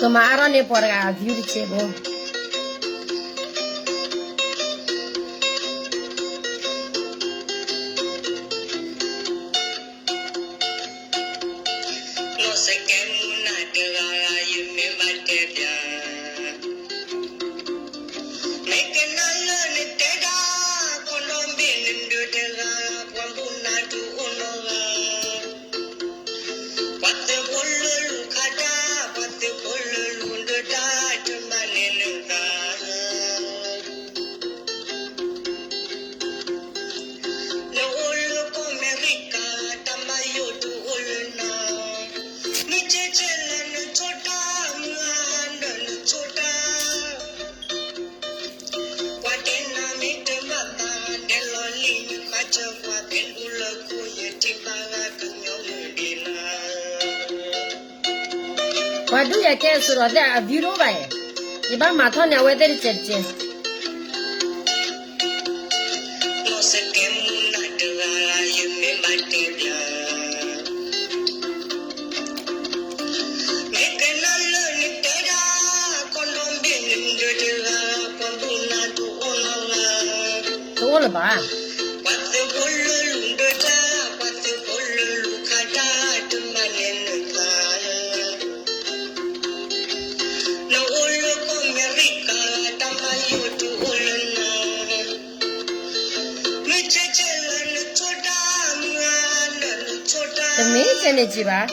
ကမၤအါထီၣ်န့ၢ်ပှၤတဂၤ view တစဲးဖိ. လီၤစကဲမူနၤတဂၤဂၤ ယမ့ၢ်ဘၣ်တဲပျး, မ့ၢ်ကနၣ်လၢနတဲဒၣ်, ကီၢ်ဒီဘ့ၣ်နဒုးတဂၤ, ပှၤဘူၣ်နၤတအိၣ်နီတဂၤ, ပှၤသုးဖိလၢလူၤခးတၢ်, ပှၤသုးဖိလၢလူၤဒုးတၢ်, တမၤန့ၢ်နသး နအိၣ်လၢကီၢ်အမဲရကၤ, တၢ်မၤယိၣ်တအိၣ်လၢနၤ, မ့ၢ်ကဲကဲလၢနဆိတၢ်, မုၢ်ဟါဒီးနဆိတၢ်, ပှၤတဲနၤမ့ၢ်တမၤဘၣ်, ဒဲးလီၤလံနဃါစၢၤပှၤ, ဖဲဒူလၢခိယထံၣ်ဘၣ်ဂၤကညီမုၢ်ဒံးနၤ ပှၤဒုးယၤကဲအစိၤဒီးသ့ၣ်အ view တအိၣ်ဘၣ်အံၤ, ယဘၣ်မၤထီၣ်န့ၢ်အဝဲသ့ၣ်တစဲးတစဲး. လီၤစကဲမူနၤတဂၤဂၤ ယမ့ၢ်ဘၣ်တဲပျး, မ့ၢ်ကနၣ်လၢနတဲဒၣ်, ကီၢ်ဒီဘ့ၣ်နဒုးတဂၤ, ပှၤဘူၣ်နၤတအိၣ်နီတဂၤ, တအိၣ်လၢၤဘၣ်. ပှၤသုးဖိလၢလူၤဒုးတၢ်, ပှၤသုးဖိလၢလူၤခးတၢ်, တမၤန့ၢ်နသး နအိၣ်လၢကီၢ်အမဲရကၤ, တၢ်မၤယိၣ်တအိၣ်လၢနၤ, မ့ၢ်ကဲကဲလၢနဆိတၢ်, မုၢ်ဟါဒီးနဆိတၢ်, တမ့ၢ်ကဲန့ၣ်က့ၤဘၣ်.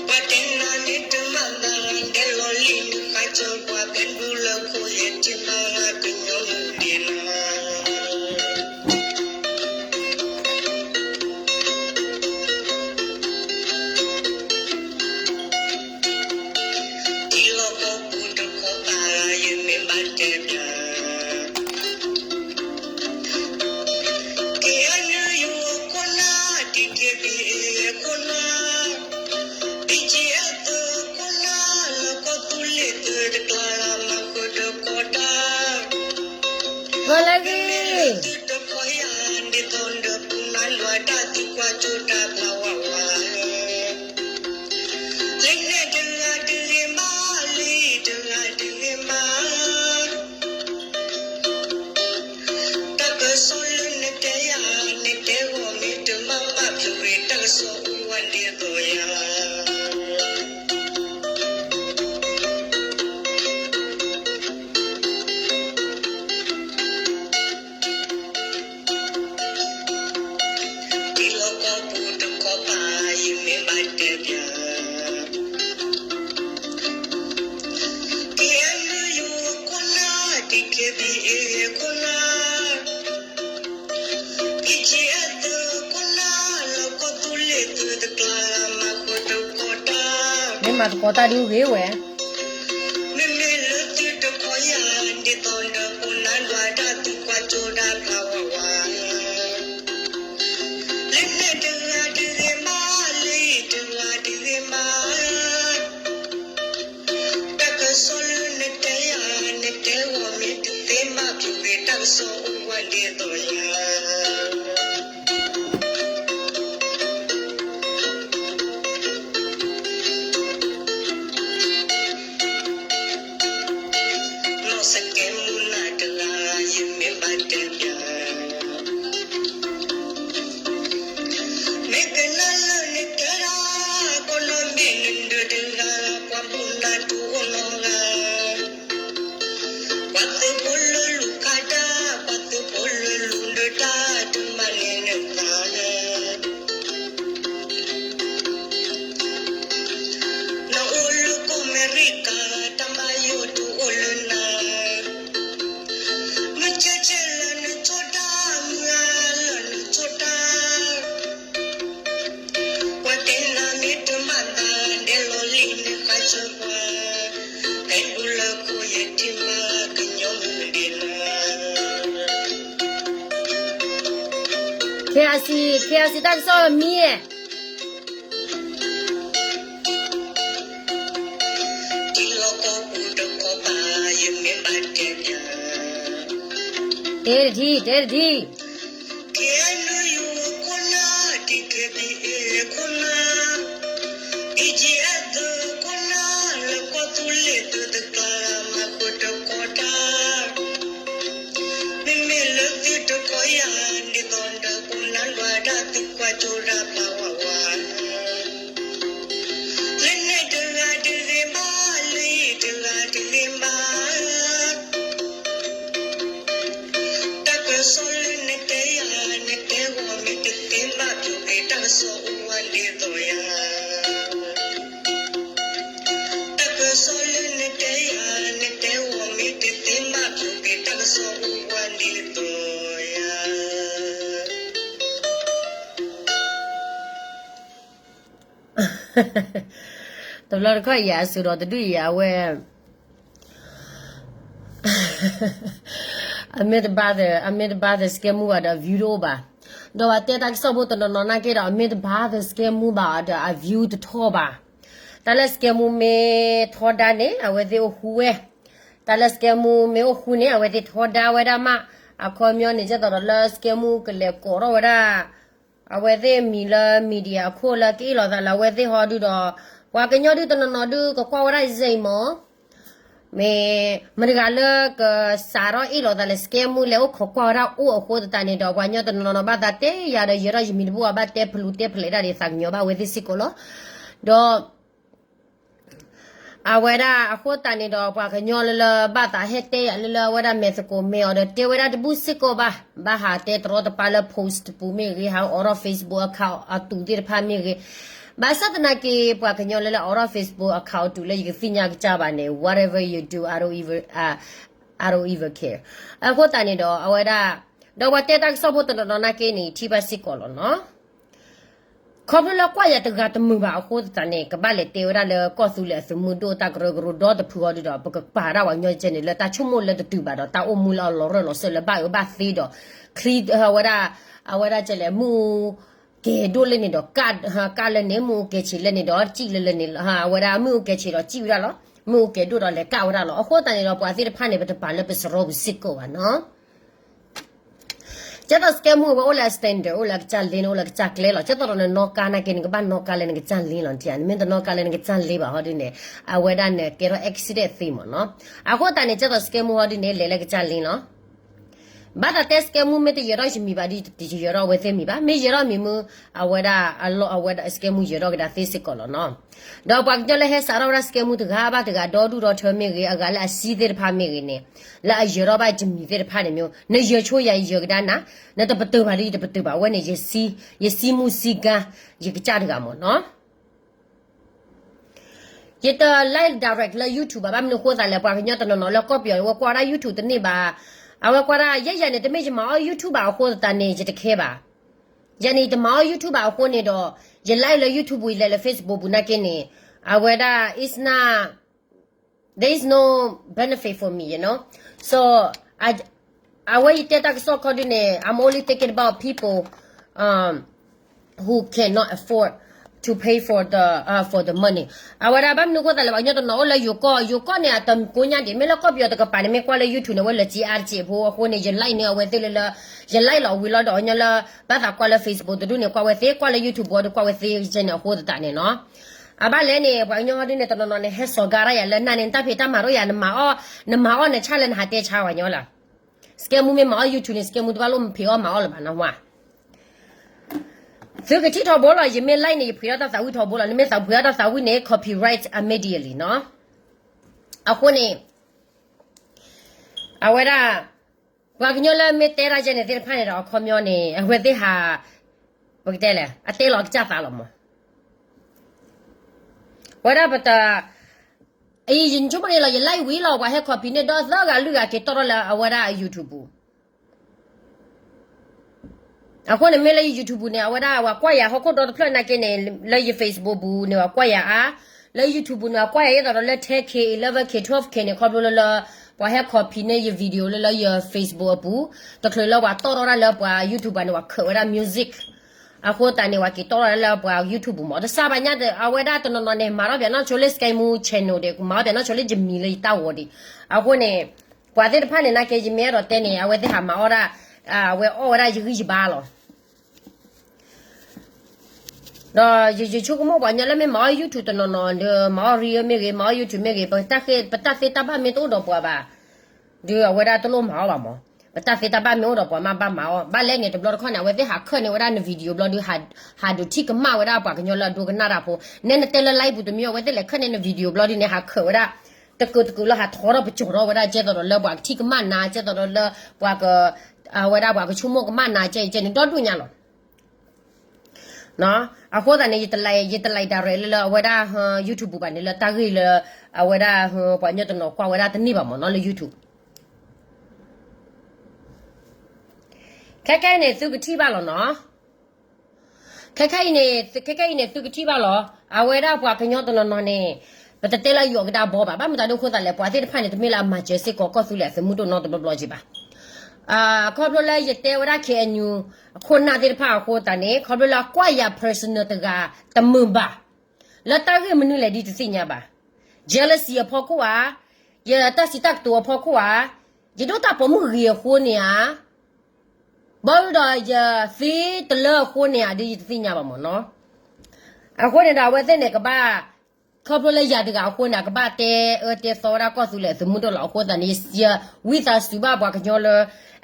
ပှၤတဲနၤမ့ၢ်တမၤဘၣ်, ဒဲးလီၤလံနဃါစၢၤပှၤ, ဖဲဒူလၢခိယထံၣ်ဘၣ်ဂၤကညီမုၢ်ဒံးနၤ ထံလီၢ်ကီၢ်ပူၤတခီပၤ ယမ့ၢ်ဘၣ်တဲပျး, KNU ခိၣ်နၢ်, DKBA ခိၣ်နၢ်, BGF သုးခိၣ်နၢ်, လၢကီၢ်သူလ့ၤသုးတကျါ မၤဃုာ်တကီတၢ်, ဂီၤလၢဂ့ၤ သုးတခီယၤ ဒ်သိးဒီးပူၤနါလွၤတၢ်သံကွၢ်ကၠိတၢ်ဖျါဝးဝး လၢန့ၣ်တဂၤတဂ့ၤမး, လၢတဂၤတဂ့ၤမး, တၢ်ကစီၣ်လၢနတဲယၤ, နတဲဂီၤမ့ၢ်တမၤဘၣ်ဖျိးရ့ၣ် တၢ်ကစီၣ်အိၣ်ဝဲဒ်သိးယၤ ထံလီၢ်ကီၢ်ပူၤတခီပၤ ယမ့ၢ်ဘၣ်တဲပျး, KNU ခိၣ်နၢ်, DKBA ခိၣ်နၢ်, BGF သုးခိၣ်နၢ်, လၢကီၢ်သူလ့ၤသုးတကျါ မၤဃုာ်တကီတၢ်, မ့ၢ်မၤသကိးတၢ်ဒုးဂ့ၤဝဲ မ့မ့ၢ်လၢသုးတခီယၤ ဒ်သိးဒီးပူၤနါလွၤတၢ်သံကွၢ်ကၠိတၢ်ဖျါဝးဝး, လၢန့ၣ်တဂၤတဂ့ၤမး, လၢတဂၤတဂ့ၤမး, တၢ်ကစီၣ်လၢနတဲယၤ, နတဲဂီၤမ့ၢ်တသ့မးဖျိးရ့ၣ် တၢ်ကစီၣ်အိၣ်ဝဲဒ်သိးယၤ လီၤစကဲမူနၤတဂၤ ယမ့ၢ်ဘၣ်တဲပျး, မ့ၢ်ကနၣ်လၢနတဲဒၣ်, ကီၢ်နီၣ်ဘ့ၣ်နဒုးတဂၤ, ပှၤဘူၣ်နၤတအိၣ်နီတဂၤ ပှၤသုးဖိလၢလူၤခးတၢ်, ပှၤသုးဖိလၢလူၤဒုးတၢ်, တမၤန့ၢ်နသး နအိၣ်လၢကီၢ်အမဲရကၤ, တၢ်မၤယိၣ်တအိၣ်လၢနၤ, မုၢ်ဆဲးဆဲးလၢနဆိတၢ်, မုၢ်ဟါလၢနဆိတၢ် ပှၤတဲနၤမ့ၢ်တမၤသး, ဒဲးလီၤလံနဃါစၢၤပှၤ, ဖဲဒူလၢခိယထံၣ်မးကညီမုၢ်ဒံးနၤ KIC, KIC တၢ်ကစီၣ်မံၤ, ထံလီၢ်ကီၢ်ပူၤတခီပၤ ယမ့ၢ်ဘၣ်တဲပျး, တဲတထံၣ်, တဲတထံၣ်, KNU ခိၣ်နၢ်, DKBA ခိၣ်နၢ်, BGF သုးခိၣ်နၢ်, လၢ တၢ်ကစီၣ်လၢနတဲယၤ နတဲဝဲမ့ၢ်တသ့မး ပူၤက့ၤတၢ်ကစီၣ်ပူၤပှၤဒ်သိးယၤ တဘျီတခီၣ်ယၤအစိၤဒီးတဒုၣ်ယၤအဝဲ အမ့ၢ်တဘၣ်သ အမ့ၢ်တဘၣ်သ scam မူဘၣ်ဒီး view တအိၣ်ဘၣ်. ဒီးပှၤတဲတၢ်ကစီၣ်ဖိတနီၤနီၤနာ်က့ဒီး အမ့ၢ်တဘၣ်သ scam မူဘၣ်ဒီး အ view တထီၣ်ဘၣ်. တၢ်လၢ scam မူမ့ၢ်ထီဒါန့ၣ် အဝဲသ့ၣ်အိၣ်ဃူဝဲ, တၢ်လၢ scam မူမ့ၢ်အိၣ်ဃူန့ၣ် အဝဲသ့ၣ်ထီဒါဝဲဒၣ်မး. အခီပညီန့ၣ် ကဲသိးဒီးလၢ scam မူကလဲၤကိးထီၣ်ဝဲဒၣ် အဝဲသ့ၣ်မံၤလၢ media အခိၣ်လၢကအ့ၣ်လိာ်သးလၢအဝဲသ့ၣ်ဟီဒုဒီး ပှၤကညီဒုတနီၤနီၤဒုကကွၢ်ဝဲဒၣ်ယဲအံၤမး မ့ၢ် မတၤတဂၤလၢကစးထီၣ်အ့ၣ်လိာ်သးလၢ scam မူလဲၤအိၣ်ခိးကွၢ်ဝဲဒၣ်အိၣ်အဃိသတးန့ၣ်ဒီး ပှၤကညီတနီၤနီၤဘၣ်သးတဲယၤဒီး ယဲထီၣ်ယမံၤတဘူၣ်အဘၣ်တဲဖလူးတဲဖျဲးဒၣ် ဒ်သးကညီၤဘၣ်အဝဲသ့ၣ်စ့ၢ်ကီးလီၤ. ဒီး အဝဲဒၣ်အဃိသတးန့ၣ်ဒီး ပှၤကညီလၢလၢဘၣ်သးဟဲတဲယၤလၢလၢအဝဲဒၣ်မဲာ်သကိးမဲာ်အီၤဒီး တဲဝဲဒၣ်တဘူၣ်စ့ၢ်ကီးဘၣ်. ဘၣ်ဟးတဲတရီတပါလၢ post တပူၤမ့ၢ်ဂ့ၤ, ဟးအိးထီၣ် Facebook account အတုၤသ့ၣ်တဖၣ်မ့ၢ်ဂ့ၤ, ဘၣ်ဆၣ်သနာ်က့ ပှၤကညီလၢလၢအိးထီၣ် Facebook account အတုၤလၢယကသ့ၣ်ညါကစၢ်ဘၣ်န့ၣ် whatever you do, I don't even, I don't even care. အဃိသတးန့ၣ်ဒီး အဝဲဒၣ် ဒီးပှၤတဲတၢ်ကစီၣ်ဖိတနီၤနီၤနာ်က့န့ၣ် ထံၣ်ဘၣ်စ့ၢ်ကီးလီၤနီၤ. ခီဖျိလၢကွၢ်ယၤတဂၤတမုာ်ဘၣ်အဃိသတးန့ၣ် ကဘၣ်လဲၤတဲဝဲဒၣ်လၢကီၢ်သူလ့ၤအသုးမုၢ်ဒိၣ်တၢ်ကရၢကရိဒီတဖုဟီဒုဒီး ပကပာ်ဒၣ်ပှၤကညီကဲန့ၣ် လၢတၢ်ဆိကမိၣ်လၢတတုၤဘၣ်ဒီး တၢ်အိၣ်မူလၢအလီၤရၢၢ်လီၤစၢၢ်လၢဘၣ်အၢဘၣ်သီဒီး ချံ အဝဲဒၣ် အဝဲဒၣ်ကဲလဲၣ် မ့ၣ်အူကဲၤဒိၣ်လၢန့ၣ်ဒီး ကၢ်လၢန့ၣ် မ့ၣ်အူကဲၤဆံးလၢန့ၣ်ဒီး စံၣ်လၢလၢန့ၣ် အဝဲဒၣ်မ့ၣ်အူကဲၤဆံးဒီးစံၣ်ဝဲဒၣ်လီၤ. မ့ၣ်အူကဲၤဒိၣ်ဒီးလဲၤကၢ်ဝဲဒၣ်လီၤ. အဃိသတးန့ၣ်ဒီး ပှၤသ့ၣ်တဖၣ်န့ၣ် ပတပာ်လၢပစရီပူၤစ့ၢ်ကီးဘၣ်နီၤ. ကဲသိး scam မူဝဲအိၣ်လၢအ standard အိၣ်လၢအကစၢ်လ့ အိၣ်လၢအကစၢ်ကျဲလီၤ. ကဲသိးဒီးနနီၣ်ကါနာ်က့ နကဘၣ်နီၣ်ကါလၢနကစၢ်လ့လီၤ နထံၣ်ဧါ. နမ့ၢ်တနီၣ်ကါလၢနကစၢ်လ့ဘၣ်ဟီဒုန့ၣ် အဝဲဒၣ်န့ၣ် ကဲထီၣ် accident သ့မးနီၤ. အဃိသတးန့ၣ် ကဲသိး scam မူဟီဒုန့ၣ် လဲၤလၢကစၢ်လ့လီၤ. ဘၣ်သးတဲ scam မူမ့ၢ်တယၢၤထီၣ်ယမံၤဘၣ်ဒီး တယၢၤထီၣ်အဝဲသ့ၣ်မံၤဘၣ်. မ့ၢ်ယၢၤထီၣ်မံၤမုၢ် အဝဲဒၣ်အလီၢ်အဝဲဒၣ် scam မူယၢၤထီၣ်ကဒါသ့စ့ၢ်ကီးလီၤနီၤ. ဒီးပှၤကညီလၢဟဲစးထီၣ်ဝဲဒၣ် scam မူတဂၤဘၣ်တဂၤ ဒီဒူၣ်ဒီထၢမ့ၢ်ဂ့ၤ အဂၤလၢအစံသ့ၣ်တဖၣ်မ့ၢ်ဂ့ၤန့ၣ် လၢအယၢၤထီၣ်ဘၣ်ယမံၤသ့ၣ်တဖၣ်န့ၣ်မ့ၢ် နယၢၤဆိယၤယယၢၤကဒါနၤ, နတပတုာ်ဘၣ်ဒီးယတပတုာ်ဘၣ်. အဝဲန့ၣ် ယစံမူစံကါ ယကစၢ်တဂၤမ့ၢ်နီၤ. ယတ live direct လၢ YouTube ဘၣ်. ဘၣ်မနုၤအဃိသတးလဲၣ် ပှၤကညီတနီၤနီၤလၢကီၢ်ပယီၤ အဝဲကွၢ်ဝဲဒၣ် YouTube တန့ၢ်ဘၣ်. အဝဲကွၢ်ဒၣ် ယဲယၤန့ၣ် တမ့ၢ်ယမၤအီၣ် YouTube ဘၣ်အဃိသတးန့ၣ် ယတခဲဘၣ်. ယၤန့ၣ် ယတမၤအီၣ် YouTube ဘၣ်အဃိန့ၣ်ဒီး ယ live လၢ YouTube ပူၤ ယလဲၤလၢ Facebook ပူၤနာ်က့န့ၣ် အဝဲဒၣ် it's not, there is no benefit for me, you know. So, I, အဝဲယတဲတၢ်ကစီၣ်ခီဒုန့ၣ် I'm only thinking about people, um, who cannot afford to pay for the, uh, for the money. အဝဲဒၣ်ဘၣ်မနုၤအဃိသတးလဲၣ် ပှၤကညီတနီၤအိၣ်လၢယိၤကီၢ်, ယိၤကီၢ်န့ၣ် အတကိညါဒံး, မ့ၢ်လၢကီၢ်ပယီၤတကပၤန့ၣ် မ့ၢ်ကွၢ်လၢ YouTube န့ၣ် အဝဲလၢကၠံအါတစဲးဖိအဃိန့ၣ် ယ like န့ၢ် အဝဲသ့ၣ်လၢလၢ ယ like လီၤဝံၤလီၤဒီး ပှၤကညီလၢ ဘၣ်သးကွၢ်လၢ Facebook တဒူၣ်န့ၣ် ကွၢ်ဝဲသ့, ကွၢ်လၢ YouTube အီၤဒီးကွၢ်ဝဲသ့ကဲန့ၣ်အဃိသတးန့ၣ်နီၤ. အဘၣ်လဲၣ်န့ၣ် ပှၤကညီဟီဒုန့ၣ် တနီၤနီၤန့ၣ် ဟဲစိာ်ကါဒၣ်ယၤလၢ နၤန့ၣ်နတၢ်ဖံးတၢ်မၤဒိၣ်ယၤ, နမၤအီၣ်နဆၣ်လၢနဟးတဲဆါပှၤကညီလီၤ. scam မူမ့ၢ်မၤအီၣ် YouTube န့ၣ် scam မူတဘၣ်လိၣ်ဖံးအီၣ်မၤအီၣ်လၢၤဘၣ်နီၤဝဲ. သုကထံၣ်ထီဘိလီၤ, ယမ့ၢ် like န့ၣ် ယဖှံးထီၣ်တၢ်သးဝံၣ်ထီဘိလီၤ, နမ့ၢ်သးဖှံးထီၣ်တၢ်သးဝံၣ်န့ၣ် copyright immediately နီၤ. အဃိန့ၣ် အဝဲဒၣ် ပှၤကညီလၢမ့ၢ်တဲတၢ်ယဲန့ၣ်သ့ၣ်တဖၣ်န့ၣ်ဒီး အခီပညီန့ၣ် အဝဲသ့ၣ်ဟး ပကတဲလဲၣ် အတဲလီၤကစၢ်သးလီၤမး. ဝဲဒၣ်ပတ ယဆိကမိၣ်န့ၣ်လီၤ ယ like ဝံၤလီၤ ပှၤဟဲ copy န့ၢ်ဒီးသၢဂၤလွံၢ်ဂၤက့ၤတီၣ်ထီၣ်လၢအဝဲဒၣ်အ YouTube ပူၤ. အဃိန့ၣ်မ့ၢ်လၢယ YouTube ပူၤန့ၣ် အဝဲဒၣ်ပှၤကွၢ်ယၤဟီၣ်ခိၣ်ဒီတဖျၢၣ်နာ်က့န့ၣ် လၢယ Facebook ပူၤန့ၣ် ပှၤကွၢ်ယၤအါ, လၢ YouTube ပူၤန့ၣ် ပှၤကွၢ်ယၤဒ်သိးဒီးလၢ ten K, eleven K, twelve K န့ၣ် ခီဖျိလၢလၢ ပှၤဟဲ copy န့ၢ်ယ video လၢလၢယ Facebook အပူၤ, တချုးလၢပှၤတီၣ်ထီၣ်ဒၣ်လၢပှၤ YouTube ဘၣ်န့ၣ် ပှၤခၢးဝဲဒၣ် music အဃိသတးန့ၣ် ပှၤက့ၤတီၣ်ထီၣ်ဒၣ်လၢပှၤ YouTube ပူၤမး. တစၢ်ဘၣ်ညါ အဝဲဒၣ်တနီၤနီၤန့ၣ် မၤထီၣ်ပၠးနီၣ်ဆိလၢ scam မူ channel ဒီး မၤထီၣ်ပၠးနီၣ်ဆိလၢယမံၤလၢယတၢ်ဂီၤဒံး. အဃိန့ၣ် ပှၤသ့ၣ်တဖၣ်န့ၣ်နာ်က့ ယမ့ၢ်အဲၣ်ဒိးတဲန့ၣ် အဝဲသ့ၣ်ဟးမၤအီၣ်ဒၣ် အဝဲအီၣ်ဝဲဒၣ်ယဂံၢ်ယဘါလီၤ. ဒီးယ ယဆိကမိၣ်ပှၤကညီလၢမ့ၢ်မၤအီၣ် YouTube တနီၤနီၤဒီး မၤအီၣ် reel မ့ၢ်ဂ့ၤ မၤအီၣ် YouTube မ့ၢ်ဂ့ၤ ပတၢ်သ့တၢ်ဘၣ်မ့ၢ်တအိၣ်ဒီးပှၤဘၣ် ဒီးအဝဲဒၣ်တလိၣ်မၤအီၣ်ဘၣ်မး. ပတၢ်သ့တၢ်ဘၣ်မ့ၢ်အိၣ်ဒီးပှၤမးဘၣ်မၤအီၣ်. ဘၣ်လဲၣ်န့ၣ် တဘျီတခီၣ်န့ၣ် အဝဲသ့ၣ်ဟးခၢၣ်န့ၢ်ဝဲဒၣ်န video ဘျီဒီး ဟးဒုးထံၣ်ကမၣ်ဝဲဒၣ်ပှၤကညီလၢအဒိကနၣ်တၢ်ဖိ, နဲနတဲလၢ live ပူၤတမံၤ အဝဲသ့ၣ်လဲၤခၢၣ်န့ၢ်န video ဘျီဒီးန့ၣ် ဟးခၢၣ်ဝဲဒၣ် တကုာ်တကုာ်လၢဟးထီထီၣ်ပကၠီၤထီၣ်ဝဲဒၣ် ကဲသိးဒီးလၢပှၤကထံၣ်ကမၣ်နၤ ကဲသိးဒီးလၢပှၤက အဝဲဒၣ်ပှၤကဆိကမိၣ်ကမၣ်နၤ ကဲအံၤကဲန့ၣ် ဒီဒူၣ်ညါလီၤ. အဃိသတးန့ၣ် ယတလဲၤ ယတလဲၤ direct လၢ လၢအဝဲဒၣ် YouTube ပူၤဘၣ်န့ၣ် လၢတၢ်ဂ့ၢ်လၢ အဝဲဒၣ် ပှၤကညီတနီၤကွၢ်ဝဲဒၣ်တန့ၢ်ဘၣ်မ့ၢ်နီၤ လၢ YouTube ခဲခဲအံၤန့ၣ် သုကထံၣ်ဘၣ်လီၤနီၤ. ခဲခဲအံၤန့ၣ် ခဲခဲအံၤန့ၣ် သုကထံၣ်ဘၣ်လီၤ. အဝဲဒၣ်ပှၤကညီတနီၤနီၤန့ၣ် ပတတဲလၢယိးကဒါဘီဘၣ်. ဘၣ်မတၤဒ်အဃိသတးလဲၣ်, ပှၤသ့ၣ်တဖၣ်န့ၣ် တမ့ၢ်လၢအမၤစၢၤစ့ၢ်ကီးကီၢ်သူလ့ၤအသုးမုၢ်ဒိၣ်နီတဘျီဘျီက့ၤဘၣ်. ခီဖျိလၢယတဲဝဲဒၣ် K N U အခိၣ်နၢ်သ့ၣ်တဖၣ်အဃိသတးန့ၣ် ခီဖျိလၢကွၢ်ယၤ personal တဂၤတမုာ်ဘၣ် လၢတၢ်ဂ့ၢ်မနုၤလဲၣ်ဒ်တသ့ၣ်ညါဘၣ်. Jealousy အဖီခိၣ်ဧါ, ယတၢ်စံးတၢ်ကတိၤအဖီခိၣ်ဧါ, ယဒိၣ်တၢ်ပိာ်မုၣ်ဂ့ၤအဃိန့ၣ်ဧါ, ဘၣ်ဒီးယသ့တလၢအဃိန့ၣ်ဧါ ဒ်ယတသ့ၣ်ညါဘၣ်မ့ၢ်နီၤ. အဃိန့ၣ်ဒီး အဝဲသ့ၣ်န့ၣ်ကဘၣ် ခီဖျိလၢယၤတဂၤအဃိန့ၣ် အကဘၣ်တဲအၢတဲသီဝဲဒၣ်ကီၢ်သူလ့ၤအသုးမုၢ်ဒိၣ်လီၤ. အဃိသတးန့ၣ် ယဝံသးစူၤဘၣ်ပှၤကညီလၢ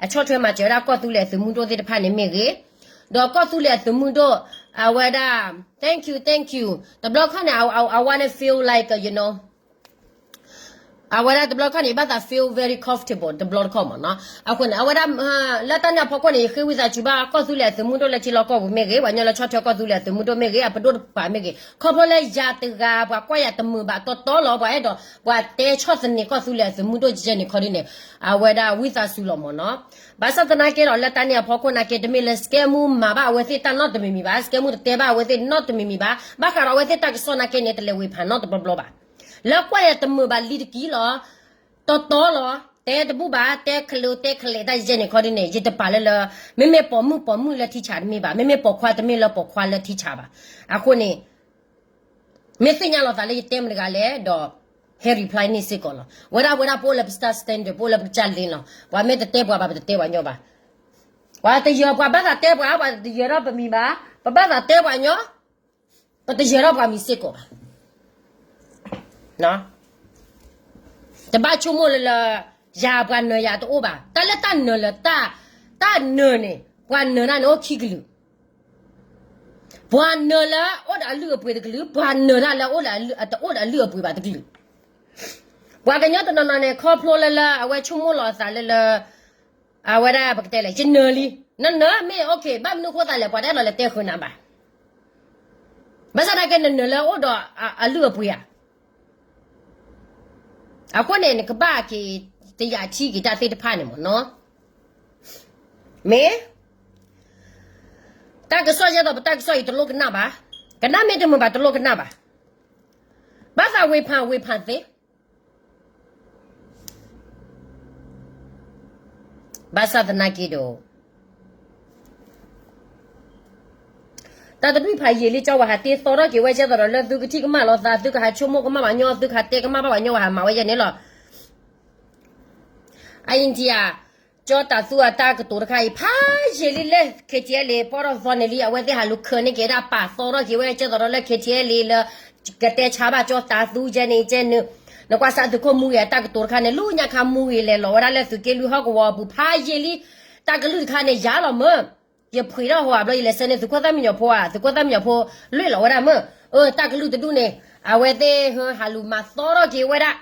အဆီၣ်ထွဲမၤစၢၤဝဲဒၣ်ကီၢ်သူလ့ၤအသုးမုၢ်ဒိၣ်သ့ၣ်တဖၣ်န့ၣ်မ့ၢ်ဂ့ၤ, ဒီးကီၢ်သူလ့ၤအသုးမုၢ်ဒိၣ် အဝဲဒၣ် thank you, thank you တဘျီခီန့ၣ် I, I, I wanna feel like, you know အဝဲဒၣ်တဘျီခီန့ၣ် ဘၣ်သး feel very comfortable တဘျီတခီမ့ၢ်နီၤ. အဃိန့ၣ် အဝဲဒၣ် လၢတၢ်န့ၣ်အဖီခိၣ်န့ၣ် ယဃ့ဝံသးစူၤဘၣ် ကီၢ်သူလ့ၤအသုးမုၢ်ဒိၣ်လၢထံလီၢ်ကီၢ်ပူၤမ့ၢ်ဂ့ၤ, ပှၤကညီလၢဆီၣ်ထွဲကီၢ်သူလ့ၤအသုးမုၢ်ဒိၣ်မ့ၢ်ဂ့ၤ, အပဒိၣ်တပၤမ့ၢ်ဂ့ၤ, ခီဖျိလၢယၤတဂၤ ပှၤကွၢ်ယၤတမုာ်ဘၣ်တီတီလီၤ, ပှၤအဲၣ်ဒိး ပှၤတဲဆီၣ်သနံးကီၢ်သူလ့ၤအသုးမုၢ်ဒိၣ်ကဲန့ၣ်ခီဒ်န့ၣ် အဝဲဒၣ်ဝံသးစူၤလီၤမ့ၢ်နီၤ. ဘၣ်ဆၣ်သနာ်က့ဒီး လၢတၢ်န့ၣ်အဖီခိၣ်နာ်က့ တမ့ၢ်လၢ စကဲမူ မၤဘၣ်အဝဲသ့ၣ်တၢ်နီတမံၤမံၤဘၣ်, စကဲမူ တတဲဘၣ်အဝဲသ့ၣ်နီတမံၤမံၤဘၣ်, ဘၣ်ဃးဒီးအဝဲသ့ၣ်တၢ်ကစီၣ်နာ်က့န့ၣ် တလဲၤဝ့ၤဖးနီတဘျီဘျီဘၣ်. လၢကွၢ်ယၤတမုာ်ဘၣ်လံတက့ၢ်လီၤ. တီတီလီၤ. တဲတဘူၣ်ဘၣ်, တဲခလုးတဲခလဲးတၢ်ယဲန့ၣ်ခီဒ်န့ၣ် ယတပာ်လၢလၢ မ့မ့ၢ်ပိာ်မုၣ်ပိာ်မုၣ်လၢထံဆးတမ့ၢ်ဘၣ်, မ့မ့ၢ်ပိာ်ခွါတမ့ၢ်လၢပိာ်ခွါလၢထံဆးဘၣ်. အဃိန့ၣ် မ့ၢ်သ့ၣ်ညါလီၤသးလၢယတဲမတၤတဂၤလဲၣ်ဒီး ဟဲ reply န့ၢ်စ့ၢ်ကီးလီၤ. ဝဲဒၣ်ဝဲဒၣ်ပအိၣ်လၢပ star standard ပအိၣ်လၢပကစၢ်လ့လီၤ. ပှၤမ့ၢ်တတဲပှၤဘၣ် ပတတဲပှၤညီဘၣ်. ပှၤတယၢၤပှၤဘၣ်သးတဲပှၤ, ပှၤတယၢၤထီၣ်ပမံၤဘၣ်, ပဘၣ်သးတဲပှၤညီ, ပတယၢၤထီၣ်ပှၤမံၤစ့ၢ်ကီးဘၣ်. တဘၣ်ဆိကမိၣ်လၢလၢ ယၤပှၤနၢၤယၤတအိၣ်ဘၣ်. တၢ်လၢတၢ်နၢၤလၢ တၢ်နၢၤန့ၣ် ပှၤနၢၤတၢ်န့ၣ်အိၣ်ခံကလုာ်. ပှၤနၢၤလၢအိၣ်ဒီးအလုၢ်အပှ့ၤတကလုာ်, ပှၤနၢၤတၢ်လၢ တအိၣ်ဒီးအလုၢ်အပှ့ၤဘၣ်တကလုာ်. ပှၤကညီတနီၤနီၤန့ၣ် ခီဖျိလၢလၢ အဝဲဆိကမိၣ်လီၤအသးလၢလၢ အဝဲဒၣ်ပကတဲလဲၣ် ယနၢၤလံ, နနၢၤမ့ၢ် okay, ဘၣ်မနုၤဃိသးလဲၣ် ပှၤတအဲၣ်ဒိးလဲၤတဲဃုာ်နၤဘၣ်. ဘၣ်ဆၣ်သနာ်က့ နနၢၤလၢအိၣ်ဒီးအလုၢ်အပှ့ၤဧါ. အဃိန့ၣ် နကဘၣ်က့ၤ တယာ်ထံက့ၤတၢ်သ့ၣ်တဖၣ်န့ၣ်မ့ၢ်နီၤ. မ့ၢ် တၢ်ကစီၣ်ယဲသိး ပတၢ်ကစီၣ်အံၤ တလိၣ်ကနၣ်ဘၣ်. ကနၣ်မ့ၢ်တမုာ်ဘၣ် တလိၣ်ကနၣ်ဘၣ်. ဘၣ်သးဝ့ၤဖး ဝ့ၤဖးသ့. ဘၣ်ဆၣ်သနာ်က့ဒီး တၢ်တဒူၣ်ဖးယံာ်လံ ကၠီဝဲဟးတ့သီထီၣ်က့ၤဝဲ ကဲသိးဒီးလၢသုကထံၣ်ကမၣ်လိာ်သး သုကဟးဆိကမိၣ်ကမၣ်ဘၣ်ညီ သုကဟးတဲကမၣ်ဘၣ်ဘၣ်ညီ ဝဲဟးမၤဝဲယဲန့ၣ်လီၤ. အအံၤထံၣ်ဧါ, ကၠီတၤသူအတၢ်ကတိၤတခါအံၤ ဖးယံာ်လံလၢ K T L ပီၢ်ထီၣ်သီန့ၣ်လံ အဝဲသ့ၣ်ဟးလူၤခၢးန့ၢ်က့ၤဒၣ်ပာ်သီထီၣ်က့ၤဝဲ ကဲသိးဒီးလၢ K T L လၢ ကတဲဆါဘၣ်ကၠီတၤသူယဲန့ၣ်ကဲန့ၣ်, နကွၢ်စးသုးခိၣ်မူဂ့ၤအတၢ်ကတိၤတခါန့ၣ် လၢညါခါမူဂ့ၤလဲၤလီၤဝဲဒၣ်လၢသုးက့လွံၢ်ဟီၣ်ကဝီၤအပူၤ ဖးယံာ်လံ, တၢ်ကလုၢ်တခါန့ၣ် ယၤလီၤမၢ်, ယဖှ့ထီၣ်ဟိးဘျီ ယလဲၤဆၢန့ၢ်သုးခိၣ်သၣ်မံညီၤဖိဧါ, သုးခိၣ်သၣ်မံညီၤဖိ လွဲၢ်လီၤဝဲဒၣ်မၢ်, အၢ တၢ်ကလုၢ်တဒူၣ်န့ၣ် အဝဲသ့ၣ်ဟးလူၤမၤသီထီၣ်က့ၤဝဲဒၣ်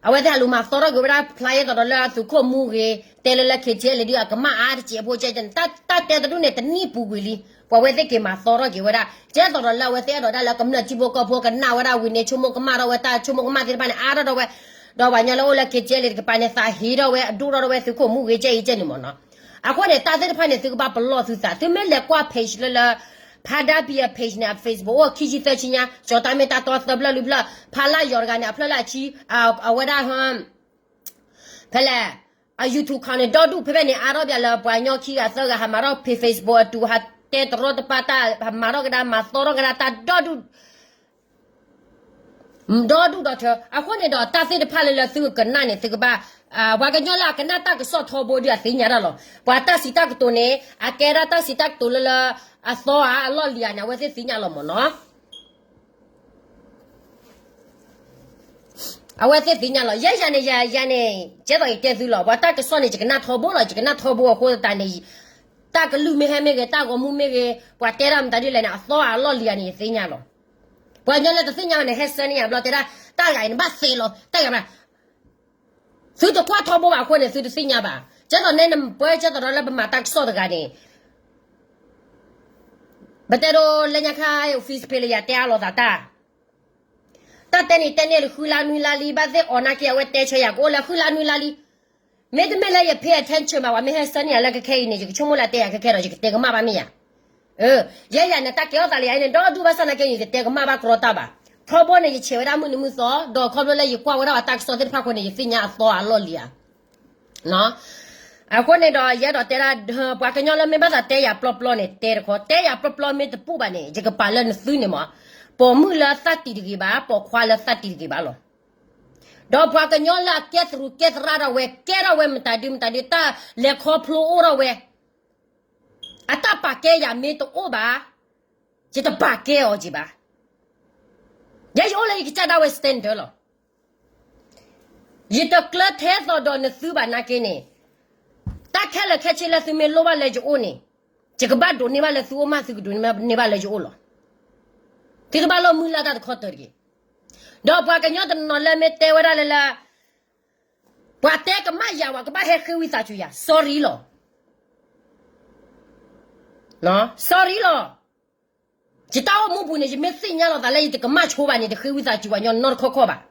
အဝဲသ့ၣ်ဟးလူၤမၤသီထီၣ်က့ၤဝဲဒၣ် ဖျါယဲသိးဒီးလၢသုးခိၣ်မူဂ့ၤ တဲလၢလၢ K T L ဒ်အကမၣ်အါတစဲးဖိကဲန့ၣ် တၢ်တဲတဒူၣ်န့ၣ် တနံၣ်ပူၤကွံာ်လံ, ပှၤဝဲသ့ၣ်က့ၤမၤသီထီၣ်က့ၤဝဲဒၣ် ကဲသိးဒီးလၢအဝဲသ့ၣ်အဲၣ်ဒိးဒၣ်လၢကမျၢၢ်ထံဖိကီၢ်ဖိကနၣ်ဝဲဒၣ်ဝံၤန့ၣ် ဆိကမိၣ်ကမၣ်ထီၣ်ဝဲတၢ်ဆိကမိၣ်ကမၣ်သ့ၣ်တဖၣ်န့ၣ် အါထီၣ်ဒီးဝဲ, ဒီးပှၤညီလၢအိၣ်လၢ K T L တကပၤန့ၣ် သးဟ့ထီၣ်ဝဲ အဒိၣ်ထီၣ်ဒီးဝဲသုးခိၣ်မူဂ့ၤကဲအံၤကဲန့ၣ်မ့ၢ်နီၤ. အဃိန့ၣ် တၢ်သ့ၣ်တဖၣ်န့ၣ် သုကဘၣ်ပလီၢ်သုသး သုမ့ၢ်လဲၤကွၢ် page လၢလၢ ဖးဒၣ်ပံၤအ page န့ၣ် အ Facebook အိၣ်ခံဆံသၢဆံညါ ကၠီတၢ်မ့ၢ်တၢ်တီသၢဖျၢၣ်လွံၢ်ဖျၢၣ် ဖးလၢယီၤတဂၤန့ၣ် အဖျၢၣ်လၢအဆံ, အဝဲဒၣ် ဖဲလဲၣ်, အ YouTube account န့ၣ် ဒီဒူၣ်ဖဲဖဲန့ၣ် အါထီၣ်ဘၣ်လၢပှၤကညီခံဂၤသၢဂၤ ဟးမၤထီၣ်ဖဲ Facebook အတူၢ် ဟးတဲတရီတပါတၢ် ဟးမၤထီၣ်ကဒါ မၤသီထီၣ်ကဒါတၢ်ဒီဒူၣ် ဒီဒူၣ်ဒီထၢ အဃိန့ၣ်ဒီး တၢ်သ့ၣ်တဖၣ်လၢလၢသုကကနၣ်န့ၣ် သုကဘၣ်, ပှၤကညီလၢအကနၣ်တၢ်ကစီၣ်ထီဘိဒ်အသ့ၣ်ညါတၢ်လီၤ. ပှၤတၢ်စံးတၢ်ကတိၤန့ၣ် အကဲဒၣ်တၢ်စံးတၢ်ကတိၤလၢလၢ အသီဧါအလီၢ်လံၤဧါန့ၣ် အဝဲသ့ၣ်သ့ၣ်ညါလီၤမ့ၢ်နီၤ. အဝဲသ့ၣ်သ့ၣ်ညါလီၤ. ယဲယၤန့ၣ် ယၤန့ၣ် ကဲသိးယတဲသုလီၤ. ပှၤတၢ်ကစီၣ်န့ၣ် ယကနၣ်ထီဘိလီၤ. ယကနၣ်ထီဘိအဃိသတးန့ၣ် တၢ်ကလုၢ်မ့ၢ်ဟဲမ့ၢ်ဂ့ၤ တၢ်ဂီၤမူမ့ၢ်ဂ့ၤ ပှၤတဲဒၣ်မတၤဒ်လဲၣ်န့ၣ် အသီဧါအလီၢ်လံၤဧါန့ၣ် ယသ့ၣ်ညါလီၤ. ပှၤကညီလၢတသ့ၣ်ညါဘၣ်န့ၣ် ဟဲဆၢန့ၢ်ယၤဘျီတဲဒၣ် တၢ်ဂၤအံၤန့ၣ် ဘၣ်သ့လီၤ တၢ်ဂၤဘၣ် သုတကွၢ်ထီဘိဘၣ်အဃိန့ၣ် သုတသ့ၣ်ညါဘၣ်. ကဲသိးနဲနပၢ ကဲသိးဒီးလၢပမၤတၢ်ကစီၣ်တဂၤန့ၣ် ပတဲဒိးလၢညါခါ office ဖဲလၢယၤတဲအါလိာ်သးတၢ်, တၢ်တဲန့ၣ်တဲန့ၣ်လၢဃုလါနွံလါလံ ဘၣ်သ့ၣ်အီၤနာ်က့အဝဲတဲဆၢယၤကအိၣ်လၢဃုလါနွံလါလံ, မ့တမ့ၢ်လၢယ pay attention ဘၣ် ပှၤမ့ၢ်ဟဲဆၢန့ၢ်ယၤလၢခဲခဲအံၤန့ၣ် ယကဆိကမိၣ်လၢတဲယၤခဲခဲဒီး ယကတဲကမၣ်ဘၣ်မ့ၢ်ယၤ ယဲယၤန့ၣ် တၢ်ကဲထီၣ်သးလၢယၤန့ၣ် ဒီဒူၣ်ဘၣ်ဆၣ်နာ်က့န့ၣ် ယတတဲကမၣ်ဘၣ်ကြီတၢ်ဘၣ်. ခီဘိန့ၣ် ယဆဲးဝဲဒၣ်မုၢ်နံၤမုၢ်သီ ဒီးခီဖျိလၢယကွၢ်ဝဲဒၣ်ပှၤတၢ်ကစီၣ်သ့ၣ်တဖၣ်အဃိန့ၣ် ယသ့ၣ်ညါအသီအလီၢ်လံဧါ. အဃိန့ၣ်ဒီး ယအဲၣ်ဒိးတဲဒၣ် ပှၤကညီလၢမ့ၢ်ဘၣ်သးတဲယၤပျီပျီန့ၣ် တဲတခီ, တဲယၤပျီပျီမ့ၢ်တပူၤဘၣ်န့ၣ် ယကပာ်လၢနသုန့ၣ်မး, ပိာ်မုၣ်လၢသၣ်တံၢ်တဂ့ၤဘၣ်, ပိာ်ခွါလၢသၣ်တံၢ်တဂ့ၤဘၣ်လီၤ. ဒီးပှၤကညီလၢအကဲသရူးကဲသရၣ်ထီၣ်ဝဲ ကဲထီၣ်ဝဲမတၤဒုမတၤဒု တၢ်လဲၤခီဖျိအိၣ်ထီၣ်ဝဲ, အတၢ်ပာ်ကဲယၤမ့ၢ်တအိၣ်ဘၣ်, ယတပာ်ကဲအီၤက့ၤဘၣ်. ယဲယအိၣ်လၢယကစၢ်ဒၣ်ဝဲ standard လီၤ. ယတကျၢၤထဲသိးဒီးနသုဘၣ်နာ်က့န့ၣ်, တၢ်ခဲလၢာ်ခဲဆ့လၢသုမ့ၢ်လိၣ်ဘၣ်လၢယအိၣ်န့ၣ်, ယကဘၣ်ဒိးန့ၢ်ဘၣ်လၢသုအိၣ်မး သုကဒိးန့ၢ်ဘၣ်လၢယအိၣ်လီၤ. သုတဘၣ်လိၣ်မုၢ်လၢ်တၢ်တခီတၢၤတဂ့ၤ. ဒီးပှၤကညီတနီၤလၢမ့ၢ်တဲဝဲဒၣ်လၢလၢ ပှၤတဲကမၣ်ယၤဝဲ ကဘၣ်ဟဲဃ့ဝံသးစူၤယၤ sorry လီၤ. sorry လီၤ. ယတၢ်အိၣ်မူပူၤန့ၣ် ယမ့ၢ်သ့ၣ်ညါလီၤသးလၢယတကမၣ်ဆိဘၣ်န့ၣ် တဃ့ဝံသးစူၤပှၤကညီနီတခီခီဘၣ်.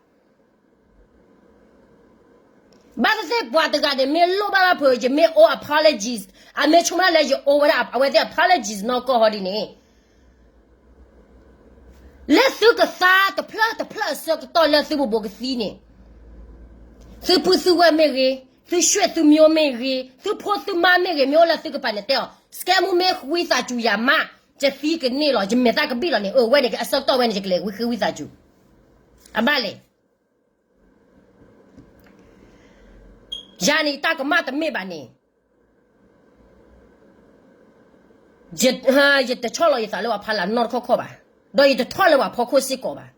ဘၣ်သ့ၣ်သ့ၣ်ပှၤတဂၤန့ၣ် မ့ၢ်လိၣ်ဘၣ်ဘၣ်ဖုး ယမ့ၢ်အိၣ် apologies, အမ့ၢ်ဆိကမိၣ်လၢယအိၣ်ဝဲဒၣ် အဝဲသ့ၣ် apologies နီၢ်ကီၢ်ဟီဒ်န့ၣ် လၢသုကသါတဖျၢၣ်တဖျၢၣ်အဆၢကတီၢ်လၢသုဘိးဘိးကသံန့ၣ်, သုပုၢ်သုဝဲၢ်မ့ၢ်ဂ့ၤ, သုဆွေသုမျိုးမ့ၢ်ဂ့ၤ, သုဖိသုမါမ့ၢ်ဂ့ၤ မ့ၢ်အိၣ်လၢသုကပၤန့ၣ်တဲအီၤ, စကဲမူမ့ၢ်ဃ့ဝံသးစူၤယၤမး, ယသံကန့ၢ်လီၤ, ယမဲာ်သၣ်ကဘံၣ်လီၤန့ၣ်, အဝဲန့ၣ် အဆၢကတီၢ်ဝဲန့ၣ် ယကလဲၤဝံဃ့ဝံသးစူၤ. အဘၣ်လဲၣ်. ယၤန့ၣ် ယတၢ်ကမၣ်တမ့ၢ်ဘၣ်န့ၣ် ယတဆီၣ်လီၤယသးလၢပှၤဖီလာ်နီတခီခီဘၣ်, ဒီးယတထီၣ်လၢပှၤဖီခိၣ်စ့ၢ်ကီးဘၣ်.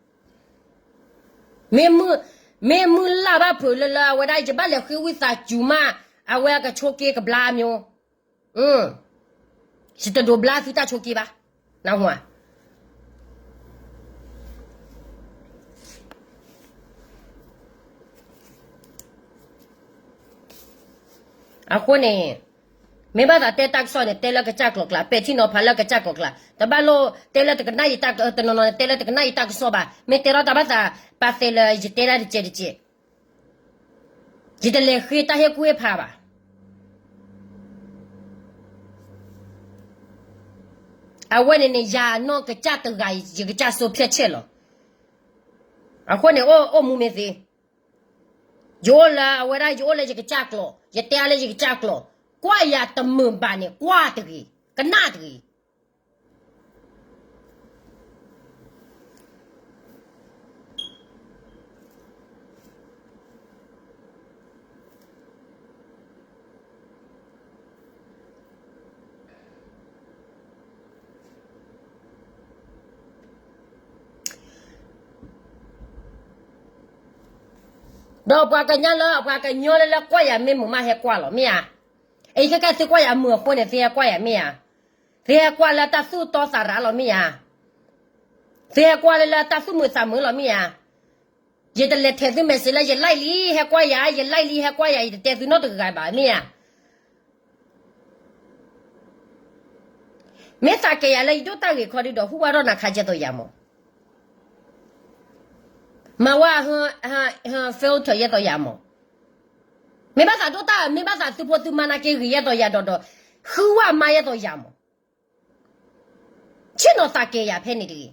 မ့ၢ်မုၢ်လၢ်ဘၣ်ဖုးလၢလၢအဝဲဒၣ် ယဘၣ်လဲၤဃ့ဝံသးစူၤမး, အဝဲကဆိးက့ကဘျါမၠိ, ယတဒိးဘျါသုတၢ်ဆိးက့ဘၣ်, နၢ်ဟူဧါ. အဃိန့ၣ် မ့ၢ်ဘၣ်သးတဲတၢ်ကစီၣ်န့ၣ် တဲလၢကစၢ်ကျိာ်ကျါ, ပဲာ်ထံနီၤဖးလၢကစၢ်ကျိာ်ကျါ, တဘၣ်လိၣ်တဲလၢတကနၣ်ယတၢ်, တနီၤနီၤန့ၣ် တဲလၢတကနၣ်ယတၢ်ကစီၣ်ဘၣ်, မ့ၢ်တဲထီၣ်တၢ်ဘၣ်သး ပာ်သဲလၢယတဲဒၣ်တကဲးတကဲး, ယတလဲၤဃ့တၢ်ဟ့ၣ်ကူၣ်ဟ့ၣ်ဖးဘၣ်. အဝဲန့ၣ်န့ၣ် ယၤနီၢ်ကစၢ်တဂၤ ယကစၢ်စိဖျဲၣ်ဆဲၣ်လီၤ. အဃိန့ၣ် အိၣ်မူမ့ၢ်သ့, ယအိၣ်လၢအဝဲဒၣ် ယအိၣ်လၢယကစၢ်ကျိာ်, ယတဲအါလၢယကစၢ်ကျိာ်, ကွၢ်ယၤတမုာ်ဘၣ်န့ၣ် ကွၢ်တဂ့ၤ, ကနၣ်တဂ့ၤ. ဒီးပှၤကညီလၢ ပှၤကညီလၢလၢကွၢ်ယၤမ့ၢ်မုာ်မးဟဲကွၢ်လီၤ မ့ၢ်ဧါ. အအံၤခဲကဲသုကွၢ်ယၤမုာ်အဃိန့ၣ် သုဟဲကွၢ်ယၤမ့ၢ်ဧါ. သုဟဲကွၢ်လၢတၢ်သူၣ်တီသးရးလီၤမ့ၢ်ဧါ. သုဟဲကွၢ်လၢလၢတၢ်သူၣ်မုာ်သးမုာ်လီၤမ့ၢ်ဧါ. ယတလဲၤထဲးသု message လၢယ like လံ ဟဲကွၢ်ယၤ, ယ like လံ ဟဲကွၢ်ယၤ ယတတဲသုနီတဂၤဘၣ်မ့ၢ်ဧါ. မ့ၢ်သးကဲယၤလၢယဒိၣ်တၢ်ဂ့ၤခီဒုဒီး ဟူးဝါထီၣ်နၤခါယဲသိးယၤမး, မၤဝဲ filter ယဲသိးယၤမး, မ့ၢ်ဘၣ်သးဒိၣ်တၢ် မ့ၢ်ဘၣ်သးသုဖိသုမါနာ်က့ဂ့ၤယဲသိးယၤဒီးဒီး ဃုဝဲမါယဲသိးယၤမး, ဆ့ၣ်နီၤသးကဲယၤဖဲန့ၣ်တဂ့ၤ.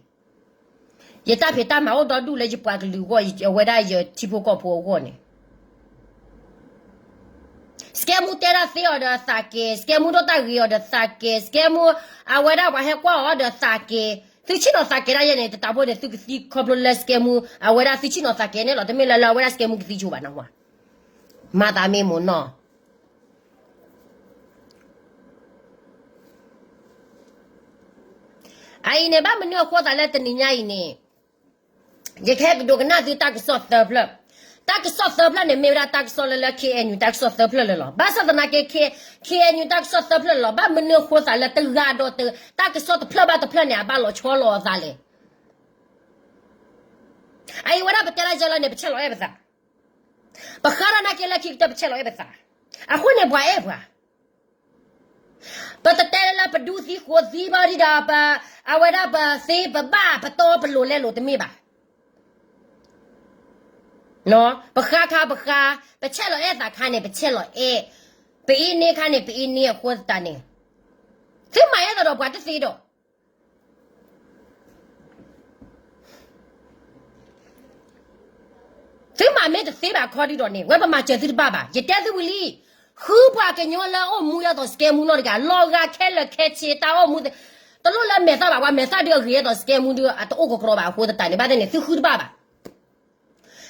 ယတၢ်ဖံးတၢ်မၤအိၣ်ဒီဒူၣ်လၢယပှၤကလုာ်အဂီၢ် အဝဲဒၣ်ယထံဖိကီၢ်ဖိအဂီၢ်န့ၣ် စကဲမူတဲဒၣ်သ့အီၤဒီးသးကဲ, စကဲမူဒိၣ်တၢ်ဂ့ၤအီၤဒီးသးကဲ, စကဲမူ အဝဲဒၣ်ပှၤဟဲကွၢ်အီၤဒီးသးကဲ, သုဆ့ၣ်နီၤသးကဲဒၣ်ယဲန့ၣ် တတးဖိန့ၣ် သုကသံခီဖျိလၢစကဲမူ အဝဲဒၣ်သုဆ့ၣ်နီၤသးကဲန့ၣ်လီၤ. တမ့ၢ်လၢလၢအဝဲဒၣ်စကဲမူကသံဆိဘၣ်နၢ်ဟူဧါ. မၤသးမ့ၢ်မိၢ်နီၢ် အအံၤန့ၣ် ဘၣ်မနုၤအဃိသးလၢတနံၤညါအံၤန့ၣ် ယကဟဲကဒိကနၣ်သုတၢ်ကစီၣ်သၢဖျၢၣ်, တၢ်ကစီၣ်သၢဖျၢၣ်န့ၣ် မ့ၢ်ဝဲဒၣ်တၢ်ကစီၣ်လၢလၢ KNU တၢ်ကစီၣ်သၢဖျၢၣ်လၢလီၤ. ဘၣ်ဆၣ်သနာ်က့ KNU တၢ်ကစီၣ်သၢဖျၢၣ်လၢလီၤ. ဘၣ်မနုၤအဃိသးလၢတဂၤဒီးတ တၢ်ကစီၣ်တဖျၢၣ်ဘၣ်တဖျၢၣ်န့ၣ် အဘၣ်လီၤဆီလီၤအသးလဲၣ်. အအံၤဝဲဒၣ်ပတဲလၢယဲလီၤန့ၣ် ပဆဲးလီၤအဲၣ်ပသး, ပဃါထီၣ်နာ်က့လၢခံကတၢၢ် ပဆဲးလီၤအဲၣ်ပသး, အဃိန့ၣ်ပှၤအဲၣ်ပှၤ ပတတဲလၢပဒူသံဃိးသံဘၣ်ဒံးဒီး ပ အဝဲဒၣ်ပသ့ပဘၣ်ပတီပလိၤလဲလိာ်တမ့ၢ်ဘၣ်. ပဃါခါပဃါ, ပဆဲးလီၤအဲၣ်သးခါန့ၣ် ပဆဲးလီၤအဲၣ်, ပအ့န့ၢ်ခါန့ၣ် ပအ့န့ၢ်အဃိသတးန့ၣ်, သုမၤအဲၣ်သးဒီးပှၤတသ့ဒီး သုမၤမ့ၢ်တသ့ဘၣ်ခီဒံးဒီးန့ၣ် ဝဲပမၤစၢၤသုတဘၣ်ဘၣ်. ယတဲသုဝံၤလံ, ဃုပှၤကညီလၢအိၣ်မူအသိးစကဲမူနီတဂၤ, လီၤဂာ်ခဲလၢာ်ခဲဆ့တၢ်အိၣ်မူ, တလိၣ်လၢမဲာ်သၣ်ဘၣ်, ပှၤမဲာ်သၣ်ဒုးအဂ့ၤအသိးစကဲမူဒုးအတအိၣ်ကကြီဘၣ်အဃိသတးန့ၣ် ဘၣ်သ့ၣ်န့ၣ် သုဃုတဘၣ်ဘၣ်.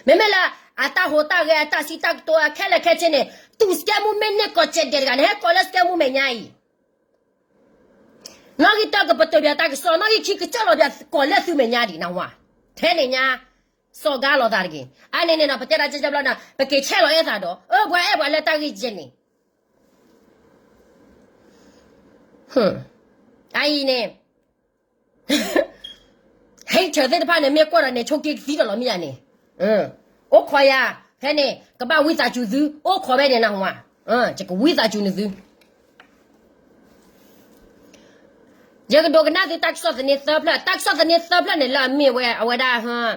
မ့မ့ၢ်လၢ အတၢ်ဟူးတၢ်ဂဲၤအတၢ်စံးတၢ်ကတိၤအခဲလၢာ်ခဲဆ့န့ၣ် တူၢ်စကဲမူမ့ၢ်န့ၢ်ကီးစဲးဒဲးတဂၤန့ၣ် ဟဲကိးလၢစကဲမူမဲာ်ညါအံၤ နီၣ်ဂံၢ်တၢကပတုာ်ပၠးတၢ်ကစီၣ်, နီၣ်ဂံၢ်ခံကစၢ်လီၤပၠးကိးလၢသုမဲာ်ညါဒံးနဝၤ, ထဲန့ၣ်ညါ, စီၤကါလီၤသးတဂ့ၤ. အန့ၣ်န့ၣ်ဒီး ပတဲဒၣ်ကၠၢကၠၢဘျီဒီး ပက့ၤဆဲးလီၤအဲၣ်သးဒီး အၢ ပှၤအဲၣ်ပှၤလၢတၢ်ဂ့ၢ်ကဲန့ၣ် အအံၤန့ၣ် hater သ့ၣ်တဖၣ်န့ၣ် မ့ၢ်ကွၢ်ဒီးန့ၣ် ဆိးက့ကသံဒီးလီၤမ့ၢ်ယၤန့ၣ်, အိၣ်ခိးယၤ, ဖဲန့ၣ် ကဘၣ်ဝံသးစူၤသု, အိၣ်ခိးဖဲန့ၣ်နဝၤ, ယကဝံသးစူၤန့ၢ်သု ယကဒိကနၣ်သုတၢ်ကစီၣ်သန့သၢဖျၢၣ်, တၢ်ကစီၣ်သန့သၢဖျၢၣ်န့ၣ်လၢအမ့ၢ်ဝဲအဝဲဒၣ်,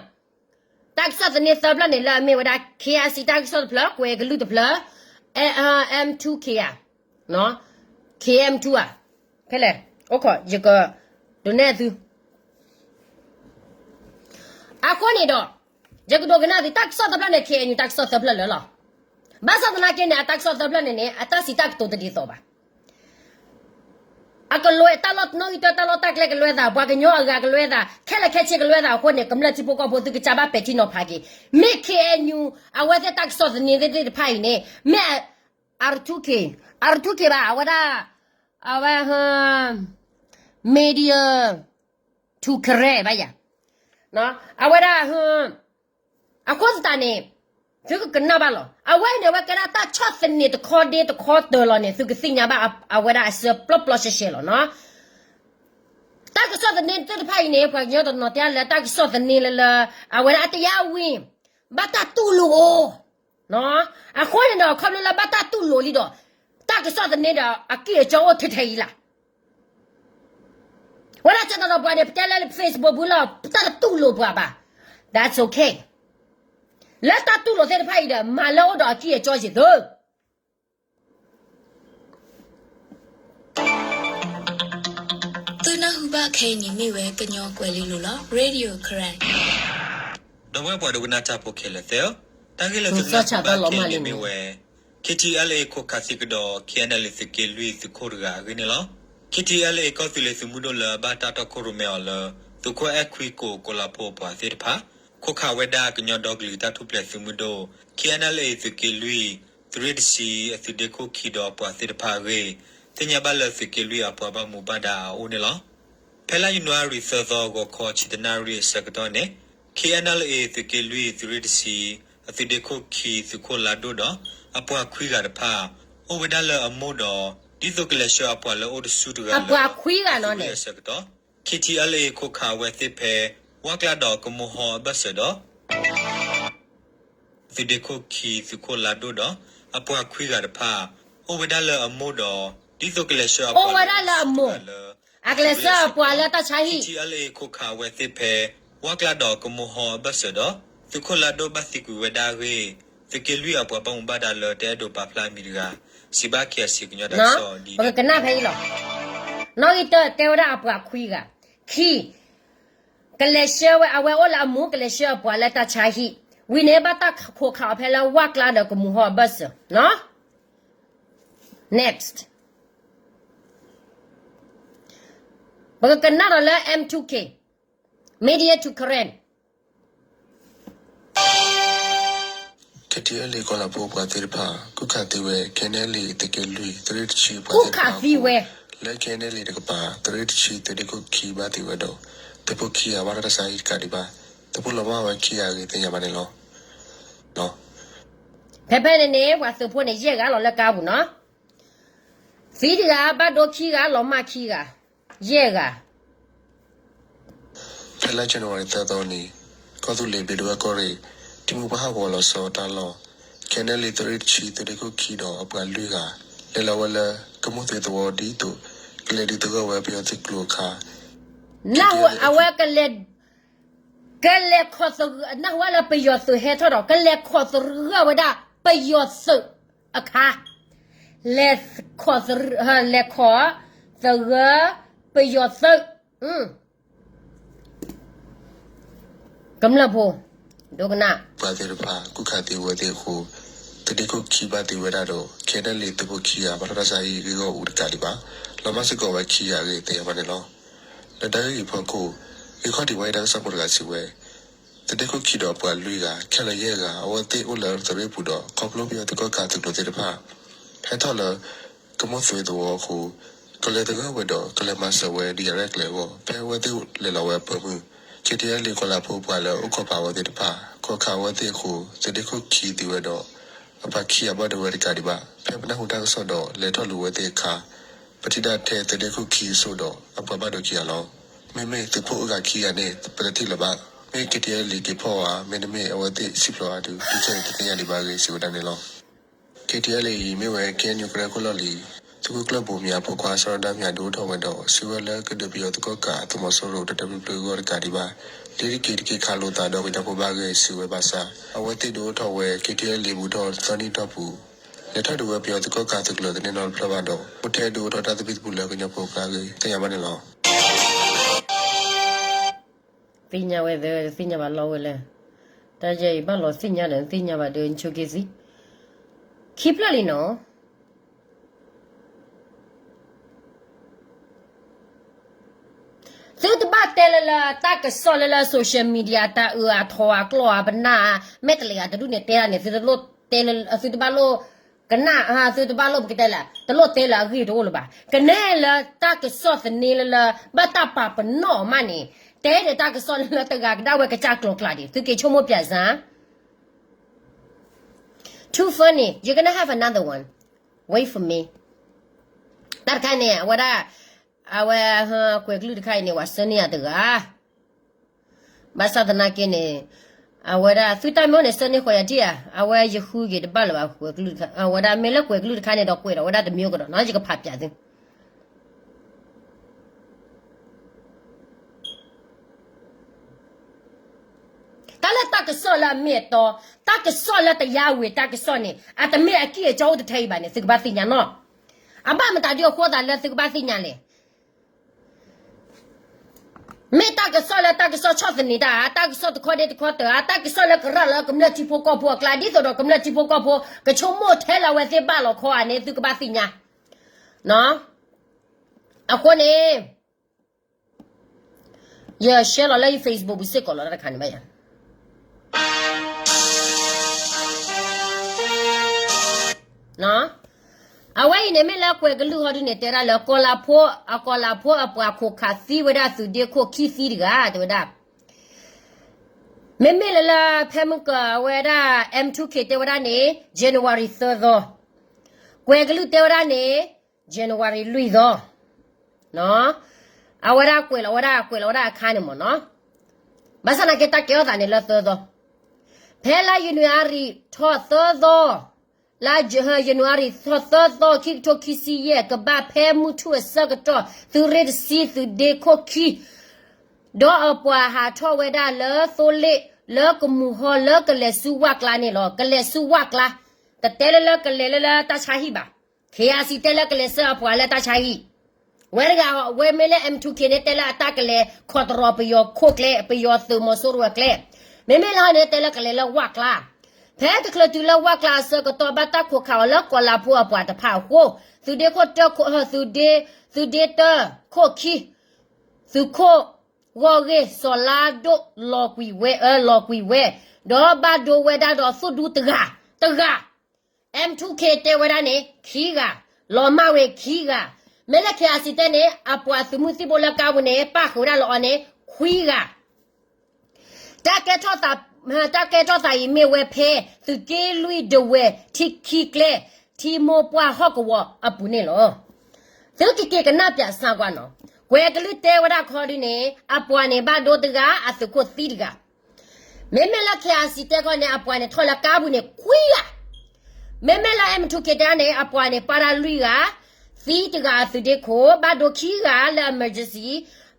တၢ်ကစီၣ်သန့သၢဖျၢၣ်န့ၣ်လၢအမ့ၢ်ဝဲဒၣ် KIC တၢ်ကစီၣ်တဖျၢၣ်, ကွဲးကလုၢ်တဖျၢၣ်, M two K ဧါ, KM two ဧါ, ဖဲလဲၣ်, အိၣ်ခိး ယကဒိကနၣ်သု အဃိန့ၣ်ဒီး ယကဒိကနၣ်သုတၢ်ကစီၣ်သၢဖျၢၣ်န့ၣ် KNU တၢ်ကစီၣ်သၢဖျၢၣ်လၢာ်လီၤ. ဘၣ်ဆၣ်သနာ်က့န့ၣ် အတၢ်ကစီၣ်သၢဖျၢၣ်န့ၣ်န့ၣ် အတၢ်စံးတၢ်ကတိၤတဒ်သိးဘၣ်. အကလွဲတၢ်လီၢ်နီၣ်ဂံၢ်တၢတၢ်လီၢ်တၢ်ကျဲကလွဲသး, ပှၤကညီအဂၤကလွဲသး, ခဲလၢာ်ခဲဆ့ကလွဲသးအဃိန့ၣ် ကမျၢၢ်ထံဖိကီၢ်ဖိသုကစၢ်ဘၣ်ပဲာ်ထံနီၤဖးက့ၤ. မ့ၢ် KNU အဝဲသ့ၣ်တၢ်ကစီၣ်သန့သ့ၣ်တဖၣ်အံၤန့ၣ် မ့ၢ် R two K, R two K ဘၣ်, အဝဲဒၣ်, အဝဲ media to correct ဘၣ်ယၤ, အဝဲဒၣ် အဃိသတးန့ၣ် သုကကနၣ်ဘၣ်လီၤ. အဝဲန့ၣ် အဝဲကဲဒၣ်တၢ်ဆီၣ်သနံးတခီဒ့တခီတၢၤလီၤန့ၣ် သုကသ့ၣ်ညါဘၣ်အဝဲဒၣ်အစၢပျီပျီရှဲရှဲလီၤနီၤ. တၢ်ကစီၣ်သန့သ့ၣ်တဖၣ်အံၤန့ၣ် ပှၤကညီတနီၤတဲလၢတၢ်ကစီၣ်သန့လၢလၢ အဝဲဒၣ်အတယါဝံၤ ဘၣ်တၢ်တူၢ်လိာ်အိၣ် အဃိန့ၣ်ဒီး ခီဖျိလၢဘၣ်တၢ်တူၢ်လိာ်လံဒီး တၢ်ကစီၣ်သန့ဒီး အကံၢ်အကီအိၣ်ထဲထဲအံၤလၢ် ဝဲဒၣ်ကဲသးဒီးပှၤန့ၣ် ပတဲလၢ Facebook ပူၤလီၤ ပတၢ်တတူၢ်လိာ်ပှၤဘၣ်. That's okay. လၢတၢ်တူၢ်လိာ်သ့ၣ်တဖၣ်အံၤဒီး မၤလၢအိၣ်ဒီးအကံၢ်အကီယံၤသု သုနၢ်ဟူဘၣ်ခဲအံၤန့ၣ်မ့ၢ်ဝဲ ကညီကွဲၤလ့လိၤလီၤ Radio Karen. ဒီပုၢ်ဝဲၢ်ပှၤဒိကနၣ်တၢ်ဖိခဲလၢာ်သ့ၣ်ဧၢ, တၢ်ဂ့ၢ်လၢသုနၢ်ဟူဘၣ်ခဲအံၤန့ၣ်မ့ၢ်ဝဲ K T L A ခိၣ်ခးသံကဒီး K N L A သုးက့လွံၢ်သုးခိၣ်တဂၤအဂ့ၢ်န့ၣ်လီၤ. K T L A ကီၢ်သူလ့ၤသုးမုၢ်ဒိၣ်လၢအဘၣ်တၢ်တီခိၣ်ရိၣ်မဲအီၤလၢ သုးခိၣ်အဲၣ်ခွံကိး ကိးလးဖိအပှၤသ့ၣ်တဖၣ် ခိၣ်ခးဝဲဒၣ်ကညီဒီကလုာ်တၢ်ထူၣ်ဖျဲးသုးမုၢ်ဒိၣ် K N L A သုးက့လွံၢ် သုးရ့ၣ်တဆံ အသုးဒ့ခိၣ်ခံဒီးအပှၤသ့ၣ်တဖၣ်အဂ့ၢ် သ့ၣ်ညါဘၣ်လၢသုးက့လွံၢ်အပှၤဘၣ်မူဘၣ်ဒါအအိၣ်န့ၣ်လီၤ. ဖဲလါယနူၤအါရံၤသၢသီ ဂီၤခီဆံတနၣ်ရံၣ်အဆၢကတီၢ်န့ၣ် K N L A သုးက့လွံၢ် သုးရ့ၣ်တဆံ အသုးဒ့ခိၣ်ခံ သုးခိၣ်လါဒိၣ်ဒီး အပှၤခွံဂၤတဖၣ် အိၣ်ဝဲဒၣ်လၢအမိၢ်ဒီး ဒ်သိးကလဲၤဆှၢအပှၤလၢအိၣ်တဆူၣ်တဂၤလၢ အပှၤခွံဂၤနီၤန့ၣ် အသုးရ့ၣ်အဆၢကတီၢ် K T L A ခိၣ်ခးအဝဲသ့ၣ်ဖဲ ဝၣ်ကျါဒီးကမိၢ်ဟီၣ်အဘၢၣ်စၢၤဒီး သုးဒ့ခိၣ်ခံ သုးခိၣ်လါဒိၣ်ဒီး အပှၤခွံဂၤတဖၣ် အိၣ်ဝဲဒၣ်လၢအမိၢ်ဒီး ဒ်သိးကလဲၤဆှၢအပှၤလၢအိၣ်တဆူၣ်တဂၤလၢ အကလဲၤဆှၢအပှၤလၢတၢ်ဆါဟံၣ် K T L A ခိၣ်ခးအဝဲသ့ၣ်ဖဲ ဝၣ်ကျါဒီးကမိၢ်ဟီၣ်အဘၢၣ်စၢၤဒီး သုးခိၣ်လါဒိၣ်ဘၣ်သံကွံာ်ဝဲဒၣ်အဂ့ၢ် သုးက့လွံၢ်အပှၤဘၣ်မူဘၣ်ဒါလၢတအဲၣ်ဒိးပာ်ဖျါအမံၤတဂၤ စံးဘၣ် K I C ကညီတၢ်ကစီၣ်ဒ်န့ၣ် ပကကနၣ်ဖဲအံၤလီၤ. နီၣ်ဂံၢ်တၢတဲဝဲဒၣ်အပှၤခွံဂၤ, ခံ ကလဲၤဆှၢဝဲ အဝဲအိၣ်လၢအမူ ကလဲၤဆှၢအပှၤလၢတၢ်ဆါဟံၣ်, ဝံၤန့ၣ် ဘၣ်တၢ်ခိးခးအီၤဖဲလၢဝၣ်ကျါဒီးကမိၢ်ဟီၣ်အဘၢၣ်စၢၤနီၤ. Next ပကကနၣ်ဒီးလၢ M two K, Media to Karen. K T L A ကီးလးဖိအပှၤသ့ၣ်တဖၣ် ကူၣ်ခးသံဝဲ K N L A သုးက့လွံၢ် သုးရ့ၣ်တဆံအပှၤသ့ၣ်တဖၣ် ကူၣ်ခးသံဝဲ လၢ K N L A တကပၤ သုးရ့ၣ်တဆံ သုးဒ့ခိၣ်ခံဘၣ်သံဝဲဒီး သုးဖိခံဂၤ ဘၣ်တၢ်ဆါဟံၣ်တကးဒံးဘၣ်, သုးဖိလီၤမၢ်ဝဲခံဂၤအဂ့ၢ်သ့ၣ်ညါဘၣ်န့ၣ်လီၤ. ဖဲဖဲန့ၣ်န့ၣ် ပှၤသုးဖိန့ၣ် ယဲၢ်ဂၤလီၤလၢကါပူၤနီၤ. သံတဂၤ ဘၣ်ဒိခံဂၤ လီၤမၢ်ခံဂၤ, ယဲၢ်ဂၤ ဖဲလါ January သၢသီန့ၣ် ကီၢ်သူလ့ၤဘျ့းဒဝဲၢ်ကီၢ်ရ့ၣ် ထံမိၢ်ပှၢ်ဟးဂီၤလီၤဆီတၢ်လီၢ် K N L A သုးရ့ၣ်တဆံ သုးဒ့ခိၣ်ခံဒီးအပှၤလွံၢ်ဂၤ လဲၤလီၤဝဲလၢ ကမိၣ်သွဲသဝီဒ်သိး ကလဲၤဒုးသဂၢၢ်ဝဲပယီၤသုးကျိၤအခါ နၢ်ဟူအဝဲကလဲၤ ကလဲၤခီၣ်သဂၢၢ် နၢ်ဟူဝဲလၢပယီၤသုးဟဲထီၣ်ဒီး ကလဲၤခီၣ်သဂၢၢ်ဝဲဒၣ်ပယီၤသုးအခါ လဲၤခီၣ်သဂၢၢ် လဲၤခီၣ်သဂၢၢ်ပယီၤသုး ကမျၢၢ်ဖိ ဒိကနၣ် ပှၤသ့ၣ်တဖၣ် ကူၣ်ခးသ့ဝဲသ့ၣ်အဃိ သုးဒ့ခိၣ်ခံဘၣ်သ့ဝဲဒၣ်ဒီး ခဲဒၣ်လံသုးဖိခံဂၤ ဘၣ်ထီၣ်တၢ်ဆါဟံၣ်ဂ့ၢ်ဂီၢ်အူတကးဒံးဘၣ် လီၤမၢ်စ့ၢ်ကီးဝဲခံဂၤအဂ့ၢ်သ့ၣ်ညါဘၣ်န့ၣ်လီၤ. လၢတၢ်ဂ့ၢ်အံၤအဖီခိၣ် ဂ့ၢ်ခီၣ်ထံးဝဲအံၤတၢ်ကစီၣ်ဖိတဂၤစံးဝဲ သုးဒ့ခိၣ်ခံဒီးပှၤလွံၢ်ဂၤ ခဲလၢာ်ယဲၢ်ဂၤ အဝဲသ့ၣ်အိၣ်လၢသုးရ့ၣ်ပူၤဒီး ခီဖျိပယီၤသုးကီၣ်ကးသုးကျိၤသ့ၣ်တဖၣ် ဟဲထီၣ်လၢ ကမိၣ်သွဲသဝီအဃိ ကလဲၤသဂၢၢ်ဝဲဒီး ကလဲၤမၤစၢၤဝဲဒ်ယၤရဲၣ်ကျဲၤအဂီၢ် ဖဲအဝဲသ့ၣ်လဲၤလီၤဝဲအဖၢမုၢ် KTLA ကီၤလၤဖိပှၤလၢအိၣ်ခိးပာ်အဝဲသ့ၣ်တဖၣ် ခိးခးအဝဲသ့ၣ်အဃိ သုးဒ့ခိၣ်ခံသံဝဲဒီး အပှၤခံဂၤဘၣ်ဒိဝဲတကးဒံးဘၣ် ဖဲပနၢ်ဟူတၢ်ကစီၣ်ဒီးလဲၤထီၣ်လူၤဝဲသ့ၣ်အခါ ပထံၣ်ဒၣ်ထဲသုးဒ့ခိၣ်ခံအစိၣ်ဒီး အပှၤဘၣ်ဒိခံဂၤလီၤ. မ့မ့ၢ်သုးဖိအဂၤခံဂၤန့ၣ် ပတထံၣ်လၢၤဘၣ်. မ့ၢ် KTLA က့ၤဖီၣ်ဧါ မ့တမ့ၢ်အဝဲသ့ၣ်စံၣ်ဖျိးဧါဒုး တထံၣ်တသ့ၣ်ညါဒံးဘၣ်အဂ့ၢ် စံးဝဲဒၣ်န့ၣ်လီၤ. KTLA အံၤ မ့ၢ်ဝဲ KNU ကရၢခိၣ်လီၢ်လံၤ သုးခိၣ်ကျၢၢ်ဘိမၠးအဖိခွါ စီၤဒၤမၠး ဒုးအိၣ်ထီၣ်ဝဲဒီး စံးဝဲလၢကဒုးပယီၤသုးကီၣ်ကး သုးမီၤစိရိၤတတၢၢ်ဖျုးဖျုးအဂီၢ်တကးဒံးဘၣ် လ့ၤတက့ၤတက့ၤခးလိာ်သးဒီးကညီဖိဘၣ်အဂ့ၢ် စံးဝဲဘၣ်ဆၣ် အဝဲသ့ၣ်ဒုးအိၣ်ထီၣ်ဝဲ KTLA ဘူးထီၣ်သၢနံၣ်တီၢ်ပူၤ လဲၤထီၣ်ဒုးဝဲပယီၤသုးကီၣ်ကးသုးကျိၤတန့ၢ်နီတဖျၢၣ်ဘၣ်ဒီး အိၣ်ထဲဒုးအိၣ်ထီၣ်တၢ်သဘံၣ်သဘုၣ်လၢကညီဖိအကျါအဂ့ၢ် သ့ၣ်ညါဘၣ်န့ၣ်လီၤ. သ့ၣ်ညါဝဲသ့ၣ်ညါဘၣ်လီၤဝဲလဲၣ်. တၢ်ယဲအံၤဘၣ်လီၤသ့ၣ်ညါဒီးသ့ၣ်ညါဘၣ်ဒီး နဆိက့ၤသံ ခံဖျၢၣ်လံနီၤ. သုတဘၣ်တဲလၢလၢတၢ်ကစီၣ်လၢလၢ social media တၢ်အၢအထီအကျီၢ်အပနၢ် မဲာ်တလံၤအတဒူၣ်န့ၣ်တဲဒၣ်န့ၣ် သုတဘၣ်လၢ သုတဘၣ်လၢ ကနၣ် သုတဘၣ်လၢပကတဲလဲၣ် တလိၣ်တဲလၢအဂ့ၢ်တအိၣ်လၢၤဘၣ်. ကနဲလၢတၢ်ကစီၣ်သန့လၢလၢ ဘၣ်တၢ်ပာ်ပနီၣ်အီၤမးန့ၣ် တဲဒၣ်တၢ်ကစီၣ်လၢလၢတဂၤကဒါဝဲကစၢ်ကျိၤကျါဒံး သုက့ၤဆိကမိၣ်ပၠးစၢ် Too funny, you're gonna have another one. Wait for me. တၢ်တခါန့ၣ် အဝဲဒၣ် အဝဲ ကွဲးကလုၢ်တခါအံၤန့ၣ် ဝဲဆၢန့ၢ်ယၤတဂၤ ဘၣ်ဆၣ်သနာ်က့န့ၣ် အဝဲဒၣ် သုတၢ်မ့ၢ်အိၣ်န့ၣ် ဆၢန့ၢ်ဃီယၤထံၣ်ဧါ အဝဲယဃုက့ၤတဘၣ်လၢၤဘၣ် ကွဲးကလုၢ်တခါ အဝဲဒၣ်မ့ၢ်လၢကွဲးကလုၢ်တခါန့ၣ်ဒီး ကွဲးဒီးဝဲဒၣ်တမံၤကဒီးနီၤ ယကဖးပၠးသု တၢ်လၢတၢ်ကစီၣ်လၢအမ့ၢ်အတီ, တၢ်ကစီၣ်လၢတယါဝံၤတၢ်ကစီၣ်န့ၣ် အတမ့ၢ်အကံၢ်အကီအိၣ်တထၢအံၤဘၣ်န့ၣ် သုကဘၣ်သ့ၣ်ညါနီၢ်. အဘၣ်မတၤဒုအဃိသးလၢသုကဘၣ်သ့ၣ်ညါလဲၣ်. မ့ၢ်တၢ်ကစီၣ်လၢတၢ်ကစီၣ်ဆီၣ်သနံးတၢ်, တၢ်ကစီၣ်တခီဒ့တခီတၢၢ်, တၢ်ကစီၣ်လၢကရၤလၢကမျၢၢ်ထံဖိကီၢ်ဖိအကျါ, ဒ်သိးဒီးကမျၢၢ်ထံဖိကီၢ်ဖိ ကဆိကမိၣ်ထဲလၢအဝဲသ့ၣ်ဘၣ်လီၤခီဧါန့ၣ် သုကဘၣ်သ့ၣ်ညါ. အဃိန့ၣ် ယ share လီၤလၢယ Facebook ပူၤစ့ၢ်ကီးလီၤတၢ်တခါန့ၣ်ဘၣ်ယၤ. အဝဲအံၤန့ၣ်မ့ၢ်လၢကွဲးကလုၢ်ဟီဒုန့ၣ် တဲဒၣ်လၢကီၤလၤဖိ, အကီၤလၤဖိအပှၤခိးခးသံဝဲဒၣ်သုးဒ့ခိၣ်ခံသံတဂၤ တဲဝဲဒၣ်. မ့မ့ၢ်လၢလၢဖဲမုၢ်ကၢၤအဝဲဒၣ် M two K တဲဝဲဒၣ်န့ၣ် January သၢသီ, ကွဲးကလုၢ်တဲဝဲဒၣ်န့ၣ် January လွံၢ်သီ, အဝဲဒၣ်ကွဲးလီၤဝဲဒၣ် ကွဲးလီၤဝဲဒၣ်အခါန့ၣ်မ့ၢ်နီၤ. ဘၣ်ဆၣ်သနာ်က့တၢ်ကဲထီၣ်သးန့ၣ်လၢသၢသီ, ဖဲလၢ January ထီၣ်သၢသီ, လၢ January ထီၣ်သၢသီ ခံကထိခံဆံယဲၢ် ကဘၣ်ဖဲမုၢ်ထူၣ်အဆၢကတီၢ် သုးရ့ၣ်တဆံ သုးဒ့ခိၣ်ခံ ဒီးအပှၤဟးထီၣ်ဝဲဒၣ်လၢသိလ့ၣ် လၢကမူၤဟီလၢကလဲၤဆူဝၣ်ကျါန့ၣ်လီၤ. ကလဲၤဆူဝၣ်ကျါ, တတဲလၢလၢကလဲၤလၢလၢတၢ်ဆါဟံၣ်ဘၣ်. KIC တဲလၢကလဲၤဆှၢအပှၤလၢတၢ်ဆါဟံၣ်, ဝဲတဂၤ ဝဲမ့ၢ်လၢ M two K န့ၣ် တဲလၢအတၢ်ကလဲၤခီၣ်တရီၤပယီၤခိၣ်ကျဲ, ပယီၤသုးမီၤစိရိၤအကျဲ, မ့မ့ၢ်လၢဟီန့ၣ် တဲလၢကလဲၤလၢဝၣ်ကျါ, ဖဲတချုးတုၤလၢဝၣ်ကျါအဆၢကတီၢ် ဘၣ်တၢ်ခိးခးအီၤလၢကီၤလၤဖိအပှၤတဖၣ်အဃိ, သုးဒ့ခိၣ်တၢခိၣ်, သုးဒ့, သုးဒ့တၢခိၣ်ခံ, သုးခိၣ်ဂီၢ်ဂ့ၢ် စီၤလါဒိၣ် လီၤကွံာ်ဝဲ, လီၤကွံာ်ဝဲ, ဒီးဘၣ်ဒိဝဲဒၣ်ဒီးသုးဒူတဂၤ, တဂၤ M two K တဲဝဲဒၣ်န့ၣ် ခံဂၤ, လီၤမၢ်ဝဲခံဂၤ, မ့ၢ်လၢ KIC တဲန့ၣ် အပှၤသုးမုၢ်သံၣ်ဘိလၢကါပူၤန့ၣ် ပၣ်ဃုာ်ဝဲဒၣ်လၢအီၤန့ၣ် ခွံဂၤ. တၢ်ကဲထီၣ်သး, တၢ်ကဲထီၣ်သးအံၤမ့ၢ်ဝဲဖဲ သုးက့လွံၢ်ဒဝဲၢ် ထံခံကျဲ, ထံမိၢ်ပှၢ်ဟီၣ်ကဝီၤအပူၤန့ၣ်လီၤ. သုကက့ၤကနၣ်ပၠးစၢ်ကွၢ်နီၤ, ကွဲးကလုၢ်တဲဝဲဒၣ်ခီဒုန့ၣ် အပှၤန့ၣ်ဘၣ်ဒိတဂၤ အသုးခိၣ်သံတဂၤ မ့မ့ၢ်လၢ KIC တဲခီန့ၣ် အပှၤန့ၣ်ထီၣ်လၢကါပူၤန့ၣ် ခွံဂၤ, မ့မ့ၢ်လၢ M two K တဲန့ၣ် အပှၤန့ၣ်ပၣ်တၢ်လွံၢ်ဂၤ, သံတဂၤအသုးဒ့ခိၣ် ဘၣ်ဒိခံဂၤလၢ emergency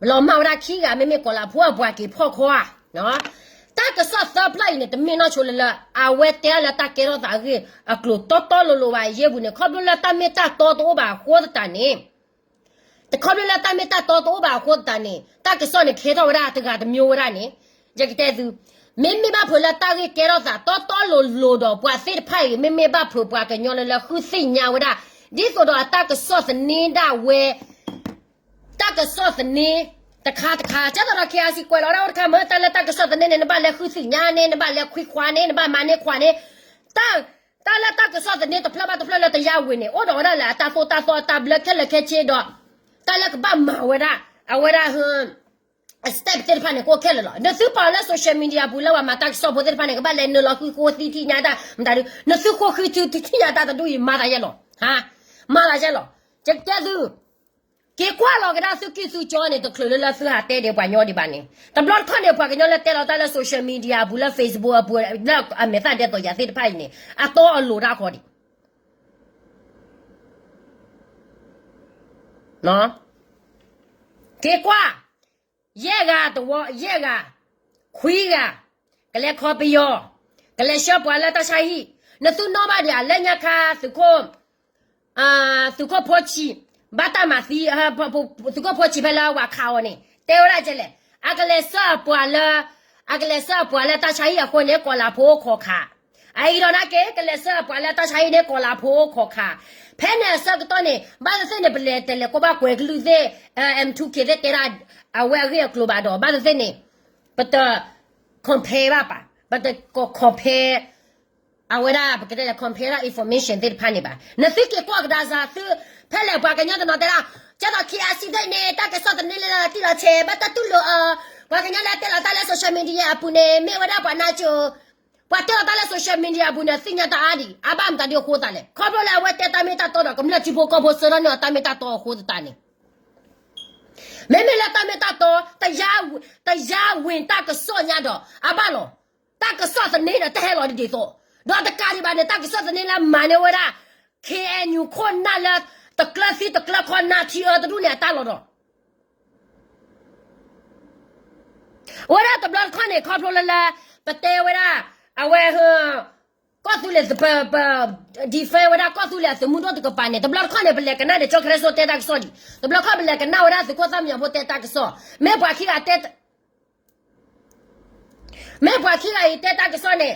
လီၤမၢ်ဝဲဒၣ်ခံဂၤ မ့မ့ၢ်ကီၤလၤဖိအပှၤက့ၤဖီၣ်ခီဧါ. တၢ်ကစီၣ်သၢဖျၢၣ်အံၤန့ၣ် တမ့ၢ်နီၢ်ဆိလၢလၢ အဝဲတဲလၢတၢ်ကဲထီၣ်သးအဂ့ၢ်အကျိၤတီတီလိၤလိၤဘၣ်အယ့ၢ်ပူၤန့ၣ် ခီဖျိလၢတၢ်မ့ၢ်တၢ်တီတအိၣ်ဘၣ်အဃိသတးန့ၣ် တခီဖျိလၢတၢ်မ့ၢ်တၢ်တီတအိၣ်ဘၣ်အဃိသတးန့ၣ် တၢ်ကစီၣ်န့ၣ်ကဲထီၣ်ဝဲဒၣ်တဂၤတမျိုးဝဲဒၣ်န့ၣ် ယကတဲသု, မ့မ့ၢ်ဘၣ်ဖုးလၢတၢ်ဂ့ၢ်ကဲထီၣ်သးတီတီလိၤလိၤဒီးပှၤသ့ၣ်တဖၣ်အံၤ မ့မ့ၢ်ဘၣ်ဖုးပှၤကညီလၢလၢဃုသ့ၣ်ညါဝဲဒၣ် ဒ်သိးဒီးအတၢ်ကစီၣ်သန့ဒၣ်ဝဲ တၢ်ကစီၣ်သန့တခါတခါ ကဲသိးဒီး KIC ကွဲးလီၤဝဲဒၣ်အိၣ်တခါမ့ၢ် တၢ်လၢတၢ်ကစီၣ်သန့န့ၣ် နဘၣ်လဲၤဃုသ့ၣ်ညါန့ၣ် နဘၣ်လဲၤခွံခွါန့ၣ် နဘၣ်မၤန့ၢ်ခွါန့ၣ် တၢ် တၢ်လၢတၢ်ကစီၣ်သန့တဖျၢၣ်ဘၣ်တဖျၢၣ်လၢတယါဝံၤန့ၣ် အိၣ်ဒီးဝဲဒၣ်လၢအတၢ်သိၣ်တၢ်သီအတၢ်ဘျၢခဲလၢာ်ခဲဆ့ဒီး တၢ်လၢကဘၣ်မၤဝဲဒၣ် အဝဲဒၣ် step သ့ၣ်တဖၣ်န့ၣ် ကအိၣ်ခဲလၢာ်လီၤ. နသုပာ်လၢ social media ပူၤလၢပှၤမၤတၢ်ကစီၣ်ဖိသ့ၣ်တဖၣ်န့ၣ် ကဘၣ်လဲၤနုာ်လီၤဃုဃိသံထံၣ်ညါတၢ် မတၤဒု နသုဃိဃုထံၣ်ညါတၢ်တဒူၣ်အံၤ မၤသးယဲလီၤ. မၤသးယဲလီၤ. ယကတဲသု က့ၤကွၢ်လီၤကဒါသုကံၢ်သုကၠီန့ၣ် တချုးလၢလၢသုဟးတဲဒံးပှၤညီဒံးဘၣ်န့ၣ် တဘျီတခီၣ်န့ၣ် ပှၤကညီလၢတဲလီၤတၢ်လၢ social media အပူၤလၢ Facebook အပူၤ လၢအမဲာ်သၣ်ဒဲးသိးယၤသ့ၣ်တဖၣ်အံၤန့ၣ် အတီအလိၤတၢ်ဃီဒံး က့ၤကွၢ် ယဲၢ်ဂၤတဝီ ယဲၢ်ဂၤ ခွံဂၤ ကလဲၤခီပယီၤ ကလဲၤဆှၢပှၤလၢတၢ်ဆါဟံၣ် နသုနီၣ်ဘၣ်ဒံးဧါ လၢညါခါ သုးခိၣ် သုးခိၣ်ဖိဆံး ဘၣ်တၢ်မၤသံ သုးခိၣ်ဖိဆံးဖဲလၢဝၤခးအီၤန့ၣ် တဲဝဲဒၣ်ကဲလဲၣ် အကလဲၤဆှၢအပှၤလၢ အကလဲၤဆှၢအပှၤလၢတၢ်ဆါဟံၣ်အဃိန့ၣ် ကီၤလၤဖိအိၣ်ခိးခး အအံၤဒီးနာ်က့ ကလဲၤဆှၢအပှၤလၢတၢ်ဆါဟံၣ်န့ၣ် ကီၤလၤဖိအိၣ်ခိးခး ဖဲန့ၣ်အဆၢကတီၢ်န့ၣ် ဘၣ်သ့ၣ်သ့ၣ်န့ၣ် ပလဲၤတဲလဲၤကိးဘၣ်ကွဲးကလုၢ်သ့ၣ် M two K သ့ၣ်တဲဒၣ် အဝဲအဂ့ၢ်အကျိၤဘၣ်ဒီး ဘၣ်သ့ၣ်သ့ၣ်န့ၣ် ပတ compare ဘၣ်ပၣ် ပတ compare အဝဲဒၣ် ပကတဲလဲၤ compare ဒၣ် information သ့ၣ်တဖၣ်န့ၣ်ဘၣ် နသုက့ၤကွၢ်ကဒါစၢ်သု ဖဲလဲၣ်ပှၤကညီတနီၤတဲဒၣ် ကဲသိး KIC သ့ၣ်န့ၣ် တၢ်ကစီၣ်သန့လၢတံၢ်လီၤဆဲး ဘၣ်တၢ်တူၢ်လိာ်အီၤ ပှၤကညီလၢတဲလီၤတၢ်လၢ social media အပူၤန့ၣ် မ့ၢ်ဝဲဒၣ်ပှၤနါကၠိ ပှၤတဲလီၤတၢ်လၢ social media အပူၤန့ၣ် သ့ၣ်ညါတၢ်အါဒံး အဘၣ်မတၤဒ်အဃိသတးလဲၣ် ခီဖျိလၢအဝဲတဲတၢ်မ့ၢ်တၢ်တီဒီး ကမျၢၢ်ထံဖိကီၢ်ဖိဆှၢထီၣ်န့ၢ်အီၤတၢ်မ့ၢ်တၢ်တီအဃိသတးန့ၣ် မ့မ့ၢ်လၢတၢ်မ့ၢ်တၢ်တီ တယါဝံၤတၢ်ကစီၣ်ညါဒီး အဘၣ်လီၤ တၢ်ကစီၣ်သန့ဒီးတဟဲလီၤဒ်ဒ်သိး ဒီးတကးဒံးဘၣ်န့ၣ် တၢ်ကစီၣ်သန့လၢမၤန့ၢ်ဝဲဒၣ် KNU ခိၣ်နၢ်လၢ တကျၢၤသံတကျၢၤခီနၢ်ထံအၢတဒူၣ်န့ၣ် အတၢ်လီၤဒီး ဝဲဒၣ်တဘျီတခီၣ်န့ၣ် ခီဖျိလၢလၢ ပတဲဝဲဒၣ် အဝဲ ကီၢ်သူလ့ၤ ပ ပ defend ဝဲဒၣ်ကီၢ်သူလ့ၤအသုးမုၢ်ဒိၣ်တကပၤန့ၣ် တဘျီတခီၣ်န့ၣ် ပလဲၤကနၣ်ဒီးကၠီၣ်ခရၢစိတဲတၢ်ကစီၣ်ဒံး တဘျီတခီၣ်ပလဲၤကနၣ်ဝဲဒၣ်သုးခိၣ်သၣ်မံယီၤဖိတဲတၢ်ကစီၣ် မ့ၢ်ပှၤခံဂၤတဲ မ့ၢ်ပှၤခံဂၤအံၤတဲတၢ်ကစီၣ်န့ၣ်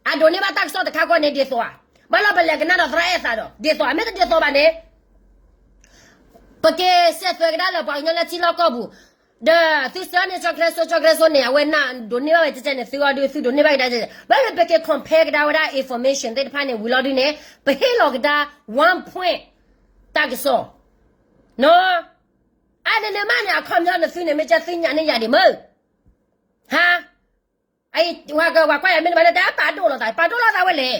အဒိးန့ၢ်ဘၣ်တၢ်ကစီၣ်တခါဃီန့ၣ်ဒ်သိးဧါ, ဘၣ်လီၤပလဲၤကနၣ်ဒီးသရၣ်အဲၣ်သးဒီး ဒ်သိးဧါ, မ့ၢ်တဒ်သိးဘၣ်န့ၣ် ပက့ၤစဲးသွဲးကဒါလၢပှၤကညီလၢထံလီၢ်ကီၢ်ပူၤ, ဒီးသုဆှၢန့ၢ်ကၠီၣ်ခရၢစိ ကၠီၣ်ခရၢစိန့ၣ် အဝဲနၢ်ဒိးန့ၢ်ဘၣ်ဝဲကဲကဲန့ၣ် သုဂီၢ်ဒုးသုဒိးန့ၢ်ဘၣ်ကဒါကဲကဲ, ဘၣ်လၢပက့ၤ compare ကဒါဝဲဒၣ် information သ့ၣ်တဖၣ်န့ၣ် ဝံၤလီၤဒုးန့ၣ် ပဟ့ၣ်လီၤကဒါ one point တၢ်ကစီၣ် နီၢ် အါန့ၣ်န့ၣ်မးန့ၣ် အခီပညီနသုန့ၣ် မ့ၢ်ကသ့ၣ်ညါန့ၢ်ယၤဒံးမ့ၢ်, ဟါ, အဝဲကွၢ်ယၤမ့ၢ်တဘၣ်လၢတၢ်ပာ်ဒိၣ်လိာ်သး ပာ်ဒိၣ်လိာ်သးဝဲလဲၣ်,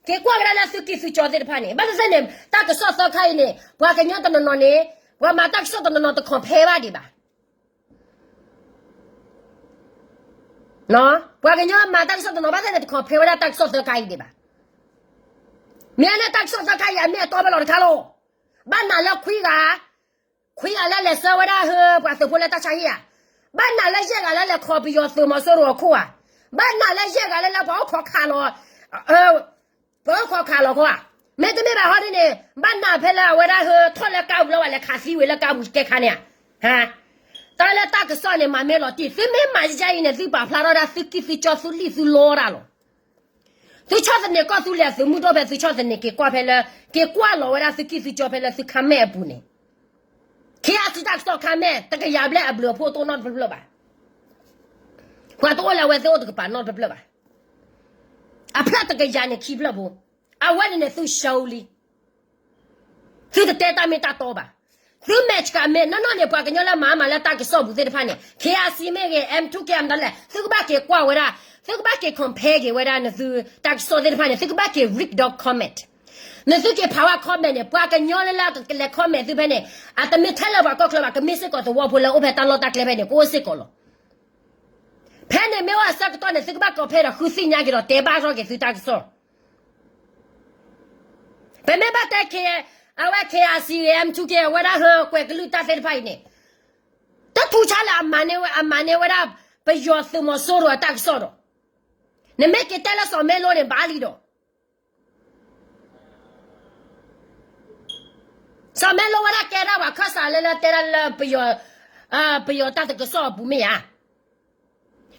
က့ၤကွၢ်ကဒါလၢသုကံၢ်သုကၠီသ့ၣ်တဖၣ်န့ၣ် ဘၣ်သ့ၣ်သ့ၣ်န့ၣ် တၢ်ကစီၣ်သၢခါအံၤန့ၣ် ပှၤကညီတနီၤနီၤန့ၣ် ပှၤမၤတၢ်ကစီၣ်တနီၤနီၤတ compare ဘၣ်ဒံးဘၣ် ပှၤကညီမၤတၢ်ကစီၣ်တနီၤဘၣ်သ့ၣ်န့ၣ် တ compare ဝဲဒၣ်တၢ်ကစီၣ်သၢခါအံၤဒံးဘၣ်. မ့ၢ်အန့ၣ်တၢ်ကစီၣ်သၢခါအံၤ အမ့ၢ်အတီဖဲလီၤတခါလီၤ. ဘၣ်နၤလၢခွံဂၤ, ခွံဂၤလၢလဲၤဆှၢဝဲဒၣ်ဟၢ ပှၤသုးဖိလၢတၢ်ဆါဟံၣ်ဧါ, ဘၣ်နၤလၢယဲၢ်ဂၤလၢလဲၤခီပယီၤသုးမီၤစိရိၤအခိၣ်ဧါ, ဘၣ်နၤလၢယဲၢ်ဂၤလၢလၢပှၤအိၣ်ခိးခးလီၤ ပှၤအိၣ်ခိးခးလီၤခိၣ်ဧါ, မ့တမ့ၢ်ဘၣ်ဟီဒ်န့ၣ် ဘၣ်နၤဖဲလၢအဝဲဒၣ်ဟၢထီၣ်လၢကါပူၤလၢပှၤလဲၤခးသံဝံၤလၢကါပူၤကဲခါန့ၣ်ဧါ. တၢ်လၢတၢ်ကစီၣ်န့ၣ် မၤမ့ၢ်လီၤတံၢ် သုမ့ၢ်မၤယါအံၤန့ၣ် သုပာ်ဖျါထီၣ်ဒၣ်သုကံၢ်သုကၠီသုလံၣ်သုလီတၢ်လီၤ. သုဆီၣ်သနံးကီၢ်သူလ့ၤအသုးမုၢ်ဒိၣ်ဖဲသုဆီၣ်သနံးက့ၤကွၢ်ဖဲလၢ က့ၤကွၢ်လီၤဝဲဒၣ်သုကံၢ်သုကၠီဖဲလၢသု comment အပူၤန့ၣ် ခ့အစံးတၢ်ကစီၣ် comment တကယၤဘျဲၣ်အဘျုးအဖှိၣ်တအိၣ်နီတဖျၢၣ်ဘၣ်. ပှၤတအိၣ်လၢအဝဲသ့ၣ်အိၣ်တကပၤနီတဖျၢၣ်ဘၣ်. အဖျၢၣ်တကယၤန့ၣ်ခံဖျၢၣ်ဖိ, အဝဲန့ၣ်န့ၣ်သု show လံ သုတတဲတၢ်မ့ၢ်တၢ်တီဘၣ်. သုမဲာ်ဆှးမဲာ်နီၢ်နီၢ်န့ၣ် ပှၤကညီလၢမၤမၤလၢတၢ်ကစီၣ်ပူၤသ့ၣ်တဖၣ်န့ၣ် ခ့အစံမ့ၢ်ဂ့ၤ M two K မတၤလဲၣ် သုကဘၣ်က့ၤကွၢ်ဝဲဒၣ်, သုကဘၣ်က့ၤ compare က့ၤဝဲဒၣ်နသု တၢ်ကစီၣ်သ့ၣ်တဖၣ်န့ၣ် သုကဘၣ်က့ၤ read ဒီး comment နသုက့ၤဖးဝဲ comment န့ၣ် ပှၤကညီလၢလၢကလဲၤ comment သုဖဲန့ၣ် အတမ့ၢ်ထဲလၢပှၤကီၢ်ချၢဘၣ် ကမ့ၢ်စ့ၢ်ကီးသဝီဖိလၢအိၣ်ဖဲတၢ်လီၢ်တၢ်ကျဲဖဲန့ၣ် ကအိၣ်စ့ၢ်ကီးလီၤ. ဖဲန့ၣ်မ့ၢ်အိၣ်အဆၢကတီၢ်န့ၣ် သုကဘၣ်ကီးဖဲဒီးဃုသ့ၣ်ညါက့ၤဒီးတဲဘၣ်ထီၣ်က့ၤသုတၢ်ကစီၣ်. ပမ့ၢ်ဘၣ်တဲက့ၤ အဝဲ K R C M two K အဝဲဒၣ်ဟၢကွဲးကလုၢ်တၢ်သ့ၣ်တဖၣ်အံၤန့ၣ်, တထူးဆါလၢအမၤန့ၢ်ဝဲဒၣ် ပယီၤသုးမီၤစိရိၤအတၢ်ကစီၣ်ဒီး, နမ့ၢ်က့ၤတဲလၢစီၤမဲလိန့ၣ် ဘၣ်လံဒီး စီၤမဲလိဝဲဒၣ်ကဲဒၣ်ပှၤခၢၣ်စးလၢလၢတဲဒၣ်လၢ ပယီၤတၢ်သကစီၣ်အပူၤမ့ၢ်ဧါ.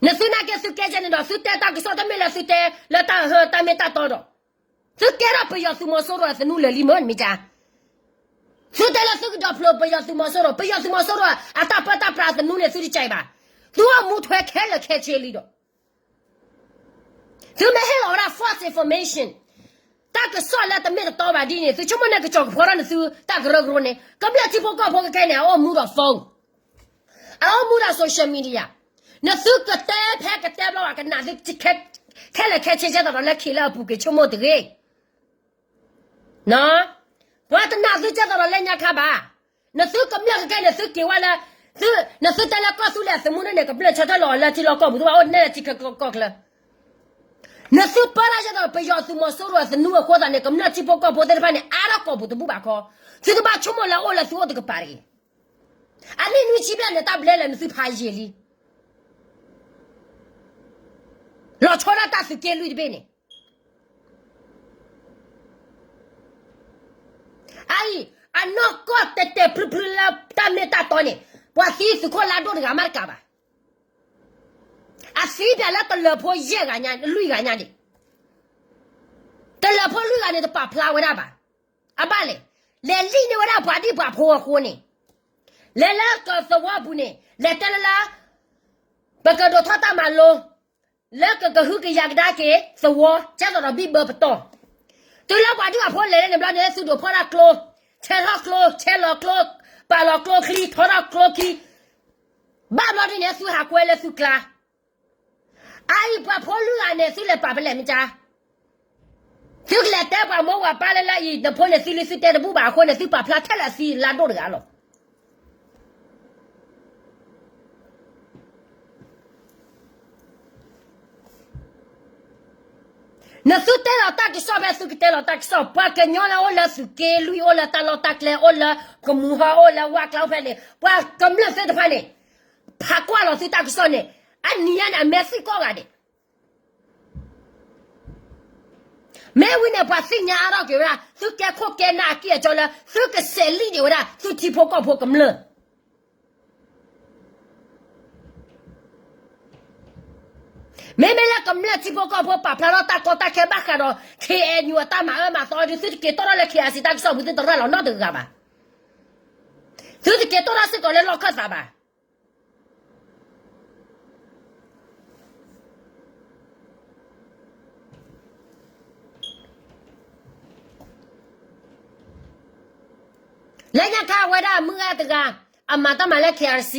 နသုနာ်က့သုကဲကဲန့ၣ်ဒီး သုတဲတၢ်ကစီၣ်တမ့ၢ်လၢသုတဲလၢတၢ်ဟၢတၢ်မ့ၢ်တၢ်တီဒီး, သုကဲထီၣ်ပယီၤသုးမီၤစိရိၤအသနူလၢာ်လံမ့ၢ်မ့ၢ်ကါ. သုတဲလၢသုကဒီဖျိပယီၤသုးမီၤစိရိၤ, ပယီၤသုးမီၤစိရိၤအတၢ်ပၢတၢ်ပြးသနူန့ၣ် သုတကဲဘၣ်. သုအိၣ်မူထွဲခဲလၢာ်ခဲဆ့လံဒီး သုမ့ၢ်ဟ့ၣ်လီၤဝဲဒၣ် false information, တၢ်ကစီၣ်လၢတမ့ၢ်တတီဘၣ်ဒ်န့ၣ် သုဆိကမိၣ်န့ၣ်ကစီၤကဖီထီၣ်န့ၣ်သုတၢ်ကရၢကရိန့ၣ် ကမျၢၢ်ထံဖိကီၢ်ဖိခဲခဲန့ၣ် အအိၣ်မူဒီး phone, အအိၣ်မူဒီး social media, နသုကတဲဖဲကတဲဘျီဘၣ်ကနၣ်သု ခဲလၢာ်ခဲဆ့ကဲသိးဒီးလၢခံလၢအပူၤက့ၤဆိကမိၣ်တဂ့ၤ. ပှၤတနာ်သုကဲသိးဒီးလၢညါခါဘၣ်. နသုကမျၢၢ်ခဲခဲန့ၣ် သုက့ၤဝဲလၢ, နသုတဲလၢကီၢ်သူလ့ၤအသမူန့ၣ်န့ၣ် ကမျၢၢ်ဆၢထၢၣ်လီၤအီၤလၢထံလီၢ်ကီၢ်ပူၤ သုဘၣ်အိၣ်နဲၣ်လၢထံချၢကီၢ်ချၢ. နသုပၢတၢ်ကဲသိးဒီးပယီၤသုးမီၤစိရိၤအသနူအဃိသတးန့ၣ် ကမျၢၢ်ထံဖိကီၢ်ဖိသ့ၣ်တဖၣ်န့ၣ် အါထီၣ်ကီၢ်ပူၤတဘူၣ်ဘၣ်ခီ, သုတဘၣ်ဆိကမိၣ်လၢအအိၣ်လၢသုအိၣ်တကပၤတဂ့ၤ. အနံၣ်နွံဆံဘျဲၣ်န့ၣ် တၢ်ဘျဲလဲၣ်နသုဖးယံာ်လံ. လီၤဆီဒၣ်တၢ်သုးက့လွံၢ်တဘ့ၣ်န့ၣ် အအံၤ, အနီၢ်ကီၢ်တဲာ်တဲာ်ဖျုဖျုလၢတၢ်မ့ၢ်တၢ်တီန့ၣ် ပှၤသံသုးခိၣ်လါဒိၣ်တဂၤမးတကးဘၣ်. အသံပၠးလၢကလၢၤဖိယဲၢ်ဂၤညါ လွံၢ်ဂၤညါန့ၣ်, ကလၢၤဖိလွံၢ်ဂၤန့ၣ် တပာ်ဖျါဝဲဒၣ်ဘၣ်. အဘၣ်လဲၣ်, လဲၤလံၣ်န့ၢ်ဝဲဒၣ်ပှၤဒံၣ်ပှၤဖိအဃိန့ၣ်, လဲၤလၢကသဝီပူၤန့ၣ် လဲၤတဲလၢလၢ ပကဒိးထီၣ်တၢ်မၤလိ လၢကကဟုကယာ်ကဒါက့ၤသဝီ ကဲသိးဒီးဘံၣ်ဘၢပတီၢ်. တုၤလၢပှၤဒံၣ်ပှၤဖိလဲၤလၢန့ၣ်ဘျီန့ၣ် သုဒိးဖီၣ်တၢ်ကျိ, ဆဲးထီၣ်ကျိ, ဆဲးလီၤကျိ, ပာ်လီၤကျိချံ, ထီထီၣ်ကျိချံ, ဘၣ်ဘျီဒ်န့ၣ် သုဟးကွဲလၢသုကျါ. အအံၤပှၤဖိလွံၢ်ဂၤန့ၣ် သုလဲၤပာ်ဖဲလဲၣ်မ့ၢ်ကါ. သုကလဲၤတဲပှၤမိၢ်ပှၤပၢ်လၢလၢအံၤ နဖိန့ၣ်သံလံသုတဲတဘူၣ်ဘၣ်အဃိန့ၣ် သုပာ်ဖျါထဲလၢအသံလါဒိၣ်တဂၤလီၤ. နသုတဲလီၤတၢ်ကစီၣ်ဖဲသုကတဲလီၤတၢ်ကစီၣ် ပှၤကညီလၢအိၣ်လၢသုးက့လွံၢ် အိၣ်လၢတၢ်လီၢ်တၢ်ကျဲ အိၣ်လၢကမူၤဟီၣ် အိၣ်လၢဝၣ်ကျါအိၣ်ဖဲန့ၣ် ပှၤကမျၢၢ်သ့ၣ်တဖၣ်န့ၣ် ဖးကွၢ်လီၤသုတၢ်ကစီၣ်န့ၣ် အနံၤညါန့ၣ် အမဲာ်သံကိးဂၤဒဲး မ့ၢ်ဝံၤန့ၣ် ပှၤသ့ၣ်ညါအါထီၣ်က့ၤဝဲဒၣ် သုကဲခိၣ်ကဲနၢ်အကံၢ်အကီလၢ သုကစဲးလံၣ်ဒံးဝဲဒၣ် သုထံဖိကီၢ်ဖိကမျၢၢ် မ့မ့ၢ်လၢကမျၢၢ်ထံဖိကီၢ်ဖိပာ်ဖျါထီၣ်တၢ်ကီတၢ်ခဲဘၣ်ဃးဒီး K N U အတၢ်မၤအၢမၤသီဒုး သုတက့ၤတီၣ်ထီၣ်လၢ K R C တၢ်ကစီၣ်ပူၤ သုတရၤလီၤနီတဂၤဘၣ်. သုတက့ၤတီၣ်ထီၣ်စ့ၢ်ကီးလၢလီၢ်ခၢၣ်သးဘၣ်. လၢညါခါအဝဲဒၣ်မုၢ်ဂၤတဂၤ အမၤတၢ်မၤလၢ K R C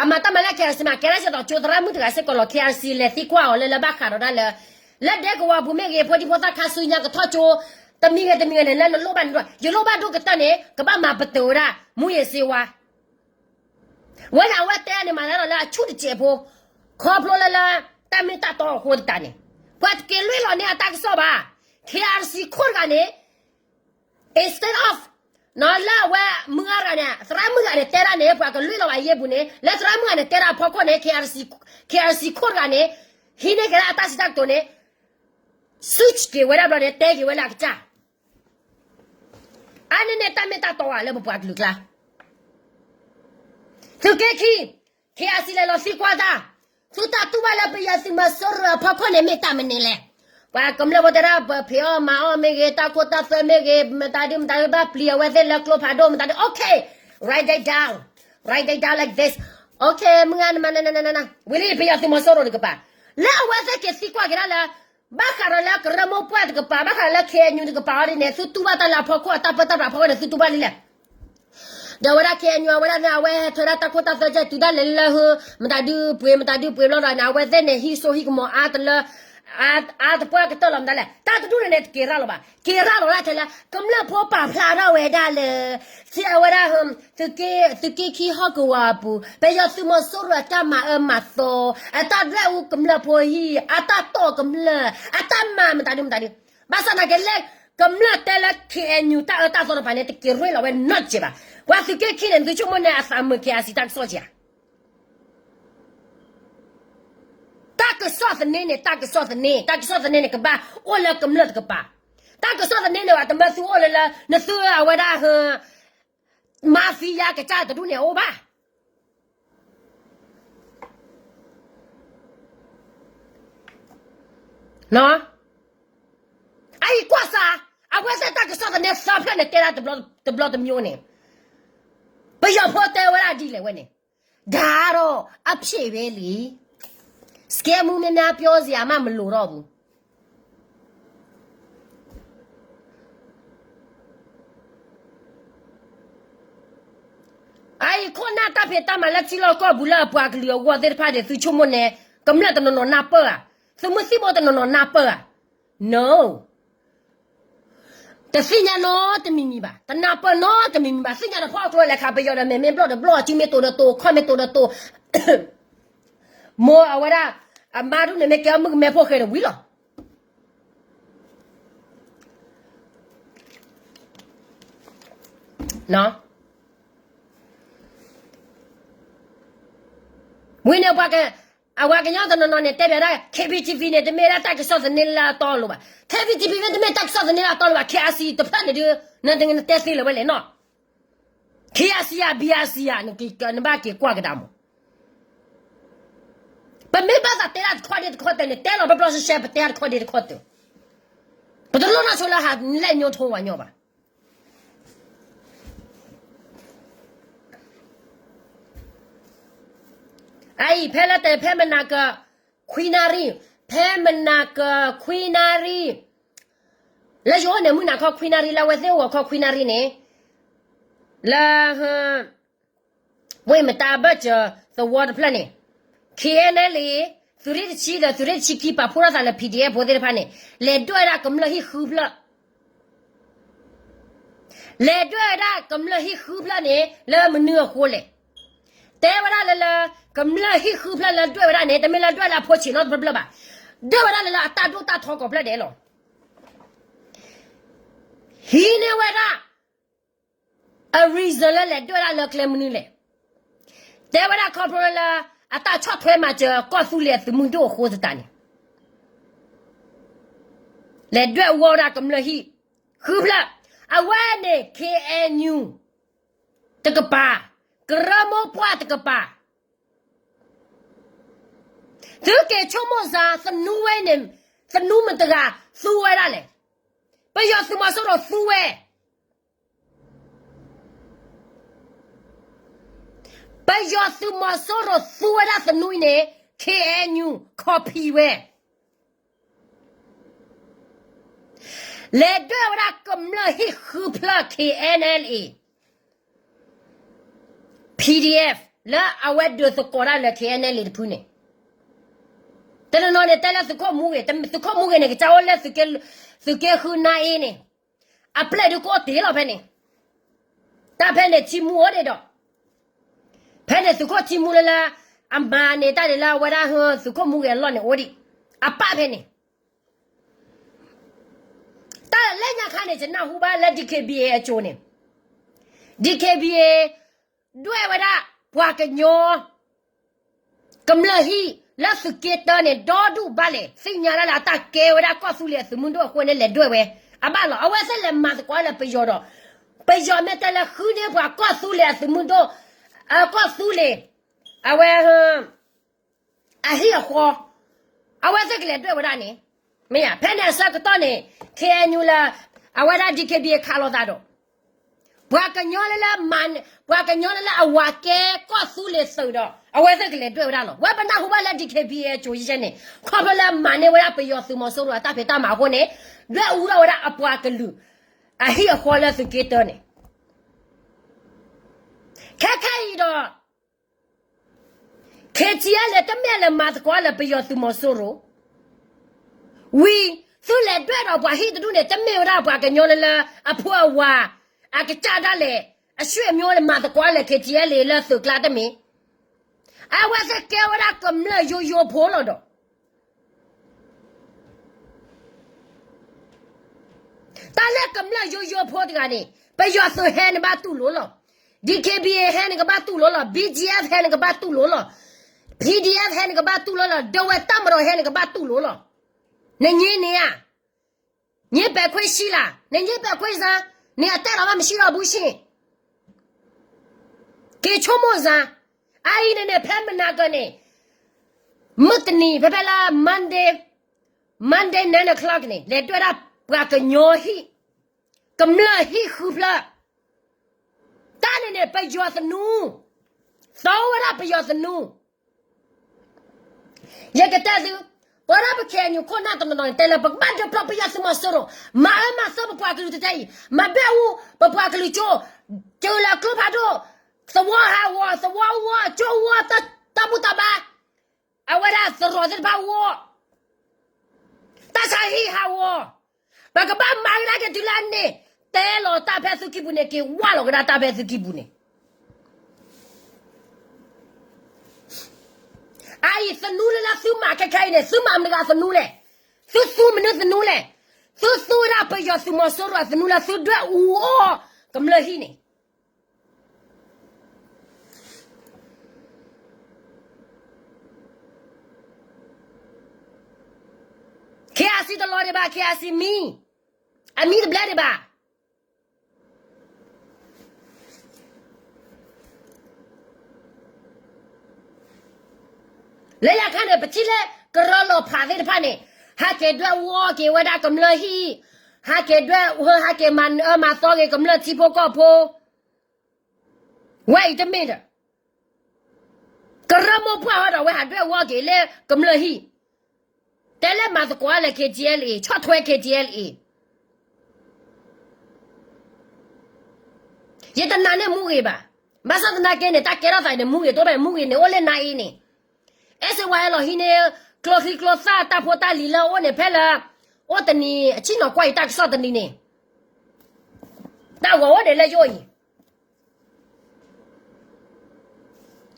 အမၤတၢ်မၤလၢ K R C မး ကဲဒၣ်စ့ၢ်ကီးကၠိသရၣ်မုၣ်တဂၤစ့ၢ်ကီးလီၤ. K R C လဲၤသံကွၢ်အီၤလၢလၢဘၣ်ဃးဒီးဒၣ်လၢ လၢဒဲကဝီၤပူၤမ့ၢ်ဂ့ၤ ဖိဒံဖိသၣ်ခါဆူညါကထီၣ်ကၠိ တမံၤဂ့ၤတမံၤဂ့ၤန့ၣ် လၢနလိၣ်ဘၣ်န့ၣ်ဒီး ယလိၣ်ဘၣ်ဒိၣ်ကတၢၢ်န့ၣ် ကဘၣ်မၤပတုာ်ဝဲဒၣ် မူးယစ်ဆေးဝါး ဝဲန့ၣ်အဝဲတဲန့ၣ်မၤသးဒီးလၢအဆူၣ်တစဲးဖိ ခီဖျိလၢလၢ တၢ်မ့ၢ်တၢ်တီအဃိသတးန့ၣ် ပှၤတက့ၤလွံၢ်လီၤန့ၢ်အတၢ်ကစီၣ်ဘၣ်. K R C ခိၣ်တဂၤန့ၣ် instead of လၢအဝဲမုၢ်ဂၤတဂၤန့ၣ် သရၣ်မုၣ်ဂၤန့ၣ် တဲဒၣ်န့ၣ် ပှၤကလွံၢ်လီၤဘၣ်ယ့ၢ်ပူၤန့ၣ် လၢသရၣ်မုၣ်ဂၤန့ၣ် တဲဒၣ်အဖီခိၣ်န့ၣ် K R C ခိၣ်တဂၤန့ၣ် ဟံးန့ၢ်က့ၤလၢအတၢ်စံးတၢ်ကတိၤန့ၣ် switch က့ၤဝဲဒၣ်ဘျီန့ၣ် တဲက့ၤဝဲလၢအကစၢ် အါန့ၢ်န့ၣ်တၢ်မ့ၢ်တၢ်တီဧါလၢပပှၤကလုာ်ကျါ သုးက့ခံ K R C လဲၤလီၤသံကွၢ်တၢ် သုတၢ်တူၢ်ဘၣ်လၢပယီၤသုးမီၤစိရိၤအဖီခိၣ်န့ၣ် မ့ၢ်တၢ်မနုၤလဲၣ်. ပှၤကမျၢၢ်ဖိတဲဒၣ် ပဖံးအီၣ်မၤအီၣ်မ့ၢ်ဂ့ၤ တၢ်ခိၣ်တၢ်သွဲမ့ၢ်ဂ့ၤ မတၤဒုမတၤဒုဘၣ်ပျံၤအဝဲသ့ၣ်လၢကျိဖးဒိၣ်မတၤဒု okay, write it down, write it down like this, okay, မုၢ်ဂၤနမၤနနနန ဝံၤလံ ပယီၤသုးမီၤစိရိၤတကပၤ လၢအဝဲသ့ၣ်က့ၤသံကွၢ်က့ၤဒၣ်လၢ ဘၣ်ဃးဒီးလၢကရၢမိၢ်ပှၢ်တကပၤ ဘၣ်ဃးဒီးလၢ K N U တကပၤအီၤဒ်န့ၣ် သုတူၢ်ဘၣ်တၢ်လၢအဖီခိၣ်အတၢ်ပၢတၢ်ပြးဖီခိၣ်န့ၣ် သုတူၢ်ဘၣ်လံလဲၣ်. ဒီးဝဲဒၣ် K N U အဝဲဒၣ်န့ၣ် အဝဲဟဲထၢဒၣ်တၢ်ခိၣ်တၢ်သွဲကဲ တုၤဒၣ်လဲာ်လၢဟၢ မတၤဒုပှ့ၤ မတၤဒုပှ့ၤဘျီဒီးန့ၣ် အဝဲသ့ၣ်န့ၣ် ဟံးစိဟံးကမီၤအါတလၢ အါတပှၢ်ကတၢၢ်လီၤမတၤလဲၣ် တၢ်တဒူၣ်န့ၣ်န့ၣ် တက့ၤရၣ်လီၤဘၣ် က့ၤရၣ်လီၤဒၣ်ထဲလၢ ကမျၢၢ်ဖိပာ်ဖျါထီၣ်ဝဲဒၣ်လၢ စံးအဝဲဒၣ် သုးက့ခံဟီၣ်ကဝီၤအပူၤ ပယီၤသုးမီၤစိရိၤအတၢ်မၤအၢမၤသီ အတၢ်ဒွဲၣ်အူကမျၢၢ်ဖိဟံၣ် အတၢ်တီၢ်ကမျၢၢ် အတၢ်မၤမတၤဒုမတၤဒု ဘၣ်ဆၣ်သနာ်က့လၢ ကမျၢၢ်တဲလၢ ခ့ၣ်အဲၣ်ယူၣ် တၢ်အၢတၢ်သီတဖၣ်န့ၣ် တက့ၤရ့လိာ်ဝဲနီတစဲးဘၣ်. ပှၤသုးက့ခံန့ၣ် သုဆိကမိၣ်န့ၣ် အသးမုာ် ခ့ၣ်အဲၣ်စံၣ် တၢ်ကစီၣ်ဧါ. တၢ်ကစီၣ်သန့န့ၣ် တၢ်ကစီၣ်သန့, တၢ်ကစီၣ်သန့န့ၣ် ကဘၣ်အိၣ်လၢကမျၢၢ်တကပၤ. တၢ်ကစီၣ်သန့န့ၣ် တမၢသုအိၣ်လၢလၢ နသုအဝဲဒၣ် မၤဖံယါကစၢ်တဒူၣ်န့ၣ်အိၣ်ဘၣ်. အအံၤကွၢ်စၢ်, အဝဲသ့ၣ်တၢ်ကစီၣ်သန့သၢဖျၢၣ်န့ၣ် တဲဒၣ်တဘျီတမျိုးန့ၣ်, ပယီၤဖိတဲဝဲဒၣ်ဒ်လဲၣ်ဝဲန့ၣ်, ဒါတော့အဖြေပဲလီၤ. စကဲမူ များများပြောစရာမှမလိုတော့ဘူး. အအံၤခိၣ်နၢ်တၢ်ဖံးတၢ်မၤလၢထံလီၢ်ကီၢ်ပူၤလၢအပှၤကလုာ်အဂီၢ်သ့ၣ်တဖၣ်န့ၣ် သုဆိကမိၣ်န့ၣ် ကမျၢၢ်တနီၤနီၤနၢ်ပၢၢ်ဧါ, သုးမုၢ်သံၣ်ဘိတနီၤနီၤနၢ်ပၢၢ်ဧါ. No. တသ့ၣ်ညါနီတမံၤမံၤဘၣ်, တနၢ်ပၢၢ်နီတမံၤမံၤဘၣ်, သ့ၣ်ညါတဖီၣ်ကျိလဲၣ်ခါ ပယီၤဒီးမဲာ်မ့ၢ်ဘျီၣ်တဘျီၣ်, စုမ့ၢ်တိၤဒီးတိၤ, ခီၣ်မ့ၢ်တိၤဒီးတိၤ, မိၢ်အဝဲဒၣ် အမါဒ်န့ၣ်မ့ၢ်ကဲအီၤမုၣ်ကမဲဖိဃဲတဝံၤလီၤ. ဝံၤန့ၣ် အပှၤကညီတနီၤနီၤန့ၣ် တဲဘၣ်ဒၣ် KBTV န့ၣ် တမ့ၢ်ဒၣ်တၢ်ကစီၣ်သန့လၢအတီအလိၤဘၣ်. KBTV မ့ၢ်တမ့ၢ်တၢ်ကစီၣ်သန့လၢအတီအလိၤဘၣ်, KRC တဖျၢၣ်န့ၣ်ဒုး နတဲသ့လၢၤဝဲလဲၣ်နီၤ. KRC ဧါ BRC ဧါ, နဘၣ်က့ၤကွၢ်ကဒါမး. ပမ့ၢ်ဘၣ်သးတဲဒၣ်တခီဒ့တခီတၢၢ်န့ၣ် တဲလီၤဘျီဘျီရှဲရှဲ ပတဲဒၣ်တခီဒ့တခီတၢၢ်, ပတလိၣ်နီၢ်ဆိလၢဟးလဲၣ်ညိထိဝဲညီဘၣ်. အအံၤ ဖဲလၢတ ဖဲမနၤက ခွံနၣ်ရံၣ်, ဖဲမနၤကခွံနၣ်ရံၣ်, လၢယအိၣ်န့ၣ် မုၢ်နၤခီခွံနၣ်ရံၣ်, လၢအဝဲသ့ၣ်အိၣ်ဝဲခီခွံနၣ်ရံၣ်န့ၣ်, လၢ ဝ့ၢ်မတၤဘၢၣ်စၢၤသဝီတဖျၢၣ်န့ၣ်, KNLA သုးရ့ၣ်တဆံဒီးသုးရ့ၣ်တဆံခံ ပာ်ဖှိၣ်ထီၣ်သးလၢ PDF ဖိသ့ၣ်တဖၣ်န့ၣ် လဲၤဒွဲၣ်ဝဲဒၣ်ကမျၢၢ်ဟံၣ်ဃုဖျၢၣ်. လဲၤဒွဲၣ်ဝဲဒၣ်ကမျၢၢ်ဟံၣ်ဃုဖျၢၣ်န့ၣ် လၢမနုၤအဃိလဲၣ်. တဲဝဲဒၣ်လၢလၢ ကမျၢၢ်ဟံၣ်ဃုဖျၢၣ်လၢဒွဲၣ်ဝဲဒၣ်န့ၣ် တမ့ၢ်လၢဒွဲၣ်လၢအဖိဆံးနီတဖျၢၣ်ဘၣ်, ဒွဲၣ်ဝဲဒၣ်လၢလၢအတၢ်ဒိၣ်တၢ်ထီကိးဖျၢၣ်ဒဲးလီၤ. ဟံးန့ၢ်ဝဲဒၣ် အ reason လၢလဲၤဒွဲၣ်ဒၣ်လၢကျဲမနုၤလဲၣ်. တဲဝဲဒၣ်ခီဖျိလၢ အတၢ်ဆီၣ်ထွဲမၤစၢၤကီၢ်သူလ့ၤအသုးမုၢ်ဒိၣ်အဃိသတးန့ၣ် လဲၤဒွဲၣ်ဝဲဒၣ်ကမျၢၢ်ဟံၣ်ဃုဖျၢၣ်, အဝဲန့ၣ် KNU တကပၤ, ကရၢမိၢ်ပှၢ်တကပၤ, သုက့ၤဆိကမိၣ်စ့ၢ် သနူဝဲန့ၣ်, သနူမတၤတဂၤသူဝဲဒၣ်လဲၣ်. ပယီၤသုးမီၤစိရိၤသူဝဲ ပယီၤသုးမီၤစိရိၤသူဝဲဒၣ်သနူအံၤန့ၣ် KNU copy ဝဲ, လဲၤဒွဲၣ်ဝဲဒၣ်ကမျၢၢ်ဟံၣ်ဃုဖျၢၣ် KNLA PDF လၢအဝဲဒုးသကိးတၢ်လၢ KNLA တဖုန့ၣ်, တနီၤနီၤန့ၣ် တဲလၢသုးခိၣ်မူဂ့ၤ, သုးခိၣ်မူဂ့ၤန့ၣ် ကစၢ်အိၣ်လၢ သုးက့ဃုနါအ့န့ၣ်, အပျဲၢ်ဒုးကအိၣ်တ့ၢ်လီၤဖဲန့ၣ်, တၢ်ဖဲန့ၣ်ထံမူအိၣ်ဒံးဒီး, ဖဲန့ၣ်သုးခိၣ်ထံမူလၢလၢ အမၤန့ၢ်တၢ်ဒ်လၢအဝဲဒၣ်သုးခိၣ်မူဂ့ၤအလီၢ်န့ၣ်အိၣ်ဒံး, အပၢ်ဖဲန့ၣ် တၢ်လၢညါခါန့ၣ် ယနၢ်ဟူဘၣ်လၢ DKBA အစိၤန့ၣ်, DKBA ဒွဲၣ်ဝဲဒၣ် ပှၤကညီ ကမျၢၢ်ဟံၣ်လၢသုးက့တၢန့ၣ် ဒီဒူၣ်ဘၣ်လဲၣ်, သ့ၣ်ညါဒၣ်လၢအတၢ်ကဲဝဲဒၣ်ကီၢ်သူလ့ၤအသုးမုၢ်ဒိၣ်အဃိန့ၣ် လဲၤဒွဲၣ်ဝဲ, အဘၣ်လီၤ. အဝဲသ့ၣ်လဲၤမၤသကိးလၢပယီၤဒီး, ပယီၤမ့ၢ်တဲလၢဃုန့ၢ်ပှၤကီၢ်သူလ့ၤအသုးမုၢ်ဒိၣ်, အကီၢ်သူလ့ၤ, အဝဲ အဟံၣ်အဃီ, အဝဲသ့ၣ်ကလဲၤဒွဲၣ်ဝဲဒၣ်န့ၣ်, မ့ၢ်ဧါ, ဖဲန့ၣ်အဆၢကတီၢ်န့ၣ် KNU လၢ အဝဲဒၣ် DKBA ခးလိာ်သးဒီး, ပှၤကညီလၢလၢမၤ, ပှၤကညီလၢလၢအဝၤကဲကီၢ်သူလ့ၤသုးဒီး အဝဲသ့ၣ်ကလဲၤဒွဲၣ်ဝဲဒၣ်လီၤ. ဝဲပနၢ်ဟူဘၣ်လၢ DKBA အစိၤယဲန့ၣ် ခီဖျိလၢမၤန့ၢ်ဝဲဒၣ်ပယီၤသုးမီၤစိရိၤအတၢ်ဖံးတၢ်မၤအဃိန့ၣ်, ဒွဲၣ်အူထီၣ်ဝဲဒၣ်အပှၤကလုာ် အဟံၣ်အဃီလၢသုးက့တၢန့ၣ်, ခဲခဲအံၤဒီး KTLA တမ့ၢ်လၢမၤသကိးလၢပယီၤသုးမီၤစိရိၤ, ဝံၤ, သုလဲၤဒွဲၣ်ဒီးပှၤဟံၣ်တဒူၣ်န့ၣ် တမ့ၢ်ဝဲဒၣ်ပှၤကညီလၢလၢ အဖိအဝၤ, အကစၢ်ဒၣ်လဲာ်, အဆွေမျိုးလၢမၤသကိးလၢ KTLA လၢသုးကျါတမ့ၢ်, အဝဲသ့ၣ်ကဲဝဲဒၣ်ကမျၢၢ်ယိယိဖိလီၤဒီး တၢ် တၢ်လၢကမျၢၢ်ယိယိဖိတဂၤန့ၣ် ပယီၤသုးဟဲနကဘၣ်တူၢ်လိာ်လီၤ. D K B A ဟဲနကဘၣ်တူၢ်လိာ်လီၤ. B G F ဟဲနကဘၣ်တူၢ်လိာ်လီၤ. P D F ဟဲနကဘၣ်တူၢ်လိာ်လီၤ. ဒဝဲတၢ်မရီဟဲနကဘၣ်တူၢ်လိာ်လီၤ. နညင်းန့ၣ်ဧါ, ညင်းပဲာ်ခွင့်ရှိလား, နညင်းပဲာ်ခွင့်စမ်း, နအတတ်တော့မှမရှိတော့ဘူးရှင့်. က့ၤဆိကမိၣ်စမ်း. အအံၤန့ၣ်န့ၣ် ဖဲမနၤကၢၤန့ၣ် မုၢ်တနံၤ ဖဲဖဲလၢ Monday, Monday nine o'clock န့ၣ် လဲၤဒွဲၣ်ဒၣ်ပှၤကညီဟံၣ်, ကမျၢၢ်ဟံၣ်ဃုဖျၢၣ်, တၢ်န့ၣ်န့ၣ် ပယီၤသနူ, သီဝဲဒၣ်ပယီၤသနူ. ယကတဲသု, ပဝဲဒၣ်ပ K N U ခိၣ်နၢ်တနီၤနီၤန့ၣ် တဲလၢပကဘၣ်ဒုးဖျီၣ်ပယီၤသုးမီၤစိရိၤ, မၤအၢမၤသီပပှၤကလုာ်တတဲအံၤ, မၤဘဲၣ်အူပပှၤကလုာ်ကၠိ, ကလၢကျိဖးဒိၣ်, သဝီဟးဂီၤ, သဝီအူဂီၤ, ကၠိအူဂီၤ, တၢ်ဘူၣ်တၢ်ဘါ, အဝဲဒၣ်သရိာ်သ့ၣ်တဖၣ်အူဂီၤ, တၢ်ဆါဟံၣ်ဟးဂီၤ, ပကဘၣ်မၤကဒါက့ၤတုၤလၢအန့ၣ်, တဲလီၤတၢ်ဖဲသုခံပူၤန့ၣ် က့ၤဝၢ်လီၤကဒါတၢ်ဖဲသုခံပူၤန့ၣ်. အအံၤသနူလၢသုမၤခဲခဲအံၤန့ၣ် သုမၤမတၤတဂၤသနူလဲၣ်, သုသူမနုၤသနူလဲၣ်, သုသူဝဲဒၣ်ပယီၤသုးမီၤစိရိၤအသနူလၢသုဒွဲၣ်အူအီၣ်ကမျၢၢ်ဟံၣ်န့ၣ်. ခ့အစံတလီၤဒံးဘၣ်, ခ့အစံမံ, အမံတဘျဲဒံးဘၣ်. လၢညါခါန့ၣ် ပထံၣ်လၢကရၢလီၤဖးသ့ၣ်တဖၣ်န့ၣ်, ဟးက့ၤဒွဲၣ်အူအီၣ်က့ၤဝဲဒၣ်ကမျၢၢ်ဟံၣ်, ဟးက့ၤဒွဲၣ်, ဟးက့ၤမၤအၢမၤသီက့ၤကမျၢၢ်ထံဖိကီၢ်ဖိ, ဝဲအံၤတမ့ၢ်ဒီး ကရၢမိၢ်ပှၢ်ဟီဒီး အဝဲဟးဒွဲၣ်အူအီၣ်က့ၤလၢကမျၢၢ်ဟံၣ်, တဲလၢမၤသကိးလၢ K T L A, ဆီၣ်ထွဲ K T L A. ယတနာ်န့ၢ်မူဂ့ၤဘၣ်. ဘၣ်ဆၣ်သနာ်က့န့ၣ် တၢ်ကဲထီၣ်သးန့ၣ် မူဂ့ၤတအိၣ်ဘၣ်, မူဂ့ၤန့ၣ်အိၣ်လၢနါအ့န့ၣ်, အဲၣ်စ့ဝါဟဲလီၤဟံးန့ၢ် ကျိချံကျိသၣ်တၢ်ဖိတၢ်လံၤလၢအအိၣ်န့ၣ် ဖဲလၢ အိၣ်တနံၤ အဆ့ၣ်နီၤကွၢ်အံၤ တၢ်ကစီၣ်တနံၤန့ၣ်, တၢ်ဂီၤအိၣ်န့ၣ်လၢယအိၣ်အံၤ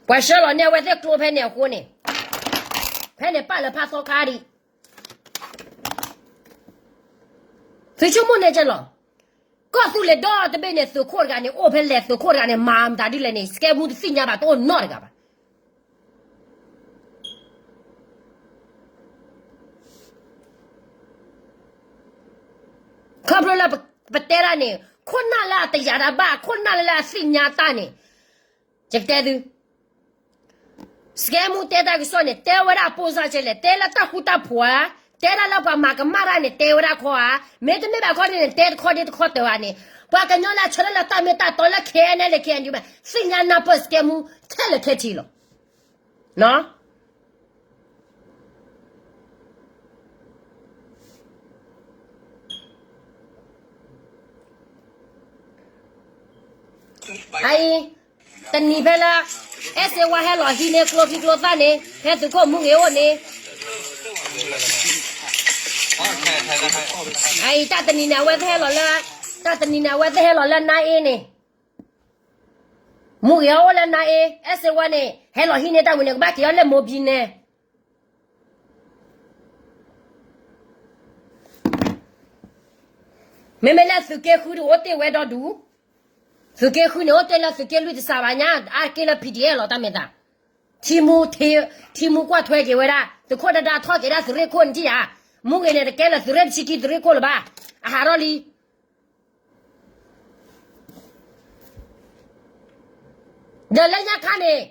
ပှၤဆှၢလီၤန့ၢ်အဝဲသ့ၣ်ကျိဖဲန့ၣ်အဃိန့ၣ်, ဖဲန့ၣ်ပာ်လၢဖးသီခါဒံး, သုဆိကမိၣ်န့ၢ်ကဲလီၤ. ကီၢ်သူလ့ၤဒီတဘ့ၣ်န့ၣ် သုးခိၣ်တဂၤန့ၣ် အိၣ်ဖဲလဲၣ်, သုးခိၣ်တဂၤန့ၣ် မၤမတၤဒ်လဲၣ်န့ၣ် စကဲမူတသ့ၣ်ညါဘၣ်, တအိၣ်နီတဂၤဘၣ်. ခီဖျိလၢပတဲတၢ်န့ၣ် ခိၣ်နၢ်လၢအတယာ်တၢ်ဘၣ်, ခိၣ်နၢ်လၢအသ့ၣ်ညါတၢ်န့ၣ်, ယကတဲသု, စကဲမူတဲတၢ်ကစီၣ်န့ၣ် တဲဝဲဒၣ်ပိၢ်စၢ်ကဲလဲၣ်, တဲလၢတၢ်ဃူတၢ်ဖိးဧါ, တဲဒၣ်လၢပှၤမၤကမၣ်တၢ်န့ၣ် တဲဝဲဒၣ်ခီဧါ, မ့တမ့ၢ်ဘၣ်ခီန့ၣ် တဲတခီဒ့တခီတၢ်ဘၣ်န့ၣ်, ပှၤကညီလၢအဆၢထၢၣ်လၢတၢ်မ့ၢ်တၢ်တီလၢ K N L A K N U ဘၣ် သ့ၣ်ညါနၢ်ပၢၢ်စကဲမူခဲလၢာ်ခဲဆ့လီၤ. အအံၤ, တနံၤဖဲလၢ အဲၣ်စ့ဝါဟဲလီၤဟံးန့ၢ်ကျိချံကျိသၣ်န့ၣ် ဖဲသုးခိၣ်မူဂ့ၤအိၣ်န့ၣ်, အအံၤ တၢ်တနံၤန့ၣ် အဝဲသ့ၣ်ဟဲလီၤလၢ, တၢ်တနံၤန့ၣ် အဝဲသ့ၣ်ဟဲလီၤလၢနါအ့န့ၣ်, မူဂ့ၤအအိၣ်လၢနါအ့, အဲၣ်စ့ဝါန့ၣ် ဟဲလီၤဟံးန့ၢ်တၢ်ဝံၤန့ၣ် ကဘၣ်က့ၤအီၤလၢမိၢ်ဘံန့ၣ် မ့မ့ၢ်လၢသုးက့ဃုဒီးအိၣ်တ့ၢ်ဝဲဒီဒူၣ်, သုးက့ဃုန့ၣ် အိၣ်တ့ၢ်လၢသုးက့လွံၢ်တစးဘၣ်ညါ အါက့လၢ P D F လီၤတၢ်မဲာ်သး, ထံမူ, ထံမူကွၢ်ထွဲက့ၤဝဲဒၣ်, သုးခိၣ်ဒၣ်ဒါထီၣ်က့ၤဒၣ်သုးရ့ၣ်ခိၣ်န့ၣ်ထံၣ်ဧါ, မူဂ့ၤန့ၣ် တကဲလၢသုးရ့ၣ်တဆံခံသုးရ့ၣ်ခိၣ်လၢၤဘၣ်, အဟးထီၣ်လံ ဒီးလၢညါခါန့ၣ်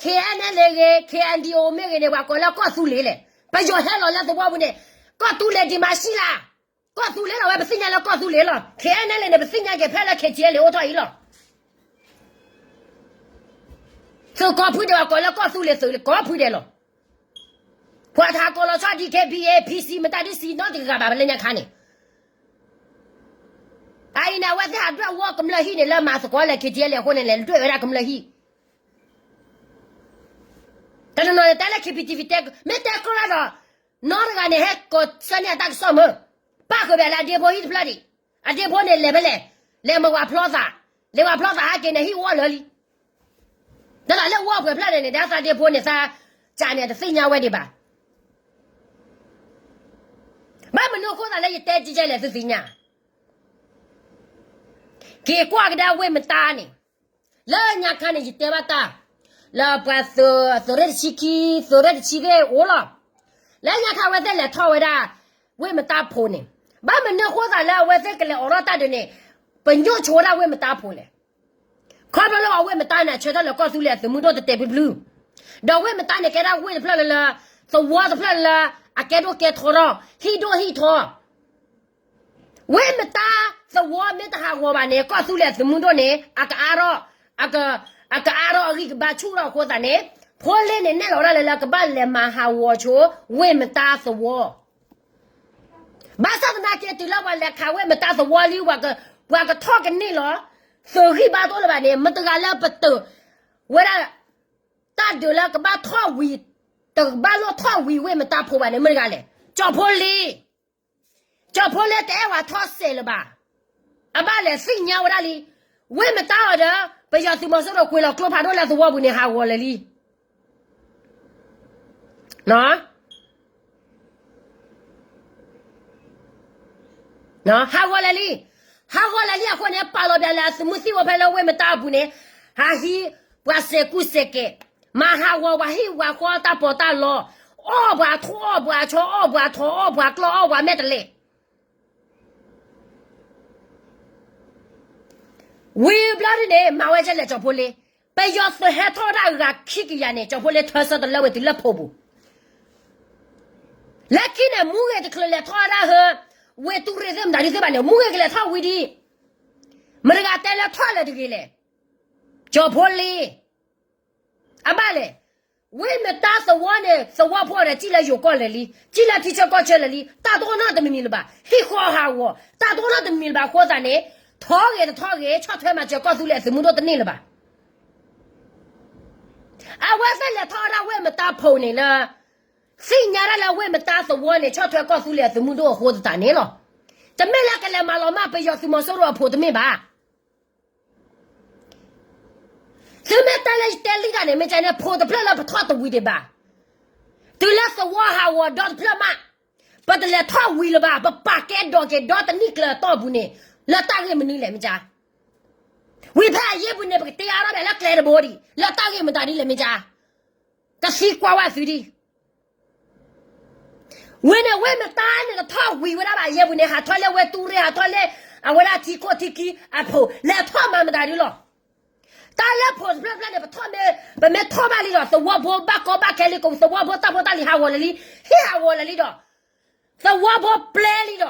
K N L A ဂ့ၤ K N D O မ့ၢ်ဂ့ၤန့ၣ် ပှၤကိးလၢကီၢ်သူလ့ၤလဲၣ်, ပယီၤဟဲလီၤလၢသဝီပူၤန့ၣ်, ကီၢ်သူလ့ၤဒံးမးဆံလၢ်, ကီၢ်သူလ့ၤလီၤဝဲ ပသ့ၣ်ညါလၢကီၢ်သူလ့ၤလီၤ, K N L A န့ၣ် ပသ့ၣ်ညါက့ၤဖဲလၢ K T L A အိၣ်ထီၣ်အံၤလီၤ. သုးကိးဖုဒဲး ပှၤကိးလၢကီၢ်သူလ့ၤ သုးကိးဖုဒဲးလီၤ. ပှၤတဟးကိးလီၤဆီ D K B A P C မတၤဒ်စံးနီတဂၤဘၣ် ပလၢညါခါန့ၣ်, အအံၤန့ၣ် အဝဲသ့ၣ်ဟးဒွဲၣ်အူအီၣ်ကမျၢၢ်ဟံၣ်န့ၣ် လၢမၤသကိးလၢ K T L A အဃိန့ၣ် လဲၤဒွဲၣ်ဝဲဒၣ်ကမျၢၢ်ဟံၣ်, တနီၤနီၤန့ၣ် တဲလၢ K P T V တဲ, မ့ၢ်တဲကြၢးဒီး, နီတဂၤန့ၣ် ဟဲကိးဆၢန့ၢ်အတၢ်ကစီၣ်မၢ, ပၣ်ဃုာ်ဘၣ်လၢအဒ့ဖိဟံၣ်တဖျၢၣ်ဒံး, အဒ့ဖိန့ၣ်လဲၤဖဲလဲၣ်, လဲၤမၤဝၤဖျီသး, လဲၤဝၤဖျီသးဟဲက့ၤန့ၣ် ဟံၣ်အိၣ်လၢာ်လံ တၢ်လၢအူအီၣ်ပှဲၤဖျၢၣ်န့ၣ်န့ၣ် ဒ်သးဒ့ဖိန့ၣ် သးကးန့ၣ် တသ့ၣ်ညါဝဲဒံးဘၣ်. ဘၣ်မနုၤအဃိသးလၢယတဲကဲလဲၣ် သုသ့ၣ်ညါ, က့ၤကွၢ်ကဒါဝ့ၢ်မတါန့ၣ်, လၢညါခါန့ၣ် ယတဲဘၣ်တၢ်, လၢပှၤသုးရ့ၣ်တဆံခံ, သုးရ့ၣ်တဆံသ့ၣ်အိၣ်လီၤ. လၢညါခါအဝဲသ့ၣ်လဲၤထီၣ်ဝဲဒၣ် ဝ့ၢ်မတါဖိန့ၣ်, ဘၣ်မနုၤအဃိသတးလၢအဝဲသ့ၣ်ကလဲၤအိးထီၣ်တၢ်ဒုးန့ၣ်, ပညိၣ်ဆိဝဲဒၣ်ဝ့ၢ်မတါဖိလဲၣ်. ခီဖျိလၢအဝ့ၢ်မတါန့ၣ် အဆၢထၢၣ်လၢကီၢ်သူလ့ၤအသုးမုၢ်ဒိၣ်တတဲာ်ဖျုးဖျုး, ဒီးဝ့ၢ်မတါန့ၣ် ကဲဒၣ်ဝ့ၢ်တဖျၢၣ်လၢလၢ, သဝီတဖျၢၣ်လၢ, အကဲဒိၣ်ကဲထီထီၣ်, ဟံၣ်ဒိၣ်ဟံၣ်ထီ ဝ့ၢ်မတါသဝီမ့ၢ်တဟးဂီၤဘၣ်န့ၣ် ကီၢ်သူလ့ၤအသုးမုၢ်ဒိၣ်န့ၣ် အကအါထီၣ်, အကအါထီၣ်အဂံၢ်ကဘါဆူၣ်ထီၣ်အဃိသတးန့ၣ်, ဖိလ့န့ၣ်နဲၣ်လီၤဝဲဒၣ်လၢလၢကဘၣ်လဲၤမၤဟးဂီၤဆိ ဝ့ၢ်မတါသဝီ. ဘၣ်ဆၣ်သနာ်က့ တုၤလၢပှၤလဲၤခးဝ့ၢ်မတါသဝီလံ, ပှၤကထီၣ်ကန့ၢ်လီၤ, သုးဂံၢ်ဘါတအိၣ်လၢၤဘၣ်န့ၣ် မတၤတဂၤလၢပတုာ်ဝဲဒၣ် တၢ်ဒုးလၢကဘၣ်ထီၣ်ဝံၤ, တကဘၣ်လိၣ်ထီၣ်ဝံၤဝ့ၢ်မတါဖိဘၣ်န့ၣ် မတၤတဂၤလဲၣ်. ကၠီၤဖိလ့, ကၠီၤဖိလ့တအဲၣ်ဝဲထီၣ်စဲးလၢၤဘၣ်. အဘၣ်လဲၤသ့ၣ်ညါဝဲဒၣ်လံ, ဝ့ၢ်မတါအီၤဒီး ပယီၤသုးမီၤစိရိၤကွံာ်လီၤကျိဖးဒိၣ်လၢသဝီပူၤန့ၣ် ဟးဂီၤလၢာ်လံ ဟးဂီၤလၢာ်လံ, ဟးဂီၤလၢာ်လံအဃိန့ၣ် ပာ်လီၤပၠးလၢအသုးမုၢ်သံၣ်ဘိဖဲလၢဝ့ၢ်မတါအပူၤန့ၣ်, ဟးဟံးပှၤစဲးကူစဲးကဲး, မၤဟးဂီၤပှၤဟံၣ်ပှၤဃီတၢ်ပီးတၢ်လီ, အီၣ်ပှၤထိၣ်အီၣ်ပှၤဆီ အီၣ်ပှၤထိးအီၣ်ပှၤကျီၢ်အီၣ်ပှၤမဲာ်တလဲး ဝံၤဘျီဒ်န့ၣ် မၤဝဲကဲလဲၣ်ကၠီၤဖိလ့, ပယီၤသုးဟဲထီၣ်ဝဲဒၣ်အဂၤခံကယၤန့ၣ် ကၠီၤဖိလ့ထၢဆၢတလၢဝဲတုၤလၢဖိပူၤ, လၢခံန့ၣ် မူဂ့ၤတချုးလဲၤထီၣ်ဝဲဒၣ်ဟၢ, ဝ့ၢ်တူၢ်ရ့ၣ်သ့ၣ်မတၤဒ်သ့ၣ်ဘၣ်န့ၣ် မူဂ့ၤကလဲၤထီၣ်ဝံၤဒံး, မတၤတဂၤတဲလၢထီၣ်လၢာ်တဂ့ၤလဲၣ်, ကၠီၤဖိလ့ အဘၣ်လဲၣ်, ဝ့ၢ်မတါသဝီန့ၣ် သဝီဖိဒီး စံၣ်လၢယိၤကီၢ်လၢာ်လံ, စံၣ်လၢထံဆၢကီၢ်ဆၢလၢာ်လံ, တၢ်တအိၣ်နီတမံၤလၢၤဘၣ်, ဟံၣ်ဃီဟးဂီၤ တၢ်တအိၣ်နီတမံၤလၢၤဘၣ်အဃိသတးန့ၣ်, ထီဂ့ၤတထီဂ့ၤ ဆီၣ်ထွဲမၤစၢၤကီၢ်သူလ့ၤအသုးမုၢ်ဒိၣ်တန့ၢ်လၢၤဘၣ်. အဝဲသ့ၣ်လဲၤထီၣ်ဝဲဒၣ်ဝ့ၢ်မတါဖိန့ၣ်လၢ သ့ၣ်ညါဒၣ်လၢဝ့ၢ်မတါသဝီန့ၣ် ဆီၣ်ထွဲကီၢ်သူလ့ၤအသုးမုၢ်ဒိၣ်အဃိသတးန့ၣ်လီၤ. တမ့ၢ်လၢကလဲၤမၤလီၤမၢ်ပယီၤသုးမီၤစိရိၤအဖိတမ့ၢ်ဘၣ်. သုမ့ၢ်တဲလၢယတဲလံတၢ်န့ၣ် မ့ၢ်ကန့ၣ် ဖိတဖျၢၣ်လၢပထီၣ်တဝံၤဒံးဘၣ်. တုၤလၢသဝီဟးဂီၤဒီတဖျၢၣ်မး, ပတလဲၤထီၣ်ဝံၤလၢၤဘၣ်, ပပာ်ကဲဒိးက့ၤဒီတနံၣ်ကျၢၤအတီၢ်ပူၤန့ၣ်, လၢတၢ်ဂ့ၢ်မနုၤလဲၣ်မ့ၢ်ကါ. ဝံၤဖဲအယ့ၢ်ပူၤန့ၣ် ပကတဲအါထီၣ်ဘၣ်လၢကျဲတဘိဒံး, လၢတၢ်ဂ့ၢ်မတၤဒ်လဲၣ်မ့ၢ်ကါ. ကသံကွၢ်ဝဲသုဒံး ဝံၤန့ၣ်ဝ့ၢ်မတါန့ၣ် တထီၣ်ဝံၤဝဲဒၣ်ဘၣ် အယ့ၢ်ပူၤန့ၣ် ဟးထီၣ်လၢဝ့ၢ်တူၢ်ရ့ၣ် ဟးထီၣ်လၢ အဝဲဒၣ်ထံခိၣ်ထံခံအဖိး လဲၤထီၣ်မၤမတၤဒ်လီၤ. တၢ်လၢဖိးတဖျၢၣ်ဖျၢၣ်န့ၣ် ပထီၣ်မ့ၢ် ပမ့ၢ်ထီၣ်ဘၣ်လံဒီး သဝီဖိဘၣ်ကီဘၣ်ခဲလံ ကသဝီဖိတၢ်ဖိတၢ်လံၤဟးဂီၤလၢာ်လံ ဟံၣ်ဟးဂီၤလၢာ်လံဒီး သဝီဖိပျဲလံဒီး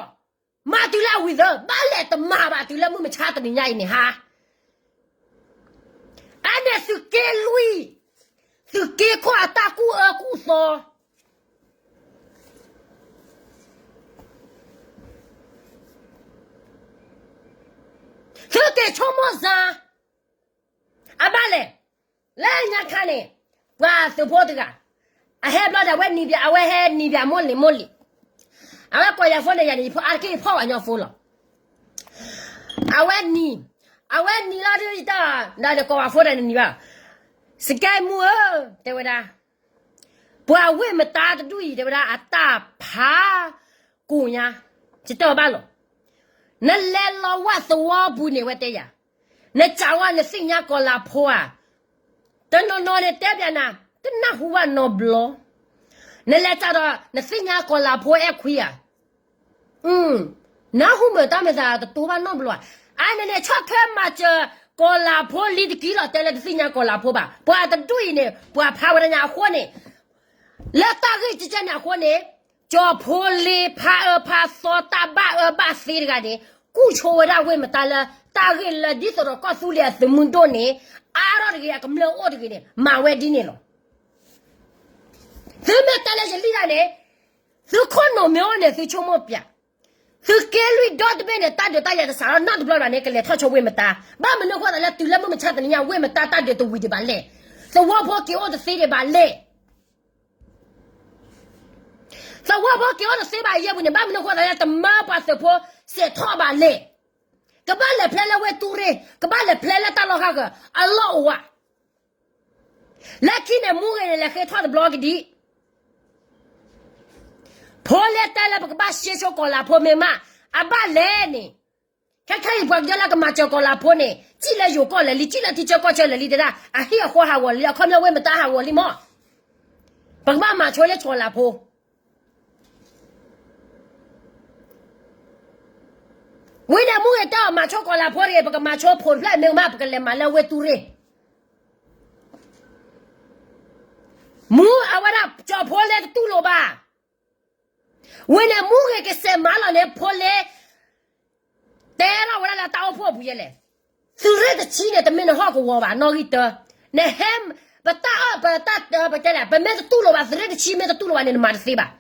မၤတုၤလၢအဝံၤသၢ ဘၣ်လဲၤတမၤဘၣ် တုၤလၢမုၢ်မဆါတနံၤညါအံၤန့ၣ်ဟါ အန့ၣ်သုးက့လွံၢ် သုးက့ခိၣ်အတၢ်ကူၣ်အၢကူၣ်သီ သုက့ၤဆိကမိၣ်စၢ် အဘၣ်လဲၣ် လၢညါခါန့ၣ် ပှၤသုးဖိတဂၤ အဟဲဘျီဒီး အဝဲနံၤဘၣ် အဝဲဟဲနံၤဘၣ်မိၢ်လံၤမိၢ်လံၤ အဝဲကိးယၤဖိန့ၣ်ယၤန့ၣ် ယဖိအါတက့ၢ်ယဖီၣ်ဝဲညီဖိလီၤ အဝဲနံၤ အဝဲနံၤလီၤဒ်ယတၢ် ဒီးကိးဝဲဖိဒီးနနံၤဘၣ် စကဲမူဧၢ တဲဝဲဒၣ် ပှၤဝ့ၢ်မတါတဒူၣ်အံၤ တဲဝဲဒၣ် အတၢ်ဖးကိညါ ယတဲအီၤဘၣ်လီၤ နလဲၤလီၤဝဲသဝီပူၤန့ၣ် ဝဲတဲယၤ နစးဝဲနသ့ၣ်ညါကီၤလၤဖိဧါ တနီၤနီၤန့ၣ် တဲပၠးနၤ တနၢ်ဟူဘၣ်နီတဘျီ နလဲၤစးဒီး နသ့ၣ်ညါကီၤလၤဖိအဲၣ်ခွံဧါ နၢ်ဟူမုာ်တၢ်မ့ၢ်သးတတိၤဘၣ်နီတဘျီဧါ အန့ၣ်န့ၣ် ဆီၣ်ထွဲမၤစၢၤကီၤလၤဖိလံတက့ၢ်လီၤ တဲလၢတသ့ၣ်ညါကီၤလၤဖိဘၣ် ပှၤတဒူၣ်အံၤန့ၣ် ပှၤဖးဝဲဒၣ်ညါအဃိန့ၣ် လၢတၢ်ဂ့ၢ်ကဲကဲန့ၣ်အဃိန့ၣ် ကၠီၤဖိလ့ဖးအၢဖးသီတၢ်ဘၣ်အၢဘၣ်သီတဂၤန့ၣ် ကူၣ်ဆိဝဲဒၣ်ဝ့ၢ်မတါလၢ တၢ်ဂ့ၢ်လၢဒ်သိးဒီးကီၢ်သူလ့ၤအသုးမုၢ်ဒိၣ်န့ၣ် အါထီၣ်တဂ့ၤ အကမျၢၢ်အိၣ်တဂ့ၤန့ၣ် မၤဝဲဒ်န့ၣ်လီၤ. သုမ့ၢ်တဲလၢယလံတၢ်န့ၣ် သုခိၣ်နူာ်မ့ၢ်အိၣ်န့ၣ် သုဆိကမိၣ်ပၠး သုးက့လွံၢ်ဒီတဘ့ၣ်န့ၣ် တၢ်ဒုးတၢ်ယၤတစးထီၣ်နီတဘျီဘၣ်န့ၣ် ကလဲၤထီၣ်ဆိဝ့ၢ်မတါ ဘၣ်မနုၤအဃိသတးလၢတုၤလၢမုၢ်မဆါတနံၤညါ ဝ့ၢ်မတါတၢ်ဒုးတဝံၤဒံးဘၣ်လဲၣ် သဝီဖိက့ၤအိၣ်တသ့ဒံးဘၣ်လဲၣ် သဝီဖိက့ၤအိၣ်တသ့ဘၣ်အယဲၢ်ပူၤန့ၣ် ဘၣ်မနုၤအဃိသတးလၢတမၢပှၤသုးဖိစဲးထီၣ်ဘၣ်လဲၣ် ကဘၣ်လဲၤဖျဲလၢဝ့ၢ်တူၢ်ရ့ၣ် ကဘၣ်လဲၤဖျဲလၢတၢ်လီၢ်ဃၣ်ဃၢၤ အလီၢ်အိၣ်ဝဲ လၢခံန့ၣ် မူဂ့ၤန့ၣ် လဲၤဃ့ထီၣ်တဘျီကဒံး ဖိလ့တဲလၢပကဘၣ်ရှဲဆိကီၤလၤဖိမ့ၢ်မး အဘၣ်လဲၣ်န့ၣ် ခဲခဲအံၤပှၤကညီလၢကမၤစၢၤကီၤလၤဖိန့ၣ် စံၣ်လၢယိၤကီၢ်လၢာ်လံ စံၣ်လၢထံဆၢကီၢ်ဆၢလၢာ်လံတဲဒၣ် အဟံၣ်အဃီဟးဂီၤလံ အခီပညီဝ့ၢ်မတါဟးဂီၤလံမၢ်. ပကဘၣ်မၤဆိလၢကီၤလၤဖိ ဝံၤန့ၣ်မူဂ့ၤတဲအီၤ မၤဆိကီၤလၤဖိတဂ့ၤ ပကမၤဆိဖိတဖျၢၣ်မ့ၢ်ကမၣ် ပကလဲၤမၤလၢဝ့ၢ်တူၢ်ရ့ၣ် မူအဝဲဒၣ်ကၠီၤဖိလဲတတူၢ်လိာ်ဘၣ်. ဝံၤန့ၣ်မူဂ့ၤကစဲးမၤလီၤန့ၣ် ဖိလဲ တဲထီၣ်ဝဲဒၣ်လၢတၢ်အိၣ်ဖှိၣ်အပူၤယဲလဲၣ်, သုးရ့ၣ်တဆံန့ၣ် တမ့ၢ်နဟီၣ်ကဝီၤဘၣ် နီၣ်ဂံၢ်တၢ, နဟဲ ပတၢ်အၢ ပတၢ် ပတဲလဲၣ် ပမ့ၢ်တတူၢ်လိာ်ဘၣ် သုးရ့ၣ်တဆံမ့ၢ်တတူၢ်လိာ်ဘၣ်န့ၣ် နမၤတသ့ဘၣ်.